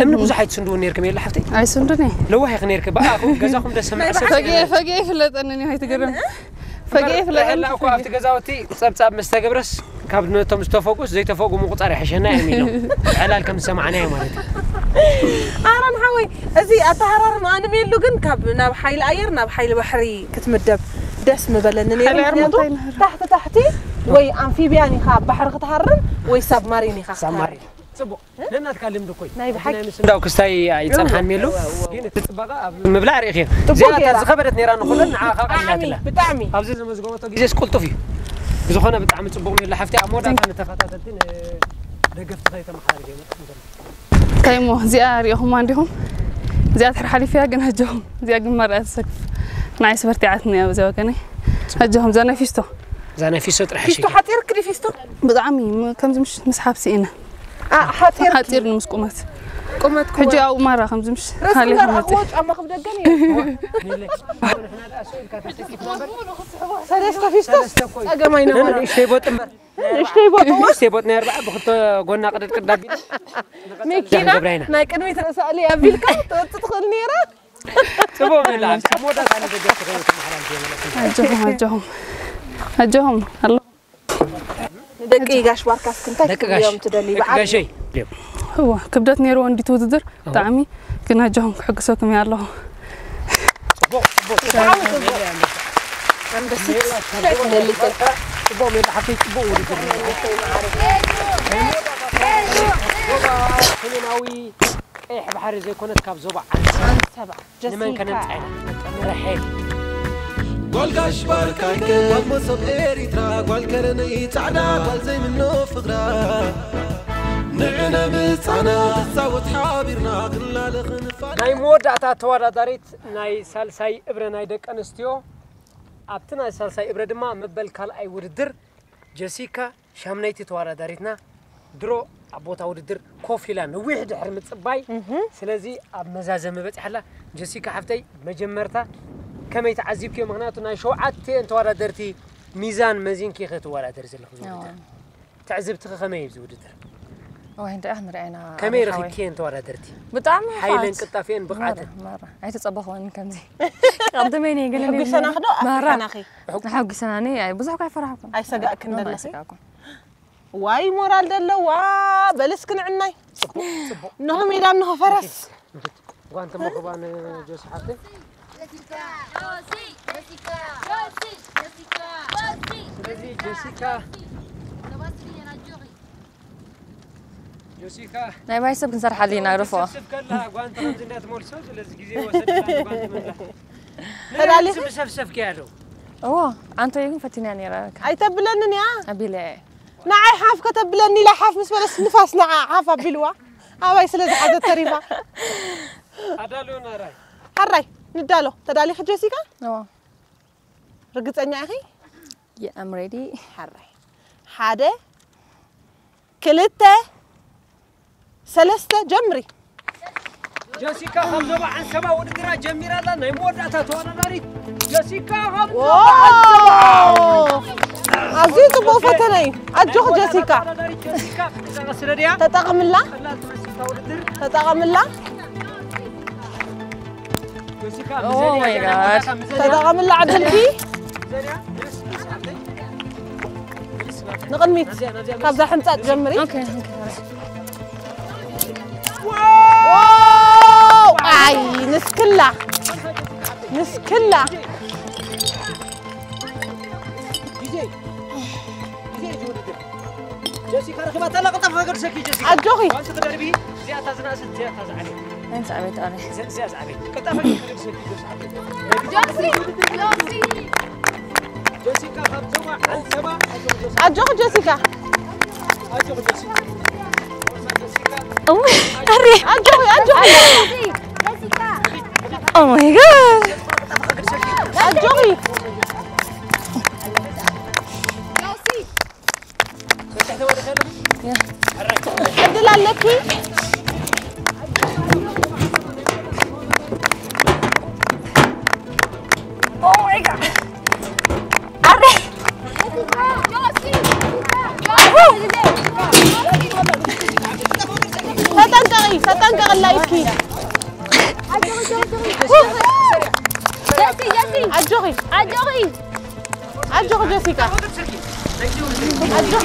እምኒ ብዙሕ ኣይትስንድውን ነርክም የለ ሓፍተይ ኣይስንዱን እየ ለዋህ ኢኺ ነርክ በኣ ገዛኹም ደስ ሰምዐ ሰብ ፈጊኤ ፈጊኤ ይፍለጠኒ እኔ ኣይትገርም ፈጊኤ ይፍለጠኒ ላ እኮ ኣብቲ ገዛውቲ ፀብፃብ ምስ ተገብረስ ካብ ነቶም ዝተፈጉስ ዘይተፈጉ ምቁፃር ይሕሸና እዮም ኢሎም ዕላል ከም ዝሰማዕናዮ ማለት እዩ ኣረን ሓወይ፣ እዚ ኣተሃራርም ኣንሜሉ ግን ካብ ናብ ሓይሊ ኣየር ናብ ሓይሊ ባሕሪ ክትምደብ ደስ ምበለኒ ነይሩ። ሓይሊ ኣየር ምክንያቱ ምንታይ ነህር? ታሕቲ ታሕቲ ወይ ኣምፊብያን ኢኻ ኣብ ባሕሪ ክትሃርም ወይ ሳብማሪን ኢኻ ክትሃርም። ሳማሪ ጽቡቅ ነናትካ ልምዲ ኮይ ናይ ብሓቂ። እንዳው ክስታይ ኣይጸንሓን ሜሉ ግን እቲ ጽባቐ ኣብ ምብላዕ ርኢኽዮ ጽቡቅ እዚኣ ገይራ። ዝኸበደት ነይራ ንኹለን ንዓኻ ብጣዕሚ ቀሊላትላ ብጣዕሚ ኣብዚ ዘመዝገበቶ ግዜስ ቅልጡፍ እዩ ብዝኾነ ብጣዕሚ ጽቡቕ ሜሉ ሓፍቲ ኣብ መወዳእታ ንተኸታተልቲ ደገፍቲ ከይተመሓላልፍ እየ መጣ እንታይ እሞ እዚኣ ሪኢኹማ እንዲኹም እዚኣ ትሕር ሓሊፍያ ግን ኣጆኹም እዚኣ ግን መርኣያ ትሰክፍ ንዓይ ስበርቲዓትኒ እያ በዚያ ወገነይ ኣጆኹም እዛ ናይ ፊስቶ እዛ ናይ ፊስቶ ጥራሕ ፊስቶ ሸይዳ ሓፂርክ ድዩ ፊስቶ? ብጣዕሚ ም- ከምዚ ምሽ ምስ ሓብሲ ኢና ኣ፣ ሓፂር ሓፂር ንምስ ቁመት ቁመት ሕጂ ኣብኡ ማራ ከምዚ ምሽ ርእስኩም ሃልያ ዘርኣኽዎ ክመፅእ ጫማ ክብደገን እዩ። ሰለስተ ፊስቶ ጸገም ኣይነበረ። ንእሽተይ ቦጥ እምበር ንእሽተይ ቦጥዎ ንእሽተይ ቦጥ ናይ ኣርባዓ ብክልተ ጎና ቅድድ ቅድድ ኣቢሉ መኪና ገብራይና ናይ ቅድሚት ርእሳ እሊ ኣቢልካ ትወጽእ ትኽእል ነይራ። ጽቡቕ ሜላ ኣብ መወዳእታ ንደገፍቲ ከይተመሓላልፍ እየ መለስ ኣጆኹም ኣጆኹም ኣጆኹም ኣሎ ንደቂ ጋሽ ባርካስ ክንታይ ደቂ ክትብልዮም ጋሽ ትደሊ ደቂ ብዓቢ ጋሸይ እዋ ክብደት ነይርዎ እንዲ ትውድድር ብጣዕሚ ግን ኣጆኹም ክሕግሰኩም እየ ኣለኹ ጽቡቕ ጽቡቕ ብጣዕሚ ጽቡቕ። ኣንበሲት ጽቡቕ ሜላ ሓፍተይ ጽቡቕ ውድድር ሰሜናዊ ቀይሕ ባሕሪ ዘይኮነት ካብ ዞባ ዓንሰባ ኣንሰባ ንመን ጀሲካ ከነምጽኣ ኢና ንረሐል ጓል ጋሽ ባርካይ ጓል መሶብ ኤሪትራ ጓል ከረነይ ጻዕዳ ጓል ዘይምኖ ፍቕራ ንዕነ ምጻና ክጻወት ሓቢርና ክንላለ ክንፋል ናይ መወዳእታ ተወዳዳሪት ናይ ሳልሳይ እብረ ናይ ደቂ ኣንስትዮ ኣብቲ ናይ ሳልሳይ እብረ ድማ መበል ካልኣይ ውድድር ጀሲካ ሻምናይቲ ተወዳዳሪትና ድሮ ኣብ ቦታ ውድድር ኮፍ ኢላ ነዊሕ ድሕሪ ምጽባይ ስለዚ ኣብ መዛዘሚ በጺሓላ ጀሲካ ሓፍተይ መጀመርታ ከመይ ተዓዚብክዮ ምክንያቱ ናይ ሸውዓተን ተወዳደርቲ ሚዛን መዚንኪ ኢኺ ትወዳደሪ ዘለኹ ዝውድድር ትዕዝብትኺ ከመይ እዩ ዝውድድር ወይ እንዳ ክንሪኣ ኢና ከመይ ኣበይ ሓወይ? ረኺብክየን ተወዳደርቲ ብጣዕሚ ሓይለን ፋት። ቅልጣፌን ብቕዓተን መራ፣ መራ። ኣይተጸበኽወን ከምዚ ከምቲ መን እየ ገለ ሕጉሰናኺ ዶ መራ ኣፍሪካናኺ? ንሓጉሰናኒ ኣይ ብዙሕ ካይፈራሕኩን ኣይሰጋእክን ምንም ዘለኺ? ኣይሰጋእኩን ዋይ ሞራል ዘለዋ በለስ ክንዕናይ። እንሆ ሜዳ እንሆ ፈረስ። ጓንቲ መኽባን ጆሲ ሓፍተይ ስለዚ ጀሲካ ጆሲካ ናይ ባይ ሰብ ክንሰርሓሉ ኢና ግደፎ ክትስብስብ ከለኻ ጓንቲ ከምዚ እንዳትመልሶ ስለዚ ግዜ ወሰድካ ጓንቲ ምምላስ ተዳሊኺ? ዝሰፍሰፍክያ ዶ እዎ ኣንተ ግን ፈቲንያ ነይረ ኣይተብለንን እያ። ኣቢለ ንዓይ ሓፍ ከተብለኒ ኢላ ሓፍ ምስ በለስ ንፋስ ንዓ ሓፍ ኣቢልዋ። ኣባይ ስለ ዝሓዘት ተሪፋ። ኣዳልውና ራይ ሓራይ ንዳሎ። ተዳሊኺ ጀሲካ? እዎ ርግጸኛ ኢኺ? የኣም ሬዲ ሓራይ ሓደ ክልተ ሰለስተ ጀምሪ። ጀሲካ ካብ ዞባ ዓንሰባ ውድድራ ጀሚራ ኣላ ናይ መወዳእታ ተወዳዳሪት ጀሲካ ካብ ዞባ ዓንሰባ ዋው! ኣዝዩ ጽቡቕ ፈተነ እዩ። ኣጆኺ ጀሲካ። ተወዳዳሪት ጀሲካ ክትዛቐ ስለ ድያ ተጠቐምላ ቀላል ትመስል እታ ውድድር ተጠቐምላ ጀሲካ Oh my God. ተጠቐምላ ዕድልኪ። ንቕድሚት ካብዛ ሕንጻት ጀምሪ። ኦኬ ኦኬ ዋው! ኣይ ንስክላ ንስክላ ግዜ ግዜ እዩ ዝውድድር ጀሲካ ረኺባታ ኣላ ቅልጣፍ ከገድሰኪ ጀሲካ ኣጆኺ። ጓንቲ ክደርቢ እዚኣታ ዝነእስት እዚኣታ ዝዓበየት እንስ ኣቤት ኣረ እዚኣ ዝዓበየት ቅልጣፍ ከገድሰኪ ጀሲካ ጀሲካ ካብ ዞባ ዓንሰባ ኣጆኺ ጀሲካ ኣጆኺ ጀሲካ እውይ ኣረ ኣጆኺ ኣጆኺ Oh my god ኣጆኺ ዕድል ኣለኪ። Oh my god ኣረ ተጠንቀቂ ተጠንቀቂ ላይኪ ኣጆኺ ኣጆኺ ጀሲካ ኣጆኺ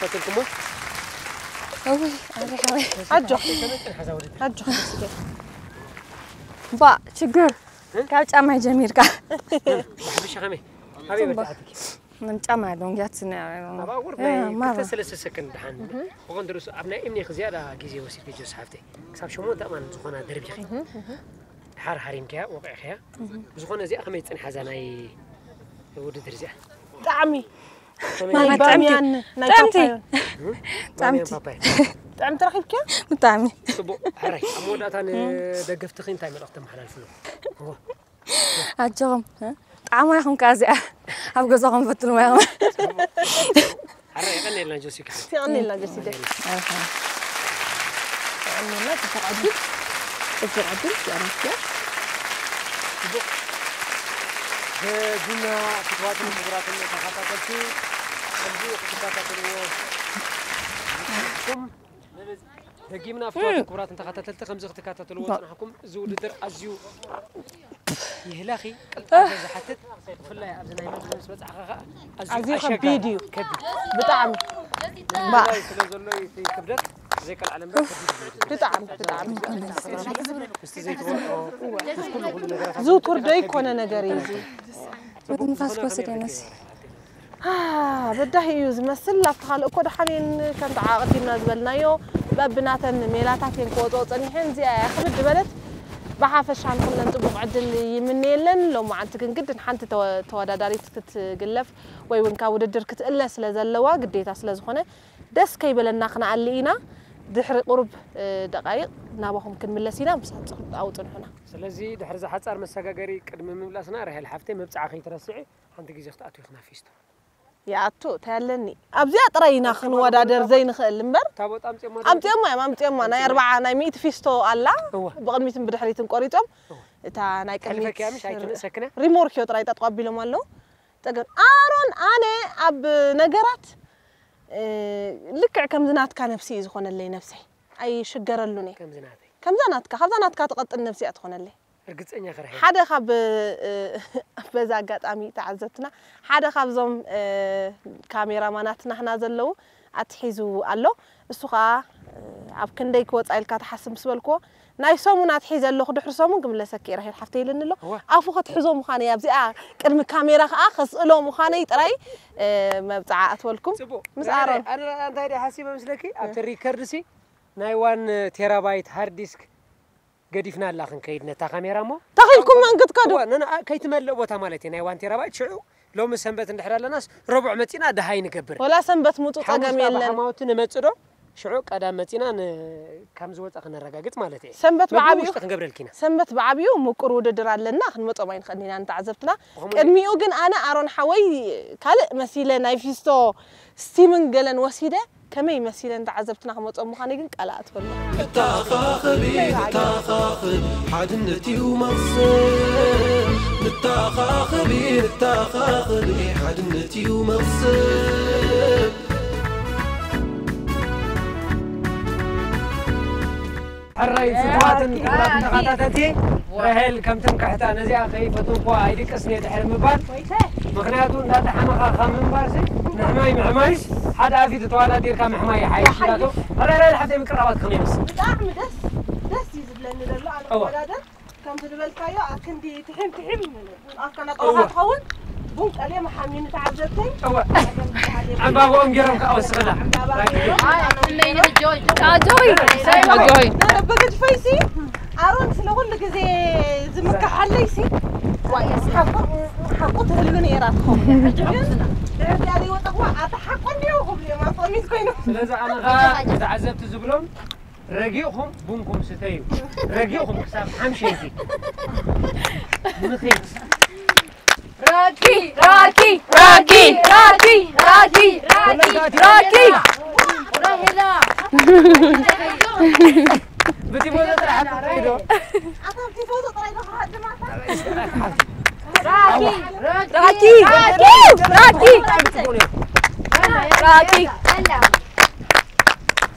ተኸታተልኩሞ። እውይ ኣረ ሓወይ ኣጆ ተመጭን ሓዛ ወደ ኣጆ ስገ ባ ችግር ካብ ጫማይ ጀሚርካ ብሓፈሻ ከመይ ኣበይ በታዕትኪ ምንም ጫማ ያለውን ያትስነ ኣብ ኣወር ናይ ክልተ ሰለስተ ሰከንድ ድሓን ብቐንዱ ርእሱ ኣብ ናይ እምኒ ዝያዳ ግዜ ወሲድኪ ጆስ ሓፍተይ ክሳብ ሸሞንተ እማን ዝኾና ደርቢኺ ድሓር ሃሪምክያ ወቂዕኽያ ብዝኾነ እዚኣ ከመይ ፅንሓ እዛ ናይ ውድድር እዚኣ ጣዕሚ ከመይ ናይ ማማ ባምያን ናይ ጣምቲ። ፓፓዮን ጣምቲ ፓፓያ ጥዕምቲ ረኺብክያ ብጣዕሚ ፅቡቅ ሕራይ ኣብ መወዳእታ ንደገፍትኺ እንታይ መልእኽቲ ተመሓላልፍሉ ኣጆኹም ጣዕማ ኢኹም ከኣ እዚኣ ኣብ ገዛኹም ፈትንዋ ኢኹም ሕራይ የቐንየልና ጆሲካ የቐንየልና ጀሲደ ኣርሓ የቐንየልና ጽቡቕ ዕድል ጽቡቕ ዕድል የቐንየልና ደጊና ክትዋትን ክቡራትን ተኸታተልቲ ከምዚ ክትከታተልዎ ዝጸናሕኩም ደጊምና ፍትዋትን ክቡራትን ተኸታተልቲ ከምዚ ክትከታተልዎ ዝጸናሕኩም እዚ ውድድር ኣዝዩ ይህለኺ ቅልጣፈ ዝሓትት ብፍላይ ኣብዚ ናይ መድረኽ ምስ በጻሕኻ ኸዓ ኣዝዩ ኣዝዩ ኣሸጋሪ ከቢድ እዩ ከቢድ ብጣዕሚ ምፍላይ ስለ ዘሎ እቲ ክብደት ዘይቀልዓለ እምበር ከቢድ እዩ። ብጣዕሚ ብጣዕሚ ምስቲ ዘይትበልዖ ምስ ኩሉ ኩሉ ነገራት ዝውቱር ዘይኮነ ነገር እዩ እዚ ንፋስ ክወስድ የነሲ በዳሂ እዩ ዝመስል ኣብቲ ካልእ እኮ ደሓን እየን ከምቲ ኣቐዲምና ዝበልናዮ በብናተን ሜላታት እየን ክወፅኦ ፀኒሐን እዚኣ እያ ክብድ ዝበለት ብሓፈሻ ንኩለን ፅቡቕ ዕድል ይምነየለን ሎማዓንቲ ግን ግድን ሓንቲ ተወ- ተወዳዳሪት ክትግለፍ ወይ እውን ካብ ውድድር ክትእለ ስለ ዘለዋ ግዴታ ስለ ዝኾነ ደስ ከይበለና ክነኣሊ ኢና ድሕሪ ቁሩብ ደቃይቕ ናባኹም ክንምለስ ኢና ምሳት ኣውፅንሑና ስለዚ ድሕሪ ዝሓፃር መሰጋገሪ ቅድሚ ምምላስና ራሄል ሓፍተይ መብፅዓ ከይትረስዒ ሓንቲ ግዜ ክትኣትዊ ክናፊስቶ ይኣቱ እንታይ ኣለኒ ኣብዚኣ ጥራይ ኢና ክንወዳደር ዘይንኽእል እምበር ታቦት ኣምፅኦሞ ኣምፅኦማ እዮም ኣምፅኦማ ናይ ኣርባዓ ናይ ሚእቲ ፊስቶ ኣላ እወ። ብቕድሚትን ብድሕሪትን ቆሪፆም እታ ናይ ቅድሚት ሕልፈኪ ያምሽ ኣይትንእሰክነ ሪሞርክ ዮ ጥራይ ጠጥቋ ኣቢሎም ኣለዉ ፀገም ኣሮን ኣነ ኣብ ነገራት እ፣ ልክዕ ከምዚ ናትካ ነብሲ እዩ ዝኾነለይ ነብሰይ ኣይሽገረሉን እየ ከምዚ ናተይ ከምዛ ናትካ ካብዛ ናትካ ትቐጥል ነብሲ እያ ትኾነለይ እርግፀኛ ክርሐ ሓደ ካብ እ፣ በዛ ኣጋጣሚ ተዓዘብትና ሓደ ካብዞም እ፣ ካሜራማናት ናህና ዘለዉ ኣትሒዙ ኣሎ እሱ ከዓ እ፣ ኣብ ክንደይ ክወፃ ኢልካ ትሓስብ ምስ በልክዎ ናይ ሰሙን ኣትሒዘ ኣለኹ ድሕሪ ሰሙን ክምለሰኪ እየ ራሄል ሓፍተይ ኢልኒ ኣሎ እወ። ኣፉ ክትሕዞ ምዃነ እያ ኣብዚኣ ቅድሚ ካሜራ ከዓ ከስእሎ ምዃነይ ጥራይ እ፣ መብፅዓ ኣትወልኩም ፅቡቅ ምስ ኣሮን ኣነ እንታይ ደ ሓሲበ ምስለኪ ኣብቲ ሪከርድ ሲ ናይ ዋን ቴራባይት ሃርድ ዲስክ ገዲፍና ኣላ ክንከይድ ነታ ካሜራ እሞ ተኺልኩም መን ክትከዱ እዋ፣ ነን- ኣ- ከይትመልእ ቦታ ማለት እዩ ናይ ዋን ቴራባይት ሽዑ ሎሚ ሰንበት እንድሕር ኣለናስ ረቡዕ መፂና ደሃይ ንገብር ወላ ሰንበት ምፁ ሓሙስ ፀገም ካብ የለን ሓማውቲ ንመፅእ ዶ ሽዑ ቀዳም መፂና ን- ከም ዝወፃ ክነረጋግፅ ማለት እዩ ሰንበት መግቢ ብዓብዩ ውሽጢ ክንገብረልኪና ሰንበት ብዓብዩ ምቁር ውድድር ኣለና ክንመፆም ኣይንኽእል ኢና ንተዓዘብትና ብኸምኡ ቅድሚኡ ግን ኣነ ኣሮን ሓወይ ካልእ መሲለ ናይ ፊስቶ ስቲምን ገለን ወሲደ ከመይ መሲለን ተዓዘብትና ክመጾም ምዃነይ ግን ቃል ኣእትወሉ። ንተኻኸቢ ንተኻኸቢ ሓድነት እዩ መቕሰብ። ንተኻኸቢ ንተኻኸቢ ሓድነት እዩ መቕሰብ። ሕራይ ጽቡቓትን ክቡራትን ተኸታተልቲ ራሄል ከም ትምክሕታ ነዚኣ ከይፈትንኩዋ ኣይድቅስን እየ ድሕሪ ምባል ምኽንያቱ እንዳተሓመኻ ካብ ምንባርሲ ምሕማይ ምሕማይስ ሓደ ኣፊት ተዋዳዲርካ ምሕማይ ይሓይሽ እንዳቶ ሕራይ ራሄል ሓፍተይ ምቅራባት ከመይ ይመስል ብጣዕሚ ደስ ደስ እዩ ዝብለኒ ዘሎ ኣነ እወ። ክወዳደር ከምቲ ዝበልካዮ ኣክንዲ ትሒም ትሒም ኣፍካ ናጠውካ ትኸውን ቡን ቀልየ መሓሚኒ ተዓዘብተይ እወ ዕምባብኦም ገይሮም ከዓ ወስኽላ ኣጆይ በግድ ፈይሲ ኣሮን ስለ ኩሉ ግዜ ዝምክሓለይሲ ሓቁ ትህልብኒ እየ ራት ክኸውን ሕጂ ግን ድሕር ዚኣ ዘይወፀኽዋ ኣታ ሓቁ እንዲዮ ክብሉ እዮም ኣፍቐሚት ኮይኖም ስለዚ ኣነ ከዓ ተዓዘብቲ ዝብሎም ረጊእኹም ቡንኩም ስተዩ ረጊእኹም ክሳብ ሓምሸይቲ ንኺድ ራኪ ራኪ ራኪ ራኪ ራኪ ራኪ ራኪ ራኪ ራሄላ ብቲፎዞ ጥራሕ ኣትጥሪዶ ኣታ ቲፎዞ ጥራይ ዶ ክሃድማ ራኪ ራኪ ራኪ ራኪ ራኪ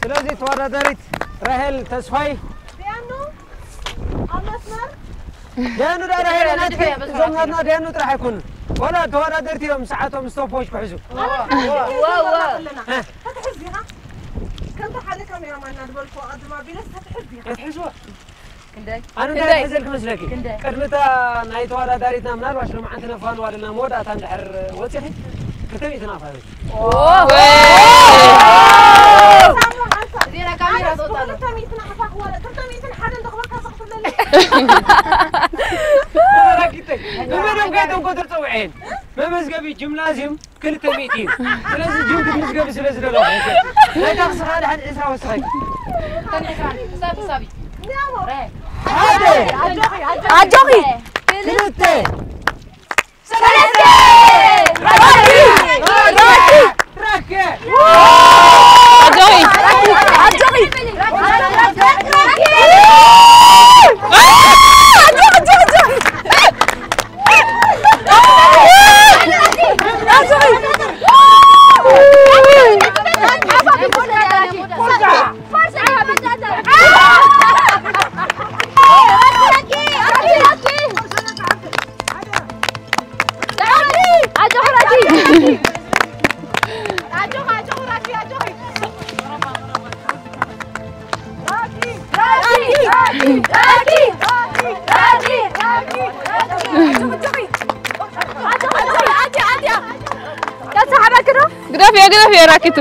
ስለዚ ተወዳዳሪት ራሄል ተስፋይ ቢያኑ ኣብ መስመር ዳያኑ ዳ ራሄል ናትኪ እዞም ናትና ዳያኑ ጥራሕ ኣይኮኑ ዋላ ተወዳደርቲ እዮም ሰዓቶም ስቶፖች ክሕዙ ወወ ተትሕዝ ኢኻ ከምቲ ሓደ ካሜራማና ዝበልኩ ኣቐድም ኣቢለስ ተትሕዝ ኢኻ ክትሕዝዎ ክንደይ ኣነ እንታይ ክንደይ? ክሕዘልክ መስለኪ ክንደይ? ቅድምታ ናይ ተወዳዳሪትና ምናልባሽ ሎማዓንቲ ነፋንዋ ኣለና መወዳእታ እንድሕር ወፂኺ ክተሚእቲ ናፋ ዜና ካሜራ ዝወጣ ኣሎ ክልተ ሚእትን ሓፋ ክወረ ክልተ ሚእትን ሓደ እንተኽበካ ስቕ ትብለኒ ንመደብ ከይተንኮ ተፀውዐየን መመዝገቢ ጅምናዝዩም ክልተ ሚእቲ እዩ ስለዚ ጅም ክትምዝገቢ ስለ ዝደለኹ ናይ ታክሲ ከዓ ድሓን ዕስራ ወስኸኪ ክሳብ ክሳብ ሓደ ኣጆኺ ክልተ ሰለስተ ራኬ ኣጆኺ ኣጆኺ ግደፍዮ ግደፍዮ ራኪቱ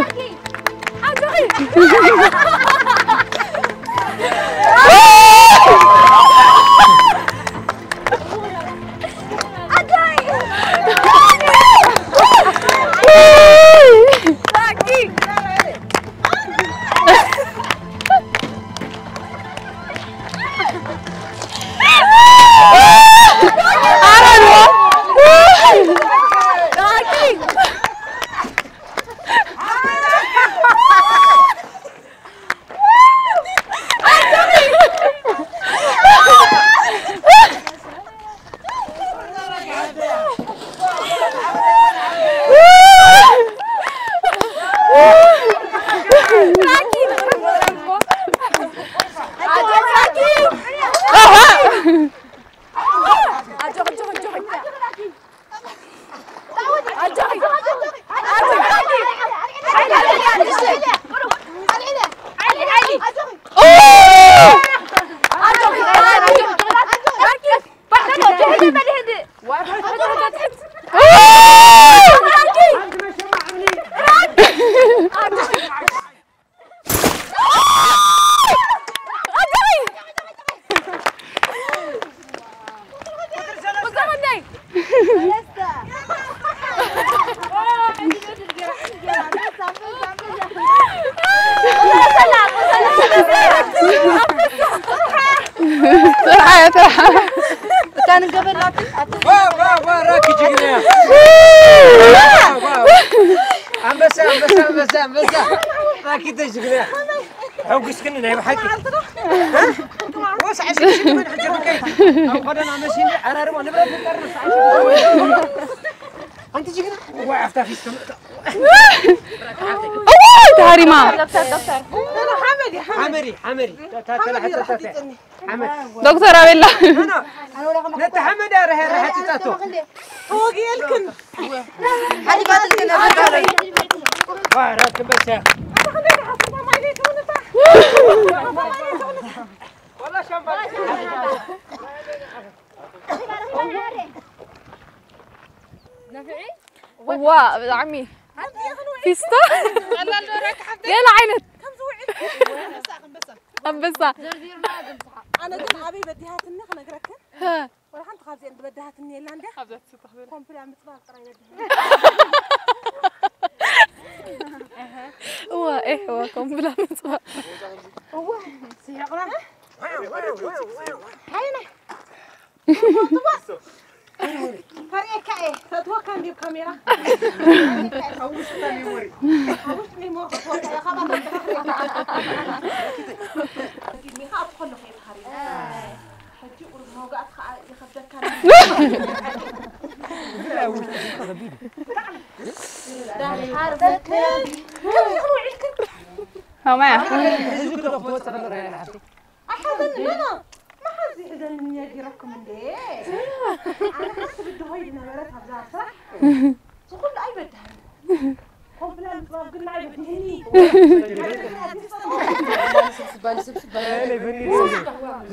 ኣንበሳ ኣንበሳ ኣንበሳ ኣንበሳ ራኪተ ጅግና። ሕጉስክኒ ናይ ብሓቂ። ወስ ዓሽሽ ምን ሕጂ ብከይ። ኣብ ኸደና መሲኒ ዓራርሞ ንብረት ንቀርብ ዓሽሽ። ኣንቲ ጅግና። ዋ ኣፍታ ፊስ ከም እዋይ ተሃሪማ። ዶክተር ዶክተር ሓመሪ ሓመሪ። ዶክተር ኣቤላ። ነቲ ሓመድ ኣረሀ ረሀ ትጣቶ። ተወጊኤልክን ራክበቻ። ዋ ብጣዕሚ ፊስታ ገለ ዓይነት ኣንበሳ። ኣነ ግን ኣበይ በዲሃትኒ ክነግረክን ወላ ሓንቲ ካብዚአን ዝበድሃትኒ የላ እንደ ኮምፕላ ምፅባብ ጥራይ በድሃ እዋ ኤሕዋ ኮምብላ ምፅባ እዋ ስሕቕና ሓይና ፈሪኤካ እየ ተእትወካ እንዲብ ካሜራ ኣብ ውሽጢ ሜሞሪ ኣብ ውሽጢ ሜሞሪ ከተወካ እየ ካባና ተረኽበካ ሚኻ ኣብቲ ከለኹ እየ ተሃሪና ሕጂ ቁሩብ መውጋእቲ ከዓ ይኸብደካ ከማያ ኣሓዘኒ ኖኖ መሓዚ ሕዘኒ ነጊረኩም እንዴ ኣነ ሓንቲ ብድሆይ ዝነበረት ኣብዛ ስራሕ ዝኩሉ ኣይበድሃኒ ኮምፕላን ጥባብ ግን ኣይበድህኒ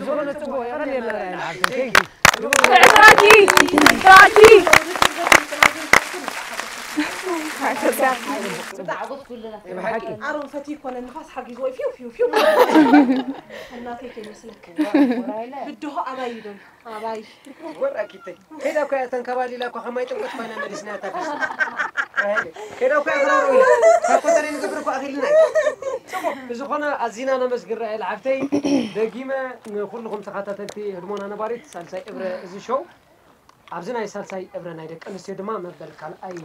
ዝኾነ ጽቡቕ የቐንየልና ራእይ ንዓርሰን ቴንኪ ስራኪ ስራኪ ኣሮን ፈትዩ ኮነ ንፋስ ሓጊዝዎ ፊው ፊው ፊው እናተይ ከይመስለክ ብድሆ ኣባይ ይደሉ ኣባይ ወራኪተይ ከይዳ እኮ እያ ተንከባሊላ እኮ ከማይ ጥምቀት ኮይና መሊስና እያ ታፊስ ከይዳ እኮ እያ ክራሩ ኢላ ካብ ኮተሪ ንገብር እኮ ኣኺልና እዩ ጽቡቕ ብዝኾነ ኣዚና ነመስግን ራእይ ሓፍተይ ደጊመ ንኹልኹም ተኸታተልቲ ህድሞና ነባሪት ሳልሳይ እብረ እዚ ሾው ኣብዚ ናይ ሳልሳይ እብረ ናይ ደቂ ኣንስትዮ ድማ መበል ካልኣይ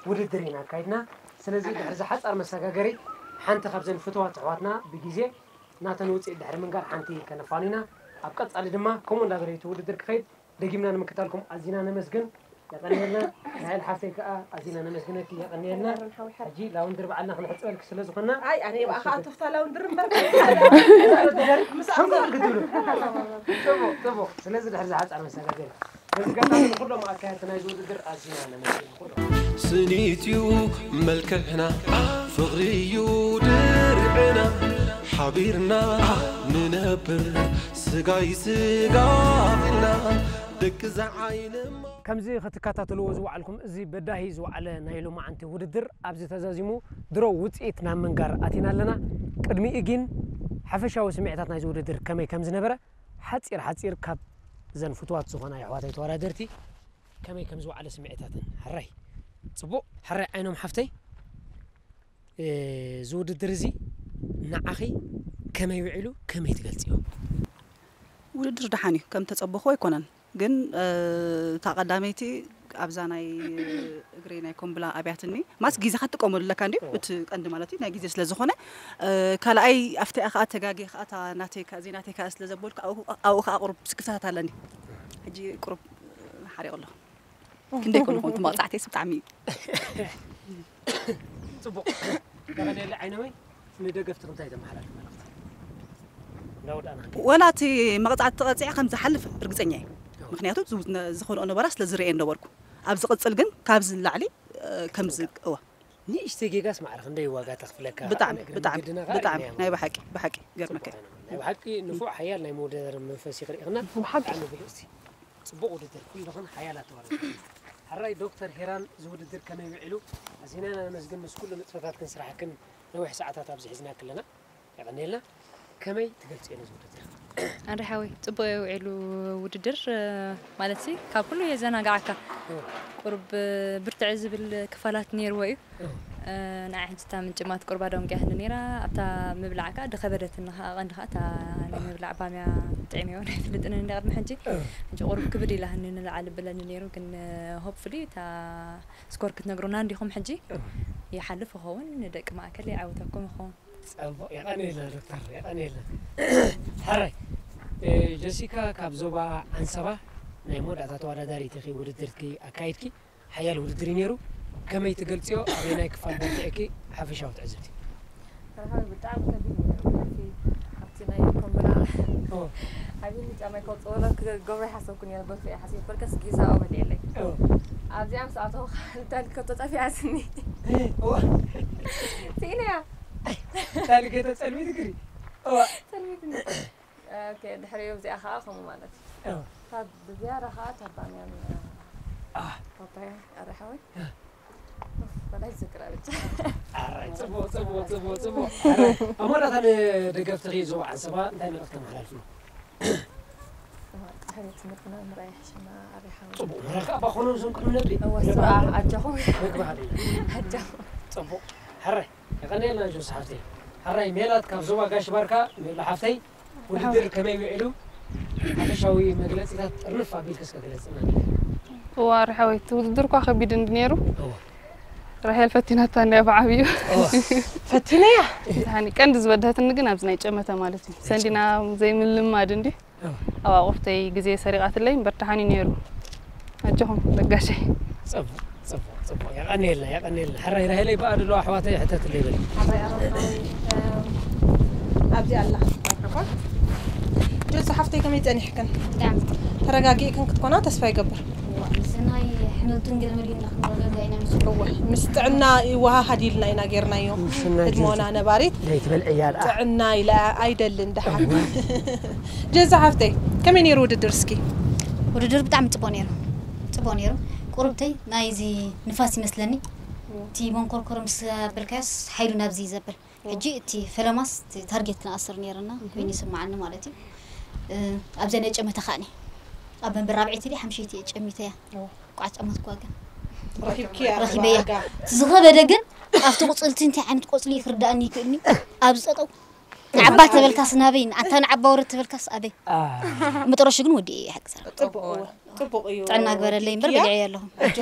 ውድድር ኢና ኣካይድና ስለዚ ድሕሪ ዝሓፃር መሰጋገሪ ሓንቲ ካብዘን ፍትዋት ኣሕዋትና ብግዜ ናተን ውፅኢት ድሕሪ ምንጋር ሓንቲ ከነፋኑ ኢና ኣብ ቀፃሊ ድማ ከምኡ እንዳበለ እቲ ውድድር ክኸይድ ደጊምና ንምክታልኩም ኣዚና ነመስግን የቐንየልና ራሄል ሓፍተይ ከዓ ኣዚና ነመስግነኪ የቐንየልና ሕጂ ላውንድሪ በዓልና ክንሕፅበልክ ስለ ዝኾንና ኣይ ኣነ ብኣ ከዓ ቶፍታ ላውንድሪ እምበር ሕንቁል ክትብሉ ፅቡቕ ፅቡቕ ስለዚ ድሕሪ ዝሓፃር መሰጋገሪ በዚ ኣጋጣሚ ንኩሎም ኣካየድቲ ናይዚ ውድድር ኣዚና ነመስግን ንኩሎም ስኒት እዩ መልክዕና ፍቕሪ እዩ ድርዕና ሓቢርና ንነብር ስጋይ ስጋ ኢልና ደቂ ዝዓይንማ ከምዚ ክትከታተልዎ ዝወዓልኩም እዚ በዳሂ ዝወዓለ ናይ ሎማዓንቲ ውድድር ኣብዚ ተዛዚሙ ድሮ ውፅኢት ናብ ምንጋር ኣቲና ኣለና ቅድሚኡ ግን ሓፈሻዊ ስምዒታት ናይዚ ውድድር ከመይ ከም ዝነበረ ሓፂር ሓፂር ካብ እዘን ፍትዋት ዝኾና የሕዋተይ ተወዳደርቲ ከመይ ከም ዝወዓለ ስምዒታተን ሕራይ ፅቡቕ ሕራይ ዓይኖም ሓፍተይ እዚ ውድድር እዚ ንዓኺ ከመይ ውዒሉ ከመይ ትገልፅዮ? ውድድር ደሓን እዩ ከም ተፀበኹ ኣይኮነን ግን እታ ቀዳመይቲ ኣብዛ ናይ እግረይ ናይ ኮምብላ ኣብያትኒ ማስ ግዜኻ ትጥቀመሉ ኣለካ እንዲ እቲ ቀንዲ ማለት እዩ ናይ ግዜ ስለ ዝኾነ ካልኣይ ኣብቲኣ ከዓ ተጋጌ ከዓ እታ ናተይ ከዓ ዘይናተይ ከዓ ስለ ዘበልኩ ኣብኡ ከዓ ቁሩብ ስክፍታታት ኣለኒ ሕጂ ቁሩብ ሓሪቑ ኣለኹ ክንደይ ኮንኩም እቲ መቕፃዕተይስ ብጣዕሚ እዩ ፅቡቕ ተቐንየለ ዓይነወይ ንደገፍትኺ እንታይ ተመሓላልፍ መልእኽቲ እንዳወዳእና ክንከይድ ወላ እቲ መቕፃዕቲ ተቐፂዐ ከም ዝሓልፍ ርግፀኛ እየ ምክንያቱ ዝኸንኦ ነበራ ስለ ዝርአ ነበርኩ ኣብ ዝቕፅል ግን ካብዚ ንላዕሊ ከምዚ እዋ ንእሽተይ ጌጋስ ማዕረ ክንደይ ዋጋ ተኽፍለካ ብጣዕሚ ብጣዕሚ ብጣዕሚ ናይ ብሓቂ ብሓቂ ገርመከ ናይ ብሓቂ ንፉዕ ሓያል ናይ መወዳደሪ መንፈስ ይኽርኢኽና ብሓቂ ብልፅቲ ፅቡቕ ውድድር ኩልኽን ሓያላት ተዋዳደርቲ ሕራይ ዶክተር ሄራን እዚ ውድድር ከመይ ውዒሉ ኣዚና ኢና ነመስግን ምስ ኩሉ ንጥፈታትክን ስራሕክን ነዊሕ ሰዓታት ኣብዚ ሒዝናኪ ኣለና የቐንየልና ከመይ ትገልፅዮ ነዚ ውድድር ኣንድሪ ሓወይ ፅቡቅ እዩ ውዒሉ ውድድር ማለት ሲ ካብ ኩሉ የዘናግዓካ ቁሩብ ብርትዕ ዝብል ክፋላት ነይርዎ እዩ ንዓ ሕጂ እታ ምንጭማት ቁርባ ደንጉያትኒ ነይራ ኣብታ ምብላዕ ከዓ ድኸበደትኒ ከዓ ቀንዲ ከዓ እታ ናይ ምብላዕ ባምያ ጥዕምዮ ናይ ፍልጥን እንደ ቅድሚ ሕጂ ሕጂ ቁሩብ ክብድ ኢላህኒ ንላዓሊ ብለኒ ነይሩ ግን ሆፕፍሊ እታ ስኮር ክትነግሩና እንዲኹም ሕጂ ይሓልፍ ይኸውን ንደቂ ማእከል ይዓውተኩም ይኸውን ጸቡቕ የቐንየልና ዶክተር፣ የቐንየልና። ሕራይ፣ እ፣ ጀሲካ ካብ ዞባ ዓንሰባ ናይ መወዳእታ ተወዳዳሪት ኢኺ፣ ውድድርኪ ኣካይድኪ፣ ሓያል ውድድር እዩ ነይሩ። ከመይ ትገልጽዮ? ኣበየናይ ክፋል በርቲዕኪ? ሓፈሻዊ ትዕዝብቲ። መርሃዊ ብጣዕሚ ከቢድ እዩ ነይሩ። ካብቲ፣ ካብቲ ናይ ኮምብራ ኦ። ዓብዪ ጫማይ ከውፅኦ ለ ክገብሮ ይሓሰብኩ ነይረ። በርቲዐ ሓሲበ፣ በርከስ ጊዛኦ በሊዐለይ። ኦ። ኣብዚኣ ምስ ኣተኹ ካልእ ታንኪ ከቶ ጠፊኣትኒ። ኦ። ስኢነያ። ታንኪ ከቶ ጸልሚት ግሪ። ኦ። ጸልሚትኒ። ኦኬ፣ ድሕሪኡ እዚኣ ኸዓ ከምኡ ማለት እዩ። ኦ። ካብ ብዝያዳ ኸዓ ታባንያን፣ አ። ፓፓያ፣ ኣረ ሓወይ። ኡፍ፣ ወላ ይዝክራ ብቻ። ኣራይ፣ ጽቡቕ፣ ጽቡቕ፣ ጽቡቕ፣ ጽቡቕ። ኣራይ፣ ኣብ መወዳእታ ንደገፍትኺ ዞባ ዓንሰባ እንታይ መልእኽቲ ተመሓላልፍሉ? እዋ፣ ድሕሪ ትምህርትና ምርኣይ ይሕሸና፣ ኣረ ሓወይ። ጽቡቕ፣ መራኺ ኣባ ኾኖም እዞም ቅድሚ ነብሪ። እዋ፣ ንብዓት ስራ፣ ኣጃኹም። ምግቢ ሃብና። ኣጃኹም። ጽቡቕ። ሕራይ፣ የቐንየልና ጆስ ሓፍተይ። ሕራይ፣ ሜላት ካብ ዞባ ጋሽ ባርካ፣ ሜላ ሓፍተይ። ውድድር ከመይ ውዒሉ? ሓፈሻዊ መግለጺታት ጥርንፍ ኣቢልኪ እስከ ግለጽልና። እዋ፣ ኣረ ሓወይ፣ እቲ ውድድር እኳ ከቢድ እንዲ ነይሩ። እዋ። ራሄል ፈቲናታ እንድያ ብዓብዩ። እዋ። ፈቲነያ? ብዝሓኒ ቀንዲ ዝበደሀትኒ ግን ኣብዚ ናይ ጨመተ ማለት እዩ። ሰንዲና ዘይምልማድ እንዲ። እዋ። ኣብ ኣቑርተይ ግዜ ሰሪቓትለይ እምበር ደሓን እዩ ነይሩ። ኣጆኹም ለጋሸይ። ጽቡቕ፣ ጽቡቕ፣ ጽቡቕ። የቐንየልና፣ የቐንየልና። ሕራይ ራሄለይ ብኣድሎ ኣሕዋተይ ሕተትለይ በሊ። ሓራይ ኣረፋዊ፣ እም፣ ኣብዚ ኣላ። ጆሲ ሓፍተይ ከመይ ጸኒሕክን? ብጣዕሚ። ተረጋጊእክን ክትኮና ተስፋ ይገብር። እዋ፣ ምስ ናይ ሕመምትን ገለ መሊእና ክንረጋጋእ ኢና ምስ እወ፣ ምስ ጥዕና ይወሃሃድ ኢልና ኢና ጌርናዮ። ውሽና ህድሞና ጀንጀ-፣ ነባሪት። ዘይትበልዕያ ደኣ። ጥዕና ኢለ ኣይደልን ደሓን። እወ። ጀዛ ሓፍተይ፣ ከመይ ነይሩ ውድድር እስኪ? ውድድር ብጣዕሚ ጽቡቕ ነይሩ። ጽቡቕ ነይሩ። ቁሩብተይ ናይዚ ንፋስ ይመስለኒ። እወ። እቲ መንኮርኮር ምስ ኣበልካዮስ ሓይሉ ናብዚ እዩ ዘብል። እወ። ሕጂ እቲ ፈለማስ እቲ ታርጌት ክንኣስር ነይርና፣ እህ። ኮይኑ ይስምዓኒ ማለት እዩ። እ፣ ኣብዚኣ ናይ ጨመተ ከኣኒ ኣብ መንበር ራብዐይቲ ድየ ሓምሸይቲ እየ ጨሚተያ። እወ። ቋዕ ጨመትኩዋ ግን። ረኺብክያ ረኺበያ። ዋጋ። እቲ ዝኸበደ ግን ኣብቲ ቁጽልቲ እንታይ ዓይነት ቆጽሊ እዩ ክርዳእኒ ይክእልኒ። ኣብዚ ጠጠው ንዓባ ተበልካስ ናበይ፣ ኣንታ ንዓባ ወረድ ተበልካስ ኣበይ። አ። መጠረሹ ግን ወዲኤ እየ ሓቂ ስራሕ። ጽቡቕ፣ እወ። ጽቡቕ እዩ። ጥዕና ግበረለይ እምበር ኪያ። ብልዐ ኣለኹ።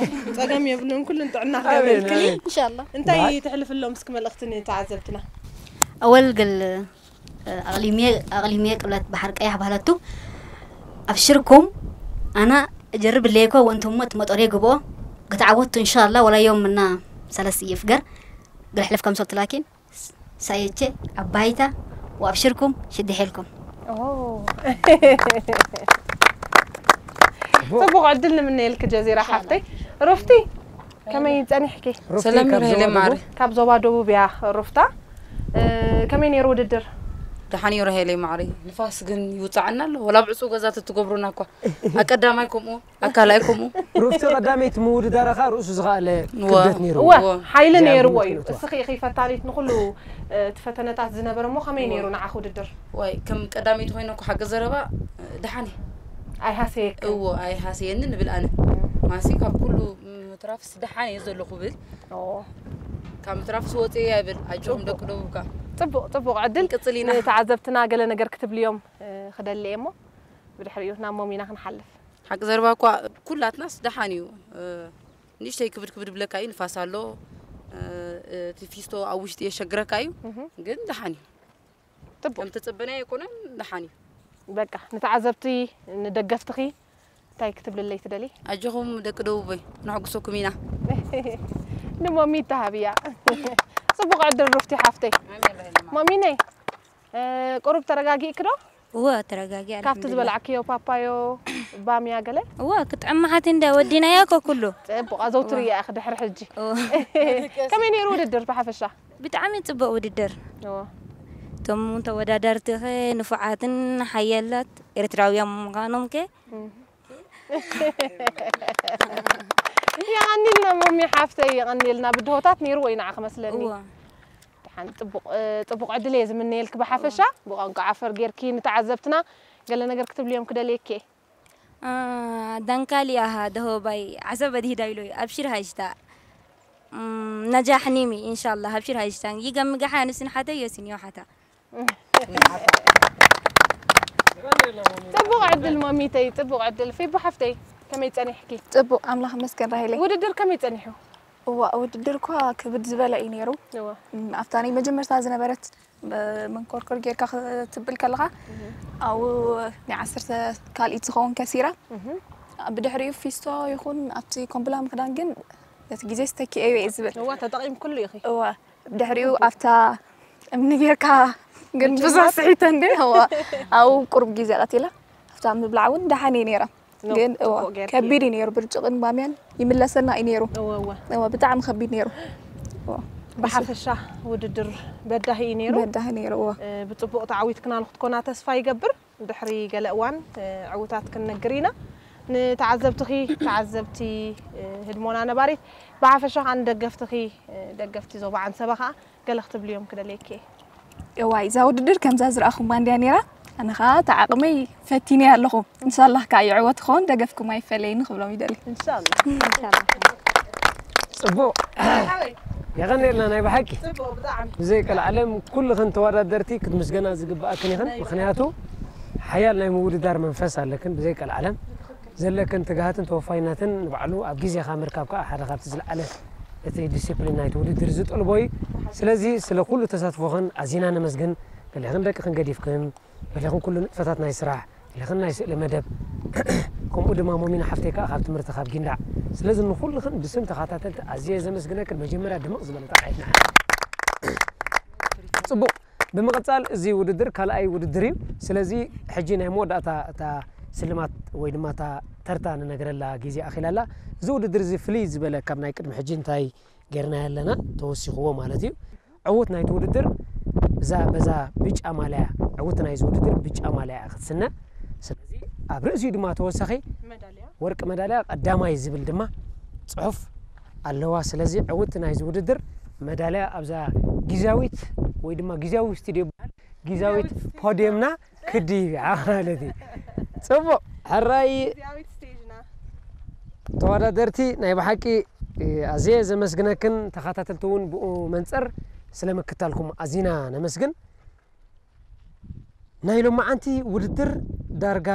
ጸገም የብሉን፣ ኩሉን ጥዕና ኣሜን፣ ክገብረልክን። ኣሜን። ኢንሻላህ። እንታይ ባይ። ተሕልፍሎም እስኪ መልእኽቲ ንተዓዘብትና? ኣወል ገል፣ ኣቕሊሜ፣ ኣቕሊሜ ቅብለት ባሕር ቀያሕ ባህለቱ። ኣብሽርኩም፣ ኣና እጀርብ ለይኮ ወንቱሞ ትመጦሬ ግብኦ። ክትዓወቱ ኢንሻላህ፣ ወላ ዮም እና ሰለስ ይፍገር። ግልሕልፍ ከም ሰብት ላኪን። ሳየቼ፣ ኣባይታ፣ ወኣብሽርኩም፣ ሽድሕ ኢልኩም። ኦ። ጽቡቕ ዕድል ንምነየልኪ ጀዚራ ሓፍተይ። ሩፍቲ፣ ከመይ ጸኒሕኪ? ሩፍቲ ሰላም ካብ ራሄለ ዞባ ማሪ። ደቡብ? ካብ ዞባ ደቡብ እያ ሩፍታ። እ፣ ከመይ ነይሩ ውድድር? ደሓን እዩ ራሄለ ማሪ። ንፋስ ግን ይውጻዓና ኣሎ። ወላ ኣብ ዕጹው ገዛ ተትገብሩና እኳ። ኣቀዳማይ ከምኡ። ኣካላይ ከምኡ። ሩፍቲ ቀዳመይቲ ምውድዳራ ኸኣ ርእሱ ዝኸኣለ እወ። ክብደት ነይሩ። እወ፣ እወ። ሓይሊ እዚኣ ነይርዎ ግምት እዩ። ክእትዋ። እስኺ ኢኺ ፈታኒት ንኹሉ፣ እ፣ እቲ ፈተነታት ዝነበረ እሞ ከመይ እወ። ነይሩ ንዓኺ ውድድር? ዋይ፣ ከም ቀዳመይቲ ኮይነ እኮ ሓቂ ዘረባ፣ እ፣ ደሓን እየ። ኣይሃሰየክን? እወ፣ ኣይሃሰየኒ ንብል ኣነ። እም። ማሲ ካብ ኩሉ ምትራፍስ ደሓን እየ ዘለኹ ብል። ኦ። ካብ ምትራፍስ ወፅየ እየ ብል። ኣጆኹም ጽቡቕ። ደቂ ደቡብ ከኣ። ጽቡቕ፣ ጽቡቕ ዕድል። ክንቅጽል ኢና። ንተዓዘብትና ገለ ነገር ክትብልዮም፣ እ፣ ክደሊ እየ እሞ ብድሕሪኡ ናብ ሞሚና ክንሓልፍ። ሓቂ ዘረባ እኳ ኩላትናስ ደሓን እዩ። እ፣ ንእሽተይ ክብድ ክብድ ብለካ እዩ፣ ንፋስ ኣሎ። እ፣ እቲ ፊስቶ ኣብ ውሽጢ የሸግረካ እዩ፣ እህ። ግን ደሓን እዩ። ጽቡቕ። ከም ትጽበናዮ ኣይኮነን፣ ደሓን እዩ። በቃ፣ ንተዓዘብቲ፣ ንደገፍትኺ እንታይ ክትብልለይ ትደሊ? ኣጆኹም ደቂ ደቡበይ፣ ነሐጉሰኩም ኢና። ንሞሚ ተሃብያ። ጽቡቕ ዕድል ሩፍቲ ሓፍተይ። ኣሜን፣ ራሄል ማማ። ሞሚነይ፣ እ፣ ቁሩብ ተረጋጊእኪ ዶ? እወ፣ ተረጋጊ፣ ካብቲ ኣልሐምዱሊላህ። ዝበላዕክዮ ፓፓዮ፣ ባምያ ገለ? እወ፣ ክጥዕም መሓቲ እንደ ወዲናያ እኮ ኩሉ። ጽቡቕ፣ ኣዘውትሪ እወ። እያ፣ ክድሕሪ ሕጂ። እወ። ከመይ ነይሩ ውድድር ብሓፈሻ? ብጣዕሚ ጽቡቕ ውድድር። እወ። እቶም ተወዳደርትኸ ንፉዓትን ሓያላት ኤርትራውያን ምዃኖም ከ? እም። የቐኒልና ሞሚ ሓፍተይ፣ የቐኒልና። ብድሆታት ነይርዎ እዩ ንዓኺ መስለኒ። እወ። ደሓን ጽቡቕ፣ እ፣ ጽቡቕ ዕድል እየ ዝምነየልኪ ብሓፈሻ። ብቋንቋ ዓፈር ጌርኪ ንተዓዘብትና ገለ ነገር ክትብልዮም ክደልየኪ እየ። አ፣ ዳንካሊ ኣሃ ደሆባይ ዓሰብ በዲህ ዳይሎይ ኣብሽር ሃጅታ። እም፣ ነጃሕ ኒሚ ኢንሻላህ ኣብሽር ሃጅታ። ይገምግሓ ንስን ሓተ ዮሲን ዮሓታ። ጽቡቕ ዕድል ማሚተይ፣ ጽቡቕ ዕድል። ፊቡ ሓፍተይ፣ ከመይ ጸኒሕኪ? ጽቡቕ፣ ኣምላኽ ይመስገን ራሄለይ። ውድድር ከመይ ጸኒሑ? እዋ፣ ውድድር እኳ ክብድ ዝበለ እዩ ነይሩ። እዋ። እም፣ ኣብታ ናይ መጀመርታ ዝነበረት መንኮርኮር ጌርካ ክትብል ከለኻ ኣብኡ ናይ ዓሰርተ ካልኢት ዝኸውን ከሲራ። ብድሕሪኡ ፊስቶ ይኹን ኣብቲ ኮምብላ ምክዳን ግን ነቲ ግዜ ዝተኪኤ እየ ዝብል። እዋ ተጠቒም ኩሉ ኢኺ። እዋ ድሕሪኡ ኣብታ እምኒ ጌርካ ግን ብዙሕ ስሒተ እንደ እዋ ኣብኡ ቁሩብ ግዜ ቀቲላ። ኣብታ ምብላዕ እውን ደሓን እየ ነይራ። ግን እዋ ከቢድ እዩ ነይሩ። ብርጭቕን ባምያን ይምለሰና እዩ ነይሩ። እዋ እዋ እዋ ብጣዕሚ ከቢድ ነይሩ። እዋ ብሓፈሻ ውድድር በዳሂ እዩ ነይሩ። በዳሂ ነይሩ። እዋ ብፅቡቕ ተዓዊትክናሉ ክትኮና ተስፋ ይገብር። ድሕሪ ገለ እዋን ዕውታት ክንነግር ኢና። ንተዓዘብትኺ ተዓዘብቲ ህድሞና ነባሪት ብሓፈሻ ከዓ ንደገፍትኺ ደገፍቲ ዞባ ዓንሰባ ከዓ ገለ ክትብልዮም ክደልየኪ እየ። እዋይ እዛ ውድድር ከምዛ ዝረኣኹም ባንድያ ነይራ። ኣነ ከዓ ተዓቕመይ ፈቲነ ኣለኹ። እንሻላህ ከዓ ይዕወት ክኸውን ደገፍኩም ኣይፈለይኒ ክብሎም ይደሊ። እንሻላህ። ጽቡቕ። የቐንየልና ናይ ብሓቂ። ብዘይ ቀልዓለም ኩልኽን ተወዳደርቲ ክትምስገና ዝግብኣክን ኢኽን። ምኽንያቱ ሓያል ናይ ምውድዳር መንፈስ ኣለክን። ብዘይ ቀልዓለም ዘለክን ትግሃትን ተወፋይነትን ንባዕሉ ኣብ ግዜኻ ምርካብ ከዓ ሓደ ካብቲ ዝለዓለ እቲ ዲሲፕሊን ናይቲ ውድድር ዝጠልቦ እዩ። ስለዚ ስለ ኩሉ ተሳትፎኽን ኣዚና ነመስግን። ገሌኽን ደቅኽን ገዲፍክን፣ ገሌኽን ኩሉ ንጥፈታት ናይ ስራሕ፣ ገሌኽን ናይ ስእሊ መደብ፣ ከምኡ ድማ ሞሚና ሓፍተይ ከዓ ካብ ትምህርቲ ካብ ጊንዳዕ። ስለዚ ንኹልኽን ብስም ተኸታተልቲ ኣዝየ ዘመስግነክን። መጀመርያ ድምቕ ዝበለ ጣቕዒት ንዓና። ጽቡቕ። ብምቕጻል እዚ ውድድር ካልኣይ ውድድር እዩ። ስለዚ ሕጂ ናይ መወዳእታ እታ ስልማት ወይ ድማ እታ ተርታ ንነግረላ ግዜ ኣኺላ ኣላ። እዚ ውድድር እዚ ፍልይ ዝበለ ካብ ናይ ቅድሚ ሕጂ እንታይ ጌርናዮ ኣለና ተወሲኽዎ ማለት እዩ። ዕዉት ናይቲ ውድድር እዛ በዛ ብጫ ማልያ ዕዉት ናይዚ ውድድር ብጫ ማልያ እያ ክትስነ። ስለዚ ኣብ ርእሲኡ ድማ ተወሳኺ ወርቂ መዳልያ ቀዳማይ ዝብል ድማ ጽሑፍ ኣለዋ። ስለዚ ዕውቲ ናይዚ ውድድር መዳልያ ኣብዛ ግዝያዊት ወይ ድማ ግዝያዊ ስቱድዮ ይበሃል፣ ግዝያዊት ፖድየምና ክድይብ እያ ማለት እዩ። ጽቡቕ፣ ሕራይ። ተወዳደርቲ ናይ ብሓቂ ኣዝየ ዘመስግነክን፣ ተኸታተልቲ እውን ብኡ መንጽር ስለ ምክታልኩም ኣዚና ነመስግን። ናይ ሎማዓንቲ ውድድር ዳርጋ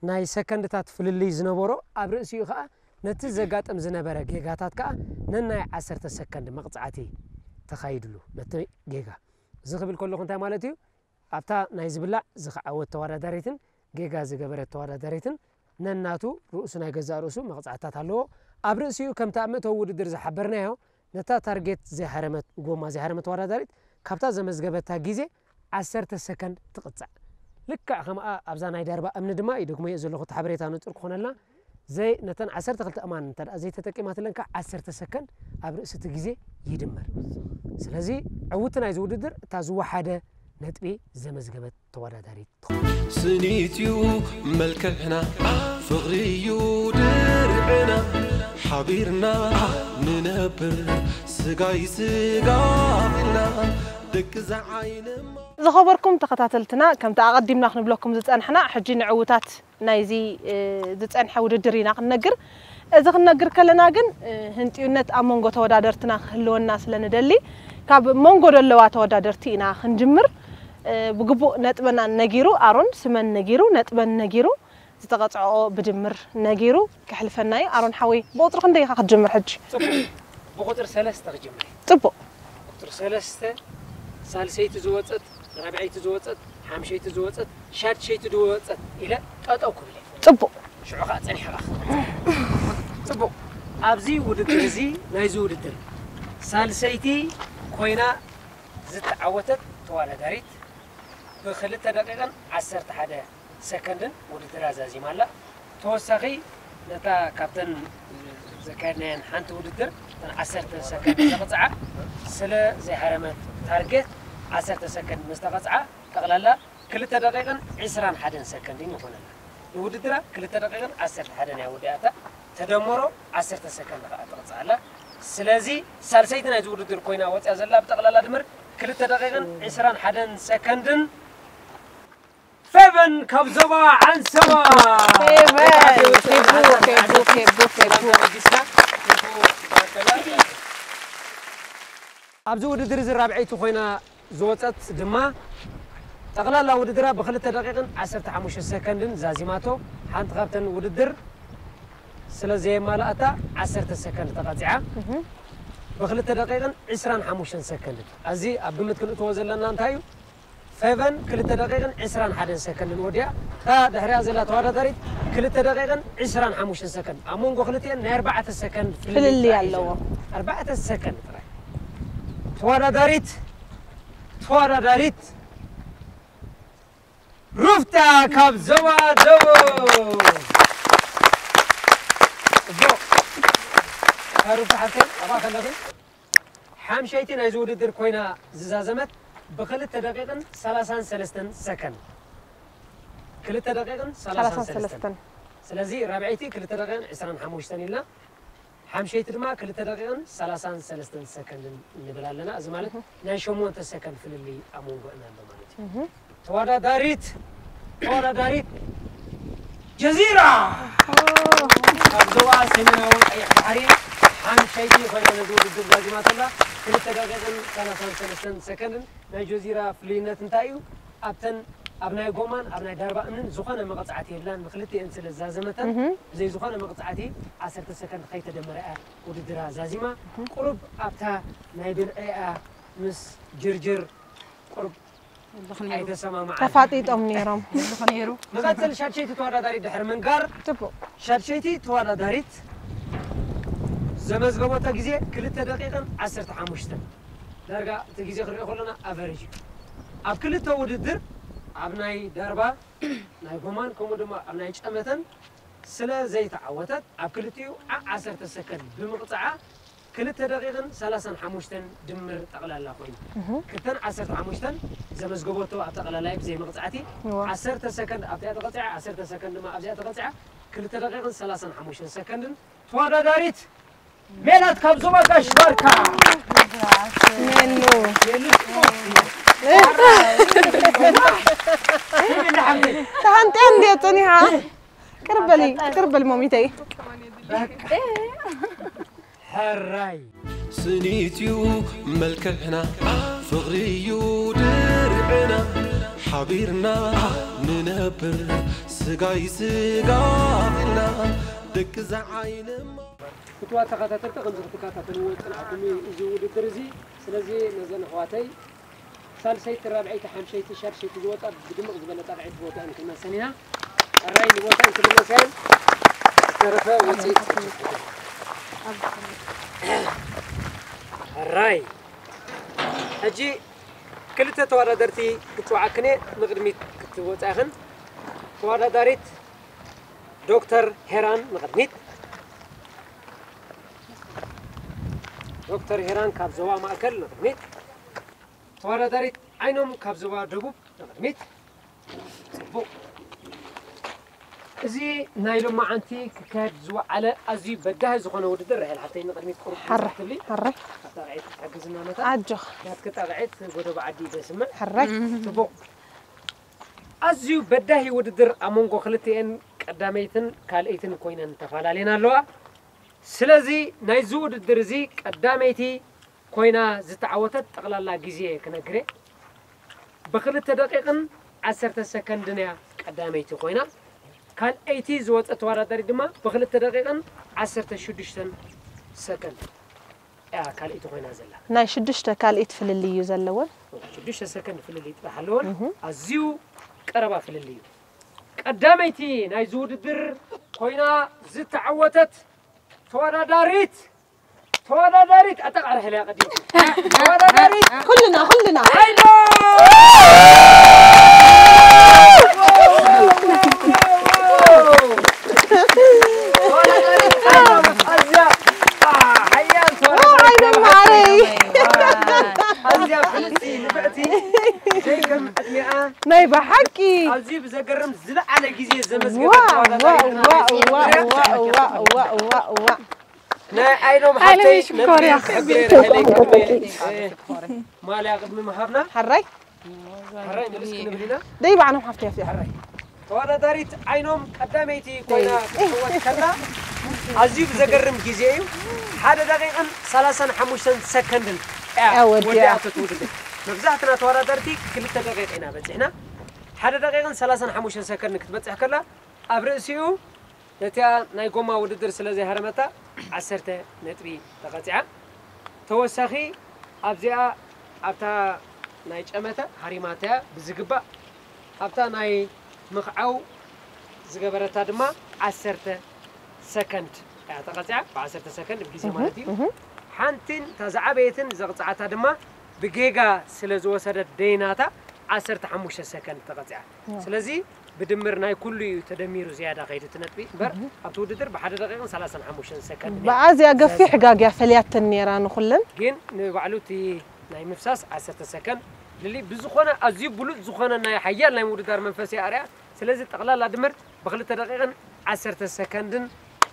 ናይ ሰከንድታት ፍልልይ ዝነበሮ፣ ኣብ ርእሲኡ ከኣ ነቲ ዘጋጥም ዝነበረ ጌጋታት ከኣ ነናይ ዓሰርተ ሰከንድ መቕጻዕቲ ተኻይድሉ። ነቲ ጌጋ እዚ ክብል ከለኹ እንታይ ማለት እዩ? ኣብታ ናይ ዝብላዕ ዝኸዓወት ተወዳዳሪትን ጌጋ ዝገበረት ተወዳዳሪትን ነናቱ ርእሱ ናይ ገዛእ ርእሱ መቕጻዕትታት ኣለዎ። ኣብ ርእሲኡ ከምቲ ኣብ መእተዊ ውድድር ዝሓበርናዮ፣ ነታ ታርጌት ዘይሃረመት፣ ጎማ ዘይሃረመት ተወዳዳሪት ካብታ ዘመዝገበታ ግዜ ዓሰርተ ሰከንድ ትቕጻዕ። ልክዕ ከምኣ ኣብዛ ናይ ደርባ እምኒ ድማ ይደግመዮ ዘለኹ፣ እቲ ሓበሬታ ንጹር ክኾነልና፣ ዘይ ነተን ዓሰርተ ክልተ እማን እንተ ደኣ ዘይተጠቂማትለን፣ ከዓ ዓሰርተ ሰከንድ ኣብ ርእሲ እቲ ግዜ ይድመር። ስለዚ ዕውቲ ናይዚ ውድድር እታ ዝወሓደ ነጥቢ ዘመዝገበት ተወዳዳሪት ትኾን። ስኒት እዩ መልክዕና፣ ፍቕሪ እዩ ድርዕና፣ ሓቢርና ንነብር ስጋይ ስጋ ቢልና፣ ደቂ እዛ ዓይንማ። ዝኸበርኩም ተኸታተልትና፣ ከምቲ ኣቐዲምና ክንብለኩም ዝጸንሕና፣ ሕጂ ንዕዉታት ናይዚ ዝጸንሐ ውድድር ኢና ክንነግር። እዚ ክንነግር ከለና ግን ህንጥዩነት ኣብ መንጎ ተወዳደርትና ክህልወና ስለ ንደሊ፣ ካብ መንጎ ዘለዋ ተወዳደርቲ ኢና ክንጅምር። ብግቡእ ነጥበና ነጊሩ፣ ኣሮን ስመን ነጊሩ፣ ነጥበን ነጊሩ፣ ዝተቐጽዐኦ ብድምር ነጊሩ ከሕልፈና እዩ። ኣሮን ሓወይ፣ ብቑጽሪ ክንደይ ኢኻ ክትጅምር ሕጂ? ጽቡቕ። ብቑጽሪ ሰለስተ ክጅምር እየ። ጽቡቕ። ቁጽሪ ሰለስተ፣ ሳልሰይቲ ዝወጸት፣ ራብዐይቲ ዝወጸት፣ ሓምሸይቲ ዝወጸት፣ ሻድሸይቲ ዝወጸት ኢለ ጠጠው ክብል እየ። ጽቡቕ። ሽዑ ኸኣ ጸኒሕኻ ክትመጽእ። ጽቡቕ። ኣብዚ ውድድር እዚ፣ ናይዚ ውድድር ሳልሰይቲ ኮይና ዝተዓወተት ተወዳዳሪት ብኽልተ ደቂቕን ዓሰርተ ሓደ ሰከንድን ውድድራ ዛዚማ ኣላ። ተወሳኺ ነታ ካብተን ዘካየድናየን ሓንቲ ውድድር እተን ዓሰርተ ሰከንድ ዘቕጽዓ ስለ ዘይሃረመት ታርጌት ዓሰርተ ሰከንድ ምስ ተቐጽዓ ጠቕላላ ክልተ ደቂቕን ዕስራን ሓደን ሰከንድን ይኾነላ። ንውድድራ ክልተ ደቂቕን ዓሰርተ ሓደን እያ ወዲኣታ። ተደመሮ ዓሰርተ ሰከንድ ኸኣ ትቕጻዕ ኣላ። ስለዚ ሳልሰይቲ ናይዚ ውድድር ኮይና ወጺኣ ዘላ ብጠቕላላ ድምር ክልተ ደቂቕን ዕስራን ሓደን ሰከንድን ፌቨን ካብ ዞባ ዓንሰባ። ፌቨን፣ ፌቡ፣ ፌቡ፣ ፌቡ፣ ፌቡ። ኣብዚ ውድድር እዚ ራብዐይቲ ኮይና ዝወጸት ድማ ጠቕላላ ውድድራ ብክልተ ደቂቕን ዓሰርተ ሓሙሽተ ሰከንድን ዛዚማቶ። ሓንቲ ካብተን ውድድር ስለ ዘየማልኣታ ዓሰርተ ሰከንድ ተቐጺዓ። እህ። ብክልተ ደቂቕን ዕስራን ሓሙሽተን ሰከንድን። እዚ ኣብ ግምት ክንእትዎ ዘለና እንታይ እዩ? ፌቨን ክልተ ደቂቕን ዕስራን ሓደን ሰከንድን ወዲኣ። እታ ድሕሪኣ ዘላ ተወዳዳሪት ክልተ ደቂቕን ዕስራን ሓሙሽተን ሰከንድ። ኣብ መንጎ ክልቲኤን ናይ ኣርባዕተ ሰከንድ ፍልልይ ፍልልይ ጥራይ እዩ ኣለዎ። ዘሎ። ኣርባዕተ ሰከንድ ጥራይ። ተወዳዳሪት፣ ተወዳዳሪት ሩፍታ ካብ ዞባ ደቡብ። ጽቡቕ። እታ ሩፍታ ሓፍተይ፣ ኣብኣ ከለኺ ሓምሸይቲ ናይዚ ውድድር ኮይና ዝዛዘመት ብክልተ ደቂቕን ሰላሳን ሰለስተን ሰከንድ። ክልተ ደቂቕን ሰላሳን ሰለስተን። ሰላሳን ሰለስተን። ስለዚ ራብዐይቲ ክልተ ደቂቕን ዕስራን ሓሙሽተን ኢልና፣ ሓምሸይቲ ድማ ክልተ ደቂቕን ሰላሳን ሰለስተን ሰከንድን ንብል ኣለና። እዚ ማለት ናይ ሸሞንተ ሰከንድ ፍልልይ ኣብ መንጎ እና ኣሎ ማለት እዩ። ተወዳዳሪት፣ ተወዳዳሪት ጀዚራ ካብ ዞባ ሰሜናዊ ቀይሕ ባሕሪ ሓምሸይቲ ኮይና ነዚ ውድድር ዛዚማ ተላ። ክልተ ደቂቕን ሰላሳን ሰለስተን ሰከንድን። ናይ ጀዚራ ፍልይነት እንታይ እዩ? ኣብተን ኣብ ናይ ጎማን ኣብ ናይ ዳርባ እምንን ዝኾነ መቕጻዕቲ የብላን። ንክልቲኤን ስለ ዝዛዘመተን እህ። ብዘይ ዝኾነ መቕጻዕቲ ዓሰርተ ሰከንድ ከይተደመረ እያ ውድድራ ዛዚማ። ቁሩብ ኣብታ ናይ ብልዒ እያ ምስ ጅርጅር ቁሩብ ኣይተሰማማዓን። ተፋጢጦም ነይሮም። ንቐጽል። ሻድሸይቲ ተወዳዳሪት ድሕሪ ምንጋር፣ ጽቡቕ። ሻድሸይቲ ተወዳዳሪት ዘመዝገበቶ ግዜ ክልተ ደቂቕን ዓሰርተ ሓሙሽተን። ዳርጋ እቲ ግዜ ክንሪኦ ከለና ኣቨሬጅ እዩ። ኣብ ክልተ ውድድር፣ ኣብ ናይ ዳርባ ናይ ጎማን ከምኡ ድማ ኣብ ናይ ጨመተን ስለ ዘይተዓወተት፣ ኣብ ክልቲኡ ዓ-፣ ዓሰርተ ሰከንድ ብምቕጻዓ፣ ክልተ ደቂቕን ሰላሳን ሓሙሽተን ድምር ጠቕላላ ኮይኑ። እህ። ክልተን ዓሰርተ ሓሙሽተን ዘመዝገበቶ ኣብ ጠቕላላይ ብዘይ መቕጻዕቲ፣ እዋ። ዓሰርተ ሰከንድ ኣብቲኣ ተቐጺዓ፣ ዓሰርተ ሰከንድ ድማ ኣብዚኣ ተቐጺዓ፣ ክልተ ደቂቕን ሰላሳን ሓሙሽተን ሰከንድን። ተወዳዳሪት ሜላት ካብ ዞባ ጋሽ ባርካ። ሜሉ። ሜሉ ጽቡቕ። ተሃንጥያ እንድየ ጸኒሓ። ቅርብ በሊ፣ ቅርብ በሊ ሞሚተይ። በቃ። ሕራይ። ስኒትዩ መልክዕና፣ ፍቕሪዩ ድርዕና፣ ሓቢርና ንነብር ስጋይ ስጋ ኢልና፣ ደቂ እዛ ዓይንማ። ፍትዋት ተኸታተልቲ፣ ከምዚ ክትከታተልዎ ዝጸናሕኩም እዩ እዚ ውድድር እዚ። ስለዚ ነዘን ኣሕዋተይ ሳልሰይቲ፣ ራብዐይቲ፣ ሓምሸይቲ፣ ሻድሸይቲ ዝወጻ ብድምቕ ዝበለ ጣቕዒት ቦታኣን ክመልሰን ኢና። ሕራይ ንቦታን ክምለሳን ዝተረፈ ውጽኢት። ሕራይ። ሕጂ ክልተ ተወዳደርቲ ክጽውዓክን እየ፣ ንቕድሚት ክትወጻ ኢኽን። ተወዳዳሪት ዶክተር ሄራን ንቕድሚት። ዶክተር ሄራን ካብ ዞባ ማእከል ንቕድሚት። ተወዳዳሪት ዓይኖም ካብ ዞባ ደቡብ ንቕድሚት። ጽቡቕ። እዚ ናይ ሎማዓንቲ ክካየድ ዝወዓለ ኣዝዩ በዳሂ ዝኾነ ውድድር፣ ራሄል ሓፍተይ ንቕድሚት ቁሩብ ሕራይ፣ ትብሊ። ሕራይ። ኣብ ጣቕዒት ክትሕግዝና መታ። ኣጆኻ። ናትኪ ጣቕዒት ጎደቦ ዓዲ ደስምዕ። ሕራይ። ጽቡቕ። ኣዝዩ በዳሂ ውድድር ኣብ መንጎ ክልቲኤን ቀዳመይትን ካልኣይትን ኮይነን ተፈላለየን ኣለዋ። ስለዚ ናይዚ ውድድር እዚ ቀዳመይቲ ኮይና ዝተዓወተት ጠቕላላ ግዜ ክነግር እየ። ብክልተ ደቂቕን ዓሰርተ ሰከንድን እያ ቀዳመይቲ ኮይና። ካልኣይቲ ዝወፀት ተወዳዳሪት ድማ ብክልተ ደቂቕን ዓሰርተ ሽዱሽተን ሰከንድ እያ ካልኣይቲ ኮይና ዘላ። ናይ ሽዱሽተ ካልኣይቲ ፍልልይ እዩ ዘለወን። ሽዱሽተ ሰከንድ ፍልልይ ጥራሕ ኣለወን። እህ። ኣዝዩ ቀረባ ፍልልይ እዩ። ቀዳመይቲ ናይዚ ውድድር ኮይና ዝተዓወተት ተወዳዳሪት፣ ተወዳዳሪት ኣጠቓርሕለያ ቀዲም። ተወዳዳሪት ኩልና፣ ኩልና። ሓይሎ! ተወዳዳሪት ሓይሎ፣ ኣዝያ፣ አ፣ ሓያል ተወዳዳሪት። ኦ፣ ሓይሎ ማረይ። ኣዝያ ብልጽቲ፣ ንፍዕቲ፣ ዘይከም ዕድሜኣ። ናይ ብሓቂ። ኣዝዩ ብዘገርም ዝለዓለ ግዜ ዘመዝገበት ዋው፣ ተወዳዳሪት ዋው፣ ናይዚ ዋው፣ ውድድር። ዋው፣ ዋው፣ ዋው፣ ዋው፣ ዋው። ናይ ኣይኖም ሓይለይ ሓፍተይ ሽኮርያ። ነጥቢ ክብሪ ርሕለይ ክብሪ፣ እ፣ ማልያ ቅድሚ ምሃብና። ሕራይ። ሕራይ ንብስ ክንብል ኢና። ደይ ባዕኖም ሓፍተይ ኣፍያ። ሕራይ። ተወዳዳሪት ኣይኖም ቀዳመይቲ ኮይና ክትዕወት ከላ ኣዝዩ ብዘገርም ግዜ እዩ። ሓደ ደቂቕን ሰላሳን ሓሙሽተን ሰከንድን እያ እያ ወዲኣ። ወዲኣቶ ትውድድር። መብዛሕትና ተወዳደርቲ ክልተ ደቂቕ ኢና በጺሕና። ሓደ ደቂቕን ሰላሳን ሓሙሽተን ሰከንድን ክትበጽሕ ከላ ኣብ ርእሲኡ ነቲኣ ናይ ጎማ ውድድር ስለ ዘይሃረመታ ዓሰርተ ነጥቢ ተቐጺዓ። ተወሳኺ ኣብዚኣ ኣብታ ናይ ጨመተ ሃሪማታያ ብዝግባእ ኣብታ ናይ ምኽዓው ዝገበረታ ድማ ዓሰርተ ሰከንድ እያ ተቐፂዓ። ብ10 ሰከንድ ብግዜ ማለት እዩ። ሓንቲን እታ ዝዓበየትን ዘቕፅዓታ ድማ ብጌጋ ስለ ዝወሰደት ደይናታ ዓሰርተ ሓሙሽተ ሰከንድ ተቐፂዓ። ስለዚ ብድምር ናይ ኩሉ እዩ ተደሚሩ ዝያዳ ከይዱ እቲ ነጥቢ እምበር ኣብቲ ውድድር ብሓደ ደቂቕን ሰላሳን ሓሙሽተን ሰከንድ ነይሩ። ብኣዝያ ገፊሕ ጋግያ ፈልያተን ነይራ ንኹለን። ግን ንባዕሉ እቲ ናይ ምፍሳስ ዓሰርተ ሰከንድ ልሊ ብዝኾነ ኣዝዩ ብሉጽ ዝኾነ ናይ ሓያል ናይ ምውድዳር መንፈስ እያ ኣርያ። ስለዚ ጠቕላላ ድምር ብክልተ ደቂቕን ዓሰርተ ሰከንድን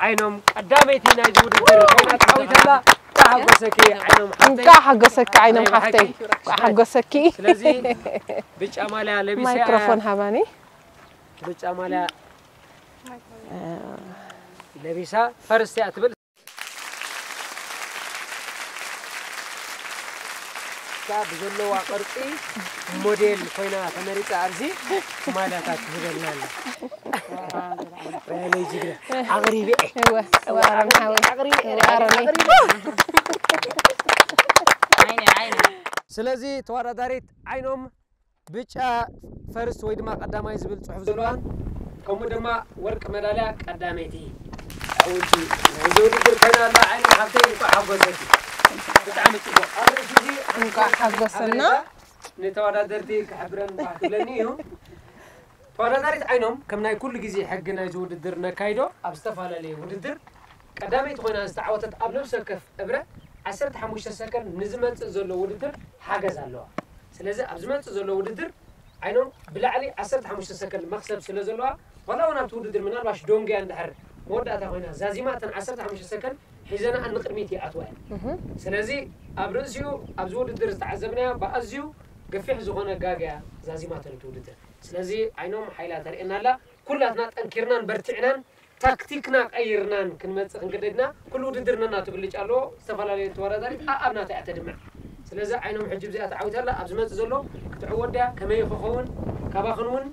ዓይኖም ቀዳመይቲ ናይዚ ውድድር ኮይና ተዓዊታ ኣላ። ተሓጎሰኪ ዓይኖም ሓፍተይ። እንኳዕ ሓጎሰኪ ዓይኖም ናይ ሓፍተይ። ብሓቂ። እንኳዕ ሓጎሰኪ። ስለዚ ብጫ ማልያ ለቢሳ እያ። ማይክሮፎን ሃባኒ። ብጫ ማልያ ለቢሳ ፈርስት እያ ትብል። እታ ብዘለዋ ቅርጺ ሞዴል ኮይና ተመሪጻ ኣብዚ ማልያታት ትህበልና ኣላ። ወያለይ ጅግና። ኣቕሪበ እየ። እወ፣ እወ፣ ኣረም ሓወይ። ኣቕሪበ እየ። እወ፣ ኣረም። ኣቕሪበ እየ። ስለዚ ተወዳዳሪት ዓይኖም ብጫ ፈርስት ወይ ድማ ቀዳማይ ዝብል ጽሑፍ ዘለዋን ከምኡ ድማ ወርቂ መዳልያ ቀዳመይቲ ዓወቲ ናይዚ ውድድር ኮይና ኣላ። ዓይኒ ሓፍተይ እንኳዕ ሓጎሰኪ። ብጣዕሚ ጽቡቕ። ኣብ ርእሲ እዚ እንኳዕ ሓጎሰና። ንተወዳደርቲ ክሕብረን ባህ ክብለኒ እዩ። ተወዳዳሪት ዓይኖም ከም ናይ ኩሉ ግዜ ሕጊ ናይዚ ውድድር ነካይዶ ኣብ ዝተፈላለየ ውድድር ቀዳመይቲ ኮይና ዝተዓወተት ኣብ ነብሲ ወከፍ እብረ ዓሰርተ ሓሙሽተ ሰከንድ ንዝመጽእ ዘሎ ውድድር ሓገዝ ኣለዋ። ስለዚ ኣብ ዝመጽእ ዘሎ ውድድር ዓይኖም ብላዕሊ ዓሰርተ ሓሙሽተ ሰከንድ መኽሰብ ስለ ዘለዋ ዋላ እውን ኣብቲ ውድድር ምናልባሽ ዶንግያ እንድሕር መወዳእታ ኮይና ዛዚማ እተን ዓሰርተ ሓሙሽተ ሰከንድ ሒዘናኣን ንቕድሚት ይኣትዋ እየን። ስለዚ ኣብ ርእሲኡ ኣብዚ ውድድር ዝተዓዘብናዮ ብኣዝዩ ገፊሕ ዝኾነ ጋግያ ዛዚማተን እቲ ውድድር። ስለዚ ዓይኖም ሓይላ ተርእየና ኣላ። ኩላትና ጠንኪርናን በርቲዕናን ታክቲክና ቀይርናን ክንመጽእ ክንገደድና ኩሉ ውድድር ነናቱ ብልጫ ኣለዎ። ዝተፈላለዩ ተወዳዳሪት ኣኣብ ናታ እያ ተድምዕ። ስለዚ ዓይኖም ሕጂ ብዚኣ ተዓዊታ ኣላ። ኣብ ዝመጽእ ዘሎ ክትዕወት ድያ ከመይ ክኸውን ካባኽን እውን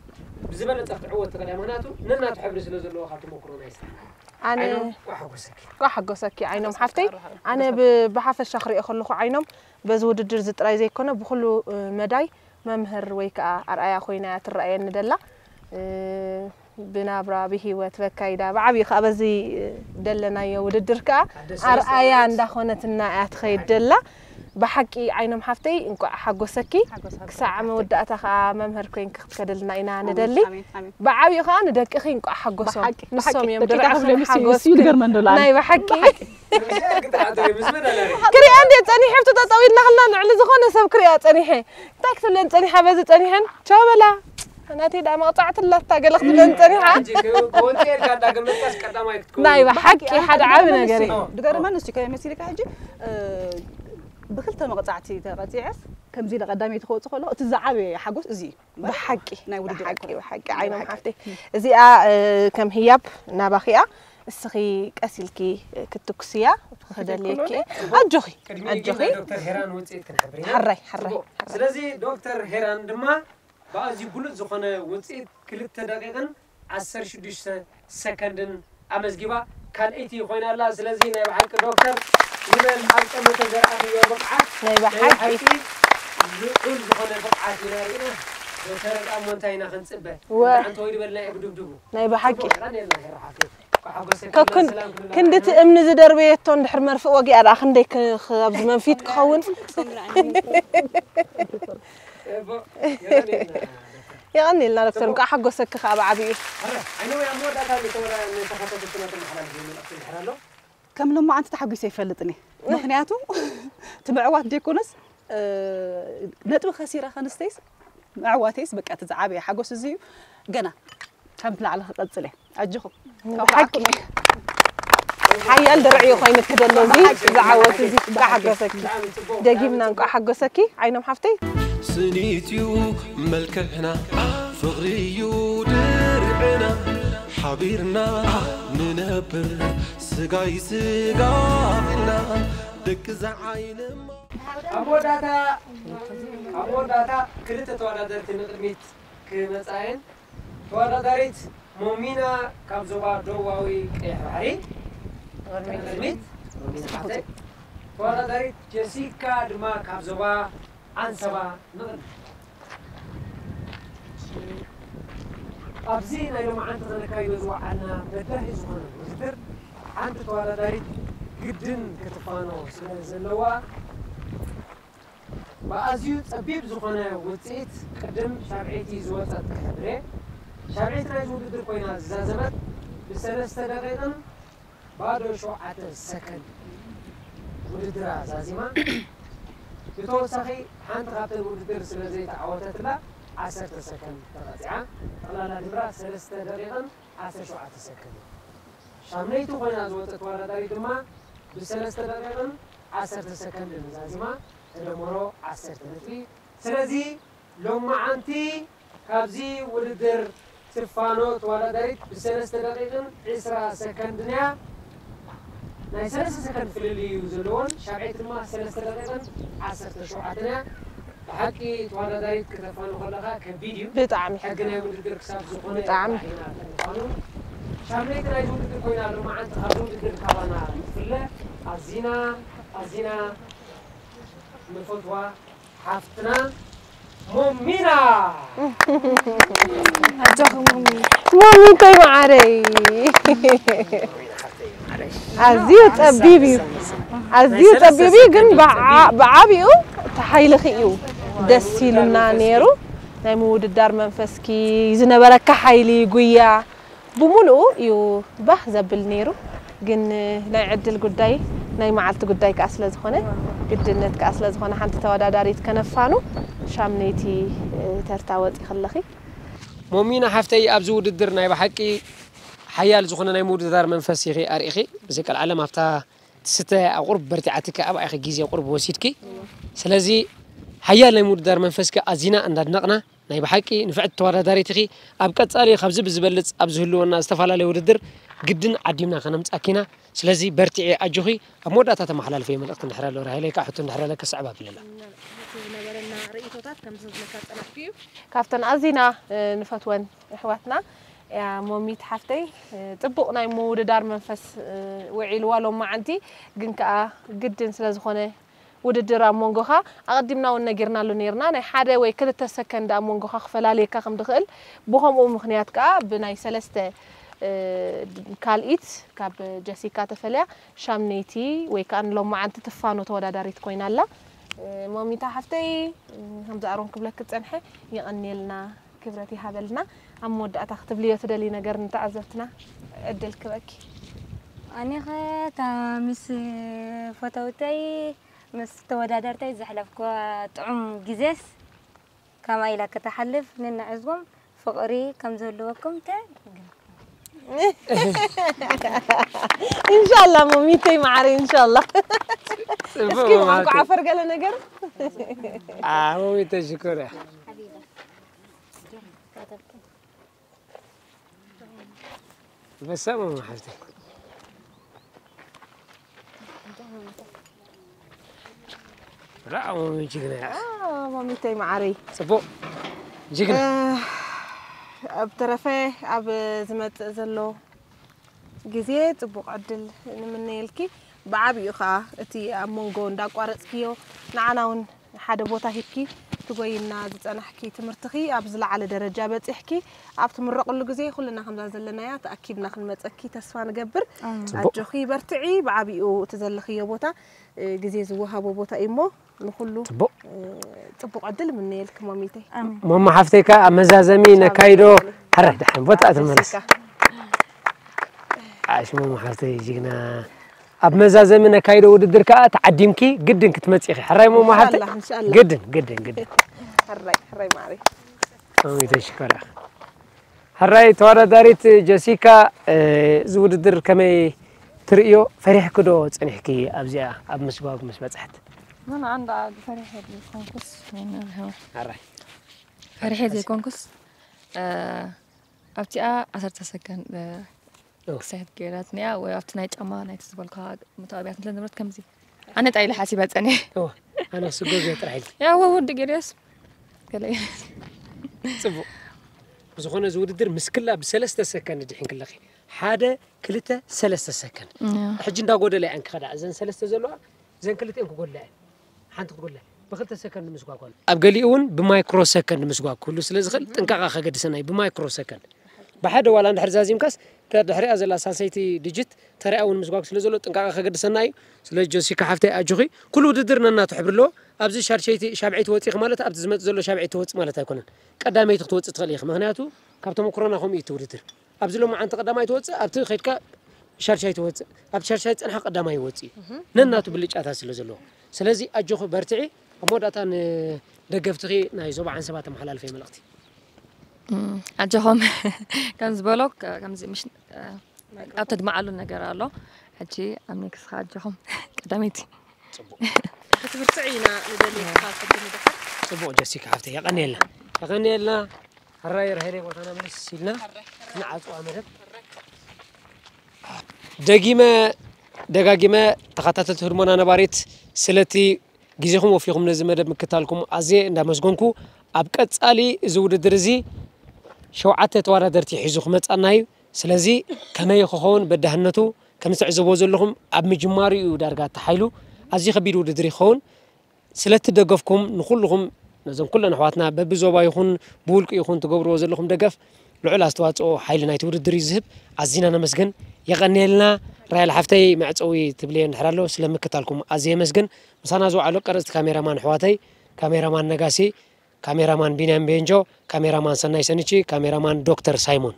ብዝበለጸ ክትዕወት ትኽእል እያ። ምኽንያቱ ነናቱ ሕብሪ ስለ ዘለዎ ካብ ተመክሮ ናይ ስራሕ። ኣነ ዓይኖም ኳ ሓጎሰኪ። ኳ ሓጎሰኪ ዓይኖም ሓፍተይ። ኣነ ብ-፣ ብሓፈሻ ክሪኦ ከለኹ ዓይኖም በዚ ውድድር እዚ ጥራይ ዘይኮነ ብኹሉ፣ እ፣ መዳይ መምህር ወይ ከዓ ኣርኣያ ኮይና እያ ትረኣየኒ ደላ። እ፣ ብናብራ ብህይወት በካይዳ ብዓብዪ ከዓ በዚ ደለናዮ ውድድር ከዓ ኣደስ ኣርኣያ ኣስተውዕለት። እንዳኾነትና እያ ትኸይድ ደላ። ብሓቂ ዓይኖም ሓፍተይ እንቋዕ ሓጎሰኪ። ሓጎስ ሓጎስ ክሳዕ ሓፍተይ። መወዳእታ ከዓ መምህር ኮይንኪ ክትከደልና ኢና ኣሜን፣ ንደሊ። ኣሜን፣ ኣሜን። ብዓብዩ ከዓ ንደቅኺ እንቋዕ ሓጎሶም። ብሓቂ፣ ንሶም ብሓቂ። እዮም ደቂ ድርዕኽን ተኽለ ምስ ሓጎስክን። ምስ ይገርመን ዶ ለዓለ? ናይ ብሓቂ። ብሓቂ። ክሪኣ እንዴ ጸኒሐ ኣብቲ ጠጠው ኢልና ከለና ልዕሊ ዝኾነ ሰብ ክሪኣ ጸኒሐ። እንታይ ክትብለን ጸኒሓ በዚ ጸኒሐን? ቻው በላ። ናተይ ደኣ መቕጻዕቲ ኣላታ ገለ ክትብለን ጸኒሓ። ሕጂ ክወጽእ ኢልካ እንዳገመትካስ ቀዳማይ ክትከውን። ናይ ብሓቂ ሓደ ዓቢ ነገር እዩ። ድገርመን እስቲ ከመይ መሲልካ ሕጂ፣ እ፣ ብክልተ መቕጻዕቲ ተቐጺዐስ ከምዚ ኢለ ቀዳመይቲ ክወጽእ ከሎ እቲ ዝዓበየ ሓጎስ እዚ እዩ። ብሓቂ፣ ናይ ውድድር ብሓቂ፣ ኣይኮነን። ብሓቂ፣ ዓይኖም ብሓቂ። ሓፍተይ። እዚኣ፣ እ፣ ከም ህያብ ናባኺ እያ። እስኺ ቀስ ኢልኪ ክትትኩስያ ክደልየኪ። ኣጆኺ፣ ቅድሚ ኣጆኺ። ግን ናይ ዶክተር ሄራን ውፅኢት ክንሕብር ኢና። ሕራይ፣ ሕራይ፣ ጽቡቕ። ሕራይ። ስለዚ ዶክተር ሄራን ድማ ብኣዝዩ ብሉጽ ዝኾነ ውጽኢት ክልተ ደቂቕን ዓሰርተ ሽዱሽተ ሰከንድን ኣመዝጊባ ካልኣይቲ ኮይና ኣላ። ስለዚ ናይ ብሓቂ ዶክተር ይበል ኣብ ጸመተ ዘርኣኽዮ ብቕዓት ናይ ብሓቂ። ናይ ብሓቂ ልዑል ዝኾነ ብቕዓት ኢና ርኢና። ዶክተር እሞ እንታይ ኢና ክንጽበ? ወ- እንተ ሓንቲ ወይ ድበልና እዩ ብድብድቡ። ናይ ብሓቂ። ጽቡቕ፣ የቐንየልና ሄራ ሓፍተይ። ኳ ሓጎሰኪ ከኩን ሰላም ክንብል ክንዲ እቲ ኣለና። እምኒ ዝደርበየቶ እንድሕር መርፍእ ወጊኣ ደኣ ክንደይ ክ-፣ ክ-፣ ኣብዚ መንፊት ክኸውን? እቦ፣ የቐንየልና። የቐንየልና ዶክተር፣ ጽቡቕ። እንኳዕ ሓጎሰኪ ከኣ ብዓቢኡ። ኣረ፣ ዓይነወይ ኣብ መወዳእታ ንተወዳ-፣ ንተኸታተልትና ተመሓላልፍ መልእኽቲ እንድሕር ኣሎ? ከም ሎማዓንቲ ተሓጒሰ ኣይፈልጥን እየ። ምኽንያቱ እቲ ምዕዋት ዘይኮነስ፣ እ፣ ነጥቢ ከሲረ ከንስተይስ ምዕዋተይስ በቃ እቲ ዝዓበየ ሓጎስ እዚ እዩ። ገና ካብ ላዕሊ ክቐጽል እየ። ኣጆኹም። ካብ ብሓቂ። ሓያል ድርዒ ኮይኑ ክደሎ እዚ ዝዓወት እዚ። ብሓጎሰኪ። ደጊምና እንቋዕ ሓጎሰኪ ዓይኖም ሓፍተይ። ስኒት እዩ መልክዕና፣ ፍቕሪ እዩ ድርዕና፣ ሓቢርና ንነብር ስጋይ ስጋ ኢልና ደቂ እዛ ዓይንማ። ኣብ መወዳእታ፣ ኣብ መወዳእታ ክልተ ተወዳደርቲ ንቕድሚት ክመጻ እየን። ተወዳዳሪት ሞሚና ካብ ዞባ ደቡባዊ ቀይሕ ባሕሪ። ቅድሚት። ሞሚና ሓፍተይ። ተወዳዳሪት ጀሲካ ድማ ካብ ዞባ ዓንሰባ ንቕድሚት። ኣብዚ ናይ ሎማዓንቲ ከነካይዶ ዝወዓልና በዳሂ ዝኾነ ውድድር ሓንቲ ተወዳዳሪት ግድን ክትፋኖ ስለ ዘለዋ ብኣዝዩ ጸቢብ ዝኾነ ውጽኢት ቅድም ሻብዐይቲ ዝወጸት ክሕብር እየ። ሻብዐይቲ ናይዚ ውድድር ኮይና ዝዛዘመት ብሰለስተ ደቂቕን ባዶ ሸውዓተ ሰከንድ ውድድራ ዛዚማ። ብተወሳኺ ሓንቲ ካብተን ውድድር ስለ ዘይተዓወተትላ ዓሰርተ ሰከንድ ተቐጺዓ። ጠቕላላ ድምራ ሰለስተ ደቂቕን ዓሰርተ ሸውዓተ ሰከንድ። ሻምነይቲ ኮይና ዝወጸት ተወዳዳሪ ድማ ብሰለስተ ደቂቕን ዓሰርተ ሰከንድን ዛዚማ ተደምሮ ዓሰርተ ነጥቢ። ስለዚ ሎማዓንቲ ካብዚ ውድድር ትፋኖ ተወዳዳሪት ብሰለስተ ደቂቕን ዕስራ ሰከንድን እያ። ናይ ሰለስተ ሰከንድ ፍልልይ እዩ ዘለዎን፣ ሻብዐይቲ ድማ ሰለስተ ደቂቕን ዓሰርተ ሸውዓተን እያ። ብሓቂ ተወዳዳሪት ክተፋኑ ከለኻ ከቢድ እዩ። ብጣዕሚ። ሕጊ ናይ ውድድር ክሳብ ዝኾነ ብጣዕሚ። ጥራሕ ኢና ክንፋኑ። ሻምነይቲ ናይዚ ውድድር ኮይና ሎማዓንቲ ካብዚ ውድድር ካባና ትፍለ ኣዚና ኣዚና ንፈትዋ ሓፍትና ሞሚና። ኣጆኺ ሞሚ። ሞሚተይ መዓረይ። ኣዝዩ ጸቢብ እዩ። ኣዝዩ ጸቢብ እዩ፣ ግን ብዓ-፣ ብዓቢኡ እቲ ሓይልኺ እዩ ደስ ኢሉና ነይሩ። ናይ ምውድዳር መንፈስኪ፣ ዝነበረካ ሓይሊ፣ ጉያ፣ ብምሉኡ እዩ ባህ ዘብል ነይሩ። ግን ናይ ዕድል ጉዳይ፣ ናይ መዓልቲ ጉዳይ ከኣ ስለ ዝኾነ፣ ግድነት ከኣ ስለ ዝኾነ፣ ሓንቲ ተወዳዳሪት ከነፋኑ ሻምነይቲ ተርታ ወጺኺ ኣለኺ። ሞሚና ሓፍተይ፣ ኣብዚ ውድድር ናይ ብሓቂ ሓያል ዝኾነ ናይ ምውድዳር መንፈስ ኢኺ ኣርኢኺ። ብዘይ ቀልዓለም ኣብታ ትስተ ኣብ ቁሩብ በርቲዓትኪ፣ ኣብኣ ኢኺ ግዜ ቁሩብ ወሲድኪ። ስለዚ ሓያል ናይ ምውድዳር መንፈስኪ ኣዚና እንዳድነቕና፣ ናይ ብሓቂ ንፍዕቲ ተወዳዳሪት ኢኺ። ኣብ ቀጻሊ ካብዚ ብዝበልጽ ኣብ ዝህልወና ዝተፈላለየ ውድድር ግድን ዓዲምና ከነምጻኪና። ስለዚ በርቲዒ፣ ኣጆኺ። ኣብ መወዳእታ ተመሓላልፈዮ መልእኽቲ እንድሕር ኣሎ፣ ራሄለይ፣ ከዓ ሕቶ እንድሕር ኣለኪ ክስዕብ ኣብለላ። እቲ ዝነበረና ርእይቶታት ከምዚ ዝብለካ ዝጸናሕኩ እዩ። ካብተን ኣዚና፣ እ፣ ንፈትወን ኣሕዋትና እያ ሞሚት ሓፍተይ። እ፣ ጽቡቕ ናይ ምውድዳር መንፈስ፣ እ፣ ውዒልዋ ሎማዓንቲ፣ ግን ከኣ ግድን ስለ ዝኾነ ውድድር ኣብ መንጎኻ፣ ኣቐዲምና እውን ነጊርናሉ ነይርና፣ ናይ ሓደ ወይ ክልተ ሰከንድ ኣብ መንጎኻ ክፈላልየካ ከም ድኽእል፣ ብኸምኡ ምኽንያት ከኣ ብናይ ሰለስተ፣ እ፣ ካልኢት ካብ ጀሲካ ተፈልያ ሻምነይቲ ወይ ከኣ ንሎማዓንቲ ትፋኖ ተወዳዳሪት ኮይና ኣላ። እ፣ ሞሚታ ሓፍተይ፣ እ፣ ከምዚ ኣሮን ክብለኪ ዝጸንሐ፣ የቐንየልና፣ ክብረት ይሃበልና። ኣብ መወዳእታ ክትብልዮ ትደልዪ ነገር ንተዓዘብትና ዕድል ክበኪ። ኣነ ኸ እታ ምስ ፈተውተይ፣ ምስ ተወዳደርተይ ዘሕለፍኩዋ ጥዑም ግዜስ ከምኣ ኢላ ከተሓልፍ፣ ንንዕዝጎም ፍቕሪ ከም ዝህልወኩም ተ-፣ ኢንሻላህ ሞሚተይ መዓረይ፣ ኢንሻላህ። ጽቡቕ እስኪ ብቋንቋ ማለት ዓፈር ገለ ነገር? አ፣ ሞሚተይ ሽኮር እያ። በሰ ሞሚ ሓፍተይ። ብራቮ ሞሚ ጅግና እያ። አ፣ ሞሚተይ መዓረይ። ጽቡቕ። ጅግና። እ፣ ኣብ ተረፈ ኣብ ዝመጽእ ዘሎ ግዜ ጽቡቕ ዕድል ንምነየልኪ። ብዓቢኡ ኸኣ እቲ ኣብ መንጎ እንዳቋረጽክዮ ንዓና እውን ሓደ ቦታ ሂብኪ ትጎይና ዝጸናሕኪ፣ ትምህርትኺ ኣብ ዝለዓለ ደረጃ በጺሕኪ ኣብ ትምረቕሉ ግዜ ኩልና ከምዛ ዘለናያ ተኣኪብና ክንመጸኪ ተስፋ ንገብር። ኣሜን። ጽቡቕ። ኣጆኺ በርትዒ። ብዓቢኡ እቲ ዘለኽዮ ቦታ፣ እ፣ ግዜ ዝወሃቦ ቦታ እዩ እሞ ንኹሉ፣ ጽቡቕ። እ፣ ጽቡቕ ዕድል እምነየልኪ ሞሚተይ። ኣሜን። ሞሞ ሓፍተይ ከኣ ኣብ መዛዘሚ ነካይዶ። ሓረ ደሓን ቦታ ትመለስ። ዓሽ ሞሞ ሓፍተይ ጅግና። ኣብ መዛዘሚ ነካይዶ ውድድር ከኣ ተዓዲምኪ ግድን ክትመጺ ኢኺ። ሕራይ ሞሞ ሓፍተይ? ኢንሻላህ፣ ኢንሻላህ። ግድን፣ ግድን፣ ግድን። ሕራይ፣ ሕራይ ማዕረይ። ኣሜን፣ ተሽኮራ። ሕራይ ተወዳዳሪት ጀሲካ፣ እ፣ እዚ ውድድር ከመይ ትርእዮ? ፈሪሕኪ ዶ ጸኒሕኪ ኣብዚኣ ኣብ ምስጓግ ምስ በጽሐት? ኣነ ኣንዳ ፈሪሐ ዘይኮንኩስ፣ ሕራይ። ፈሪሐ ዘይኮንኩስ፣ እ፣ ኣብቲኣ ዓሰርተ ሰከንድ፣ እ፣ ኦ። ክሳየት ገይራትኒ እያ፣ ወይ ኣብቲ ናይ ጫማ ናይቲ ዝበልካ መታወብያት እንተ ንብረት ከምዚ። ኣነ ጣይለ ሓሲባ ጸኒሐ። ኦ፣ ኣነ ስጎ ገ ጥራሕ ኢልኪ። ያ፣ ወ-፣ ወዲ ገርያስ። ገለ። ጽቡቕ። ብዝኾነ እዚ ውድድር ምስክላ ብሰለስተ ሰከንድ ድሒንኪ ኣለኺ። ሓደ፣ ክልተ፣ ሰለስተ ሰከንድ። እያ። ሕጂ እንዳጎደለ እየን ክኸዳ። እዘን ሰለስተ ዘለዋ እዘን ክልቲኤን ክጎላ እየን። ሓንቲ ክትጎላ እያ። ብክልተ ሰከንድ ምስጓግ ኮነ። ኣብ ገሊኡ እውን ብማይክሮ ሰከንድ ምስጓግ ክህሉ ስለ ዝኽእል ጥንቃቐ ከገድሰና እዩ። ብማይክሮ ሰከንድ። ብሓደ ዋላ እንድሕር ዛዚምካስ እታ ድሕሪኣ ዘላ ሳልሰይቲ ዲጂት ተሪኣ እውን ምስጓግ ስለ ዘሎ ጥንቃቐ ከገድሰና እዩ። ስለዚ ጀሲካ ሓፍተይ ኣጆኺ። ኩሉ ውድድር ነናቱ ሕብሪ ኣለዎ። ኣብዚ ሻድሸይቲ ሻብዐይቲ ወፂእኺ ማለት ኣብቲ ዝመፅእ ዘሎ ሻብዐይቲ ትወፅእ ማለት ኣይኮነን። ቀዳመይቲ ክትወፅእ ትኽእሊ ኢኺ። ምኽንያቱ ካብ ተመኩሮና ከምኡ እዩ እቲ ውድድር። ኣብዚ ሎማዓንቲ ቀዳማይ ትወፅእ፣ ኣብቲ ከይድካ ሻድሻይ ትወፅእ፣ ኣብቲ ሻድሻይ ዝፀንሓ ቀዳማይ ይወፅእ እዩ። ነናቱ ብልጫታት ስለ ዘለዎ። ስለዚ ኣጆኺ በርትዒ። ኣብ መወዳእታ ንደገፍትኺ ናይ ዞባ ዓንሰባ ተመሓላልፈይ መልእኽቲ። እም፣ ኣጆኹም ከም ዝበሎ ከ- ከምዚ ምሽ ኣብ ተድመዓሉ ነገር ኣሎ። ሕጂ ኣብ ኔክስኻ ኣጆኹም ቀዳመይቲ። ክትብርትዕ ኢና ንደሊ ካብ ሕጂ ንድሕር። ፅቡቕ ጀሲካ ሓፍተይ የቐንየልና። የቐንየልና። ሕራይ ርሀሌ ቦታና መለስ ኢልና ንዓፅዋ መደብ። ደጊመ ደጋጊመ ተኸታተልቲ ህድሞና ነባሪት ስለቲ ግዜኹም ወፊኹም ነዚ መደብ ምክታልኩም ኣዝየ እንዳመስገንኩ ኣብ ቀጻሊ እዚ ውድድር እዚ ሸውዓተ ተወዳደርቲ ሒዙ ክመጻና እዩ። ስለዚ ከመይ ክኸውን በዳህነቱ ከም ትዕዘቦ ዘለኹም ኣብ ምጅማሩ እዩ ዳርጋ ተሓይሉ ኣዝዩ ከቢድ ውድድር ይኸውን። ስለቲ ደገፍኩም ንኹልኹም ነዞም ኩለን ኣሕዋትና በብዞባ ይኹን ብውልቂ ይኹን ትገብርዎ ዘለኹም ደገፍ ልዑል ኣስተዋፅኦ ሓይሊ ናይቲ ውድድር እዩ ዝህብ። ኣዚና ነመስግን። የቐንየልና። ራይል ሓፍተይ መዕፀዊ ትብልየ እንድሕር ኣሎ ስለ ምክታልኩም ኣዝየ የመስግን። ምሳና ዝወዓሉ ቀረፅቲ ካሜራማን ኣሕዋተይ፣ ካሜራማን ነጋሲ፣ ካሜራማን ቢንያም ቤንጆ፣ ካሜራማን ሰናይ ሰንቺ፣ ካሜራማን ዶክተር ሳይሞን።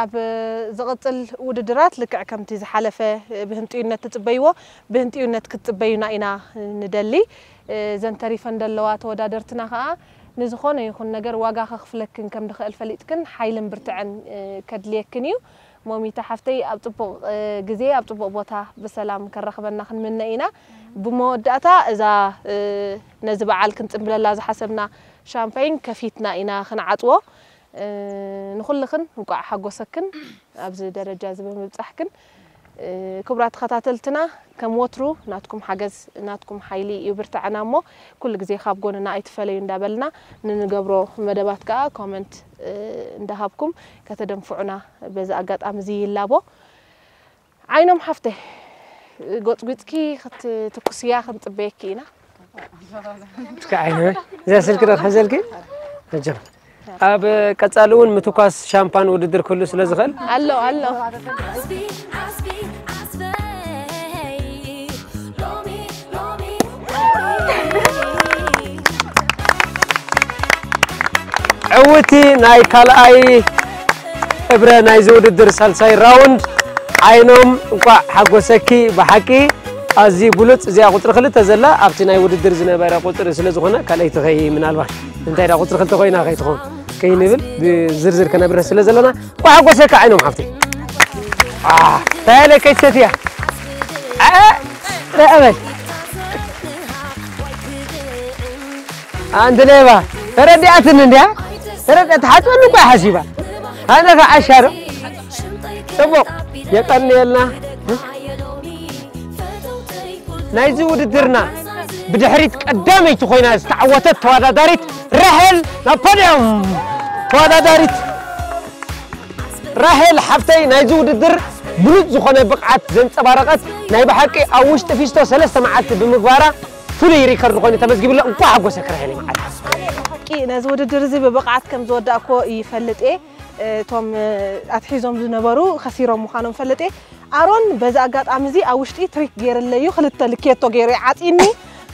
ኣብ ዝቕፅል ውድድራት ልክዕ ከምቲ ዝሓለፈ ብህንጥዩነት ትፅበይዎ ብህንጥዩነት ክትፅበዩና ኢና ንደሊ። እዘን ተሪፈን ዘለዋ ተወዳደርትና ከዓ ንዝኾነ ይኹን ነገር ዋጋ ከኽፍለክን ከም ድኽእል ፈሊጥክን ሓይልን ብርትዐን ከድልየክን እዩ። ሞሚታ ሓፍተይ ኣብ ፅቡቕ ግዜ ኣብ ፅቡቕ ቦታ ብሰላም ከራኽበና ክንምነ ኢና። ብመወዳእታ እዛ ነዚ በዓል ክንፅምብለላ ዝሓሰብና ሻምፓይን ከፊትና ኢና ክንዓፅዎ። ንኹልኽን እንቋዕ ሓጎሰክን ኣብዚ ደረጃ እዚ ብምብፃሕክን። ክቡራት ተኸታተልትና ከም ወትሩ ናትኩም ሓገዝ ናትኩም ሓይሊ ይብርትዐና እሞ ኩሉ ግዜ ካብ ጎንና ኣይትፈለዩ እንዳበልና ንንገብሮ መደባት ከዓ ኮመንት እንዳሃብኩም ከተደንፍዑና በዚ ኣጋጣሚ እዚ ይላቦ። ዓይኖም ሓፍተይ ጎፅጒፅኪ ክትትኩስያ ክንፅበየኪ ኢና። እስከ ዓይነመ እዚኣ ስልኪ ዶ ክሕዘልኪ? መጀመር ኣብ ቀጻሊ እውን ምትኳስ ሻምፓን ውድድር ክህሉ ስለ ዝኽእል ኣሎ ኣሎ። ዕውቲ ናይ ካልኣይ እብረ ናይዚ ውድድር ሳልሳይ ራውንድ። ዓይኖም እንኳዕ ሓጎሰኪ። ብሓቂ ኣዝዩ ብሉፅ። እዚኣ ቁፅሪ ክልተ ዘላ ኣብቲ ናይ ውድድር ዝነበረ ቁፅሪ ስለ ዝኾነ ካልኣይቲ ኸይ ምናልባት እንታይ ዳ ቁፅሪ ክልተ ኮይና ከይትኾን ከይንብል ብዝርዝር ከነብርህ ስለ ዘለና እንኳዕ ሓጎሰኪ ዓይኖም ሓፍተይ። ኣህ፣ ታያለ ከይትሰትያ። ኣእ፣ ረአ በል። ኣንቲ ሌባ ተረዲኣትኒ እንዲያ። ተረዲኣ ትሓፅበኒ እኳ ሓሲባ። ኣነ ከዓ ዓሻ ዶ? ፅቡቕ የቀንየልና። ናይዚ ውድድርና ብድሕሪት ቀዳመይቲ ኮይና ዝተዓወተት ተወዳዳሪት ራሄል ናብ ፖድዮም። ተወዳዳሪት ራሄል ሓፍተይ ናይዚ ውድድር ብሉፅ ዝኾነ ብቕዓት ዘንፀባረቐት ናይ ብሓቂ ኣብ ውሽጢ ፊስቶ ሰለስተ መዓልቲ ብምግባራ ፍሉይ ሪከርድ ኮይኑ ተመዝጊብሎ። እንኳዕ ሓጎሰኪ ራሄለይ መዓልቲ። ሓቂ ነዚ ውድድር እዚ ብብቕዓት ከም ዝወዳእክዎ ይፈልጥ እየ። እቶም ኣትሒዞም ዝነበሩ ከሲሮም ምዃኖም ፈልጥ እየ። ኣሮን በዚ ኣጋጣሚ እዚ ኣብ ውሽጢ ትሪክ ገይርለዩ ክልተ ልኬቶ ገይሩ እዩ ዓፂኒ።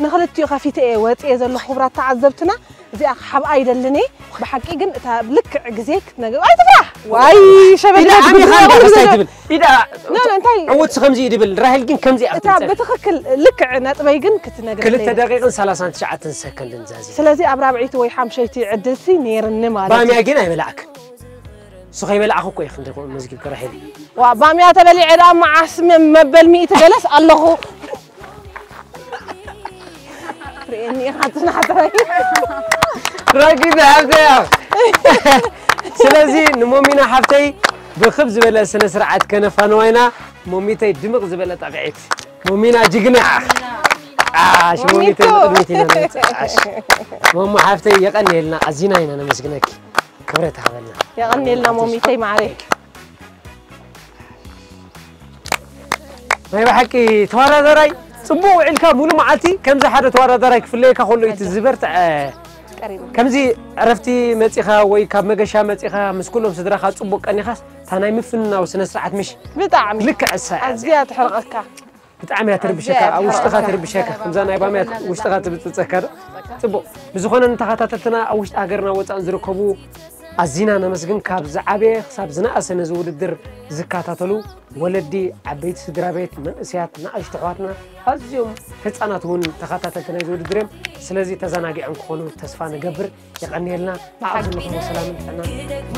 ንክልቲኡ ከፊተ እየ ወፅየ ዘለኹ ክቡራት ተዓዘብትና። እዚኣ ክሓብኣ ይደልን እየ። ብሓቂ ግን እታ ልክዕ ግዜ ክትነግር ኣይትፍራሕ። ዋይ ሸበል ኢዳ ዓም ኢዳ ክትብል። ኢዳ ኖ፣ ኖ፣ እንታይ ዕውት ከምዚ እዩ ድብል ራሄል ግን ከምዚ እያ እታ ክትብል። ብትኽክል ልክዕ ነጥበይ ግን ክትነግር ክልተ ኣለይ። ደቂቕን ሰላሳን ትሽዓተን ሰከንድን ዛዚ። ስለዚ ኣብ ራብዐይቲ ወይ ሓምሸይቲ ዕድልሲ ነይርኒ ማለት እዩ። ባምያ ግን ኣይበላዕክን። እሱ ከይበላዕኹ እኮ እዩ ክንዲ መዝጊብ ከራሄል። ዋ ባምያ ተበሊዐ ደኣ መዓስ መ- መበል ሚእቲ ገለስ ኣለኹ። ርእየኒ ኢኻ ትናሕተረይ። ረጊድ ሓፍተይ እያ። ስለዚ ንሞሚና ሓፍተይ ብክብ ዝበለ ስነ ስርዓት ከነፋንዋ ኢና። ሞሚተይ ድምቕ ዝበለ ጣቕዒት። ሞሚና ጅግና። ዓሽ ሞሚተይ ንቕድሚት ኢና ንመፅእ። ዓሽ ሞሞ ሓፍተይ የቐንየልና ኣዚና ኢና ነመስግነኪ። ክብረት ሃበልና። የቐንየልና ሞሚተይ ማዕረይ። ናይ ብሓቂ ተወዳደራይ ጽቡቕ ውዒልካ ሙሉ መዓልቲ ከምዚ ሓደ ተወዳዳራይ ክፍለየካ ከሎ እቲ ዝበርትዐ ቀሪቡ ከምዚ ዕረፍቲ መጺኻ ወይ ካብ መገሻ መጺኻ ምስ ኩሎም ስድራኻ ጽቡቕ ቀኒኻስ እታ ናይ ምፍንናው ስነ ስርዓት ምሽ ብጣዕሚ ልክዕ እሳ ኣዝያ ትሕርቐካ ብጣዕሚ እያ ትርብሸካ ኣብ ውሽጥኻ ትርብሸካ ከምዛ ናይ ባምያ ውሽጥኻ ትብጽጸካ ዶ ጽቡቕ ብዝኾነ ንተኸታተልትና ኣብ ውሽጢ ሃገርና ወጻእን ዝርከቡ ኣዚና ነመስግን ካብ ዝዓበየ ክሳብ ዝነኣሰ ነዚ ውድድር ዝከታተሉ ወለዲ ዓበይቲ ስድራ ቤት መንእሰያት ንኣሽቱ ኣሕዋትና ኣዝዮም ህፃናት እውን ተኸታተልቲ ናይዚ ውድድር እዮም ስለዚ ተዘናጊዖም ክኾኑ ተስፋ ንገብር የቐንየልና ኣብ ዘለኹም ሰላምን ጥዕናን